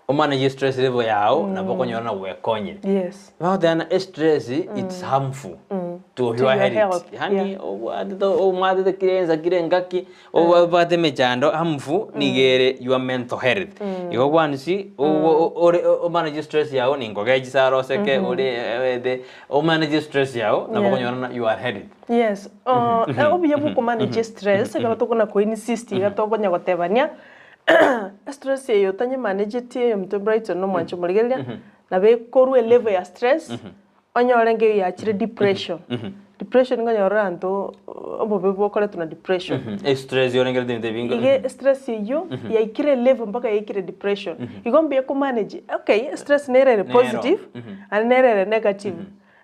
Omanage estress level yao nabo okonyora na gwekonyire. Yes. Bagoteba ng'a estress it's harmful to To your your health. health, Yaani yeah. obwatete omwatete kira ensa kira engaki obwate emechando harmful nigo ere your mental health. Igo bwansi ore omanage estress yao ninkogechi sara oseke ore ete omanage estress yao nabo Yeah. okonyora ng'a you are healthy. Yes, obuya bwa okomanage estress ekero tokona ko insist iga tokonya gotebania Estress eye otanyemanejeti eyomto Brighton nomwancho omorigereria, nabo ekorwa elevel ya stress, onyore ng'a eywo yachire depression. Depression nigo onyore abanto obobe bokoretwa na depression. Estress yorengerete ebinto ebinge. Iga estress eywo yaikire elevel mpaka yaikire depression. Igo mbuya komanage, okay stress nere ere Nero. positive, naende nere ere negative.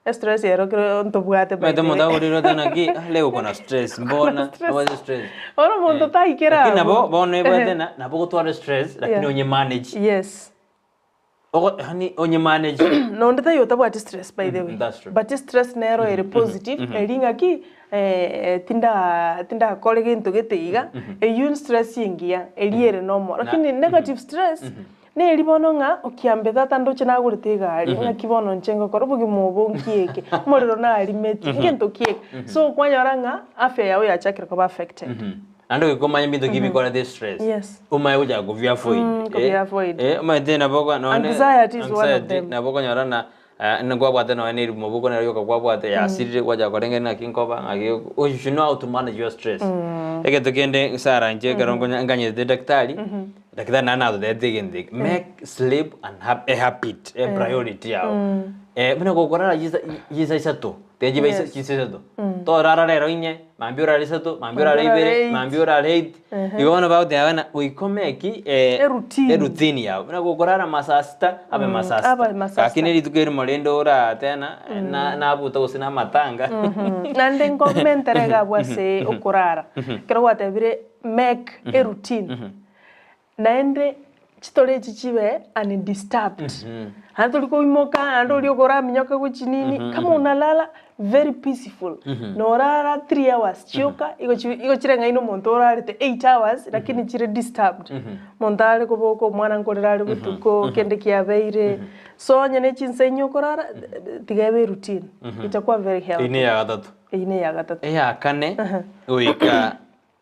Estress ero kero ntobwate by Omanyete the omonto way. agorirwe ata naki, ah leo uko na stress mbona, stress. obwate stress. Bono omonto taikera Lakini abwo. nabo bono ebwate na nabo ogotwara stress lakini Yeah. onye manage. Yes. Ogo yaani onye manage. Nonde taiyo otabwati stress by the way. That's true. But stress nero ere positive, eri ng'aki tinda tindakore gento gete iga, eywo stress engiya, eria ere normal. Lakini negative stress, Neri bono ng'a okiambe tata ndoche nagorete egari, ng'aki bono inche ngokora obogima obo nki eke, omorero narimeti, ngento ki eke. So kwanyora ng'a afya yao yachakire koba affected. Naende goika omanye mbinto ki bikorete stress, Yes. omanye gochaka kobia avoid. Kobia avoid. Omanyete nabo oko nonye Anxiety is one of anxiety, them. nabo okonyora ng'a nkwabwate nonye na erimo oboku nero rioka kwabwate yasirire gwachaka korengereria naki nkoba ng'aki you should know how to manage your stress. Egento kende Sarah inche ekero nkonya nkanyete daktari, daktari naende natotebeti egento eke, make sleep an a habit, a priority yago. Buna gokorara chisa chinsa isato, tiga chibe Yes. chinsa isato, torara rero inye, mambia orare isato, mambia orare Mambia orare ibere, eight. mambia orare eight, Ehe. igo bono bagoteba ng'a goika omeki Eroutine. eroutine yago, buna gokorara masaa sita, abe masaa sita. Abe masaa Lakini sita. rituko erimo rende orate na na nabuta gose na amatanga. Naende nkomentere iga abwo ase okorara, ekero gwatebire make eroutine, Naende chitoro echi chibe undisturbed. Naende tori koimoka naende oria okoraminyoka gochia nini, kama unalala very peaceful. Norara 3 hours chioka igo chi igo chireng'aine omonto orarete 8 hours lakini chire disturbed. Omonto are koboka omwana nkorera are botuko, kende kiabeire, so onye ne chinsa inye okorara tiga ebe eroutine, itakuwa very Eyio healthy. ne eya gatato. Eyio ne eya gatato. Eya kane, goika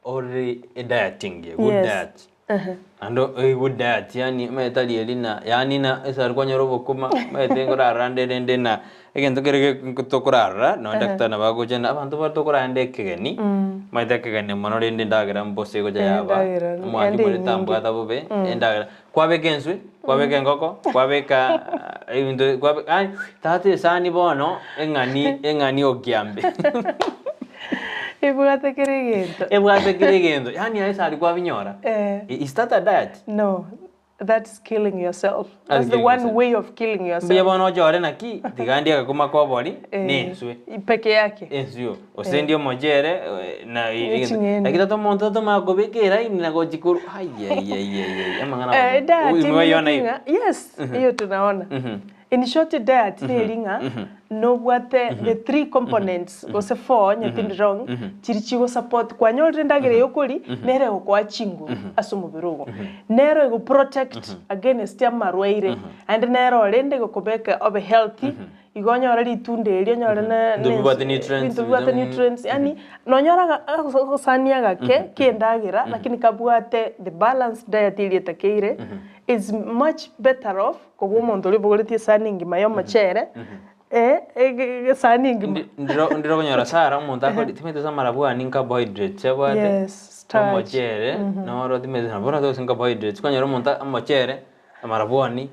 Ore ediet engiya, good Yes. diet. Ehe. Naende a good diet yaani omanyete tari eri na yaani na ase kwanyora obokima, omanyete nkorarora nde rende na egento kere ge tokorarora nonye Ehe. daktari nabo agocha na abanto bare tokorarenda ekegeni, omanyete ekegeni mono rende endagera mbose egocha Eh, yaba, endagera omwanchi ende more enyinge. tambwata bobe, endagera, kwabeka enswe, kwabeka engoko, kwabeka ebinto kwabe yaani tata esani bono eng'ani eng'ani okiambe. Ebwate kera egento. Ebwate kera egento. Yaani aye sari kwabinyora. Eh. Is that a diet? No, that's killing yourself. That's That's the killing one yourself. way of killing yourself. Mbuya bono ochore naki, tiga ndie agakoma ka obori, Eh, na enswe. Peke yake. Enswe yo. Gose ndie omochere, eh, na Ne ching'ende. Lakini tata omonto tatomanya kobeka eraini na gochi korwa, aiaiaiaiai, amang'ana Eh, diet Uy, mwaiona hiyo? ring'a- Yes, hiyo tunaona. In short diet neri ng'a nobwate the three components gose four onye tindi wrong chiri chigo support kwanyorire endagera eye okori nere egokoa chinguru ase omobere ogo. Nero ego protect against amarwaire naende nero rende egokobeka obe healthy igo onyore ritunda eri onyore ne Binto bibwate nutrients, binto bibwate nutrients yaani nonyora agosania agake ka endagera lakini kabwate the balanced diet eria etakeire is much better off kobua omonto oria obogoretie esani engima ya omochere, esani engima. Ndiro ndiro okonyora Sarah omonto akori timanyeti gose amarabwani carbohydrates abwate, Yes, starch. omochere noro timanyeti nabo oratoke gose carbohydrates, okonyora omonto omochere, amarabwani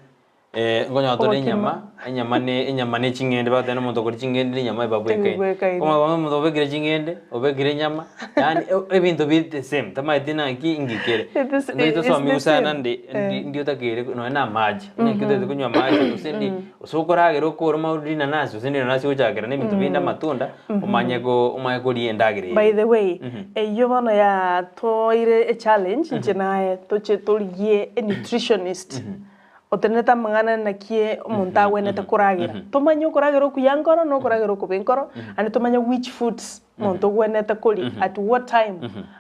nkonyora tore Obokima. enyama, enyama ne enyama ne ching'ende bagoteba na omonto okoria ching'ende na enyama ebabwekaine. Ebibwekaine. Omanye bono omonto obekire ching'ende, obekire enyama, yaani ebinto bire the same, tamanyeti naki inki kere. It is- Ntori it's the tosomiwu sana same. ndi Eh. ndi otakeire nonya na amache, naki otagete konywa amache gose ndi gose okoragera okore omanye rinanasi gose rinanasi ogochakera na ebinto binde amatunda, omanye ko omanye koria endagera By eywo. the way, eyio bono yatoire echallenge inche naye toche torigie a nutritionist otenenete amang'ana naki omonto agwenerete koragera. Tomanye okoragera okuya nkoro na okoragera okobe nkoro, naende tomanye which foods omonto ogwenerete koria, at what time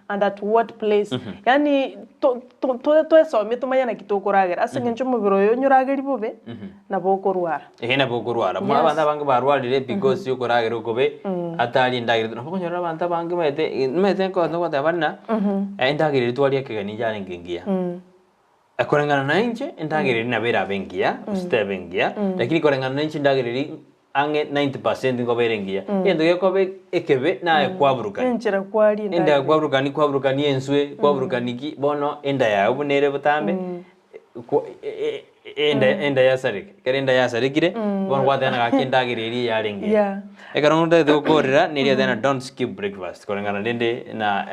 and at what place. Yaani to- to- to- twesomie tomanye naki tokoragera ase eng'encho omobere oyo onyorageri bobe, nabo okorwara. Eeh nabo okorwara. Yes. Abanto abange barwarire because ya okoragera okobe, atari endagera. Nabo okonyora abanto abange omanyete omanyete nkoteba buna, endagera eria twaria ekegeni yarenge engiya. Koreng'ana na inche, endagera eria nabo erabe engiya, gose tebe engiya, lakini koreng'ana na inche endagera eria ang'e 90% nkoba ere engiya. Egento gekoba ekebe naye kwaburukania. Enchera kwaria Enda endagera. kwaburukani kwaburukani enswe, kwaburukani ki, bono enda yago buna ere botambe, kwa e- e- enda enda yasareka. Ekero enda yasarekire, bono gwateba ng'a gaki endagera eria yarenge. Ekero ntagete gokorera, neria tena don't skip breakfast, koreng'ana rende na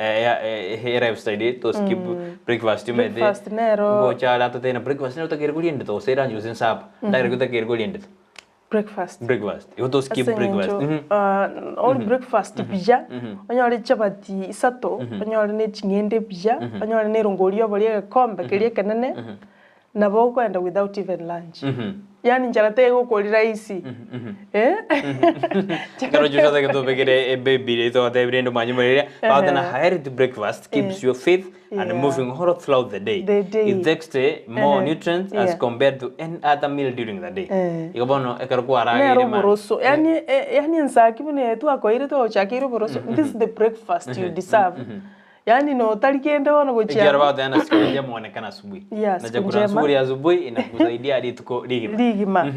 lifestyle eye to skip breakfast omanyete, Breakfast nero. ngocha are atotebie ng'a breakfast nero otakeire koria endito gose lunch gose supper, ndagera ki otakeire koria endito? Breakfast. Breakfast, igo to skip Ase breakfast. eng'encho, ori breakfast buya, onyore chichabati isato, onyore ne ching'ende buya, onyore ne erongori ya oboria egekombe keria ekenene, Nabo okoenda without even lunch. Yaani nchara tegokori rahisi. Eh? Ekero Joshua atagete obekere ebaby riria twatebire rende omanye riria, bagoteba na healthy breakfast keeps you fit and Yeah. moving all throughout the day. The day. It takes more nutrients as Yeah. compared to any other meal during the day. Eh. Igo bono ekero kwarageire Nero mambia. oboroso. Yaani eh, yaani ensaki buna eye twakoeire twagochakeire oboroso, this is the breakfast you deserve. Yaani notari kende bono gochia Ekiagera abwo. bagoteba na siku njema huonekana asubuhi. Yeah, Na siku chakula njema. nzuri asubuhi inakusaidia rituko rigima. Rigima.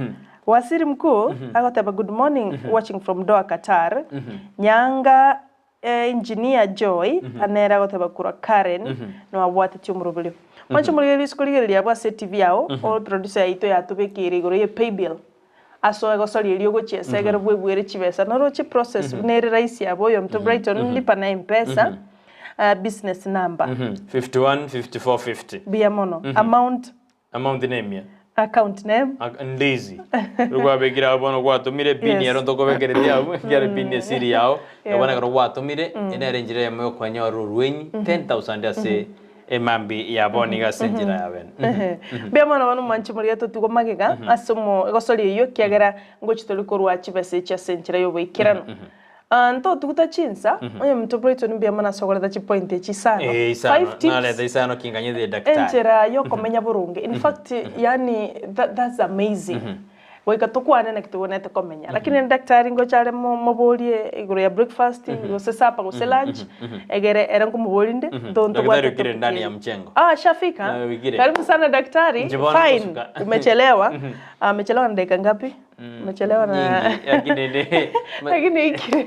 Waziri Mkuu agoteba good morning watching from Doha Qatar. Nyanga engineer Joy nere agoteba korwa Karen noabwatetie omoroberio. Mwanche omorigereria risuko rigereria abwo ase etibi yao o producer yaito yatobekeire igoro ye paybill. Ase egosoria eria ogochiesa ekero bwebuere chibesa noroche process buna ere rahisi abwo oyomto Brighton lipa na Mpesa business number. 51 54 50. Mbuya mono. Amount. Amount ne emia. Account name. Ndizi. Riria kwabekire abwo bono gwatomire pin Yes. ero ntokobekeretie abwo ekiagera pin esiri yao bono ekero gwatomire nere enchera eyemo ya okonyora orwenyi 10,000 ase Emambi ya bono iga ase enchera ya bene. Ehe. Mbuya mono bono mwanche moria totigwe magega ase omo egosori eyio ekiagera ngochi tori korwa chibesa echi ase enchera y'oboikeranu. Ah, ntotuguta chinsa, onye omonto Brighton mbuya mono ase okoreta chipoint echi isano. Eh, isano. Five tips. Nareta isano kinganyete daktari. Enchera y'okomenya boronge. In fact, yaani that, that's amazing. Goika tokwane naki togwenerete komenya. Lakini rende daktari ngocha are moborie igoro ya breakfast, gose supper, gose lunch, egere ere nkomoboria inde, Daktari ntobwate ukire topic ndani eye. ya mchengo. Ah, ashafika? Na wikire. Karibu sana daktari. Nje bwana Fine. kusuka. Umechelewa. Amechelewa na dakika ngapi? Umechelewa na Nyingi, lakini ni lakini ikire.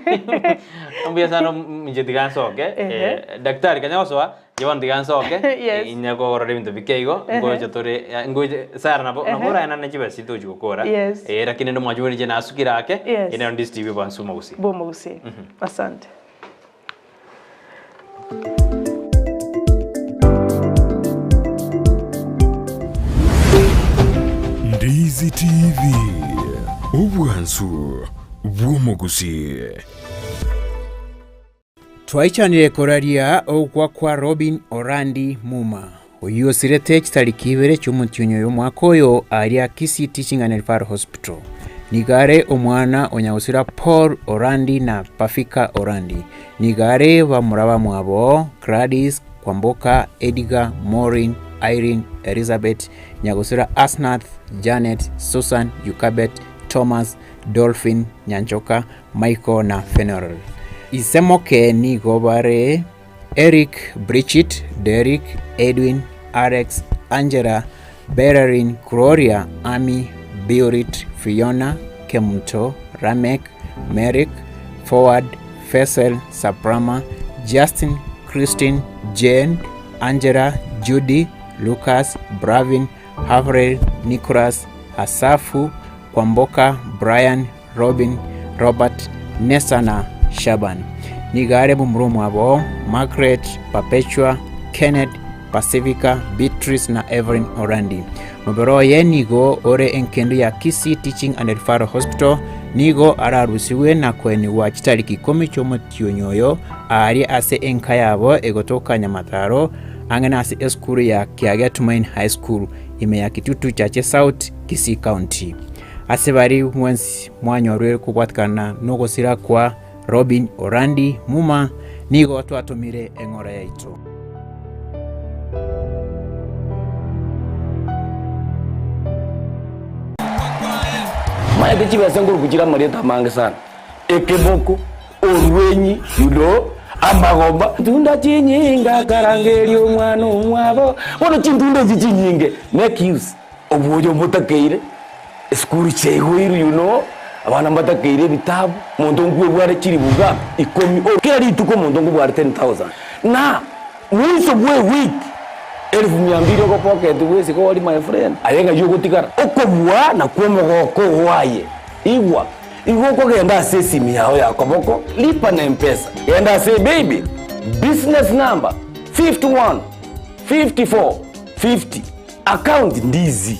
mbuya sana inche tiga nsoke. Ehe. Daktari kanya gosoa Inche bono tiga nsoke, Yes. inye kogorora ebinto bike igo, Ehe. ngocha tore, ngocha Sarah nabo Ehe. nabo oraenane chibesa chiria tochi gokora, Yes. eh, lakini rende omwanchi buna inche nasukire ake, Yes. ere nero ndisitivwe bwansi omogusii. Bw'omogusii. Asante. Ndizi TV, obwansu bw'omogusii. Twaichanire koraria ogokwa kwa Robin Orandi Muma, oyio osirete chitariki ibere chi'omotienyi oyo omwaka oyo aaria Kisii Teaching and Referral Hospital. Nigo are omwana o nyagosira Paul Orandi na Pafika Orandi. Nigo are bamura bamwabo Gladys, Kwamboka, Edgar, Maureen, Irene, Elizabeth, nyagosira Asnath, Janet, Susan, Yukabet, Thomas, Dolphin, Nyanchoka, Michael na Fenerl. Ise moke nigo bare Eric, Bridget, Derrick, Edwin, Alex, Angela, Bellerin, Gloria, Amy, Biurit, Fiona, Kemunto, Lameck, Merrick, Forward, Faisal, Saprama, Justin, Christine, Jane, Angela, Judy, Lucas, Bravin, Havril, Nicholas, Asafu, Kwamboka, Brian, Robin, Robert, Nessa na Shaban. Nigo are momura omwabo Margaret, Perpetua, Kenneth, Pacifica, Beatrice na Evelyn Orandi. Mobere oye nigo ore engendu ya Kisii Teaching and Referral Hospital, nigo ararusigwe na koenigwa chitariki ikomi chi'omotienyi oyo aaria ase enka yabo egotoka Nyamataro ang'e nase esukuru ya Kiage Tumaini High School ime ya Kitutu Chache South, Kisii County. Ase baria mwensi mwanyorire kobwatikana nogosira kwa Robin Orandi Muma, nigo twatomire eng'ora yaito. Maete chibesa nkoruku chire amarieta amange sana, ekeboko, orwenyi, you know, amagomba. Tunda chinyinga akarangeria omwana omwabo, bono chintunda echi chinyinge make use. Obuoyo mbotakeire, esukuru chiaigoirwe you know, abana mbatakeire ebitabu, omonto nkwebware chilifu ngapi? Ikomi, o kera rituko omonto nkobware 10,000. Na mwiso bwa ewiki, elfu mia mbili ogopocket bwesike ori my friend, aye ng'ai ogotigara? Okobua nakwo omogoko oo aye. Igwa, igo okogenda ase esimi yao ya koboko, lipa na mpesa, genda ase ebaybill, business number, 51 54 50. Account ndizi.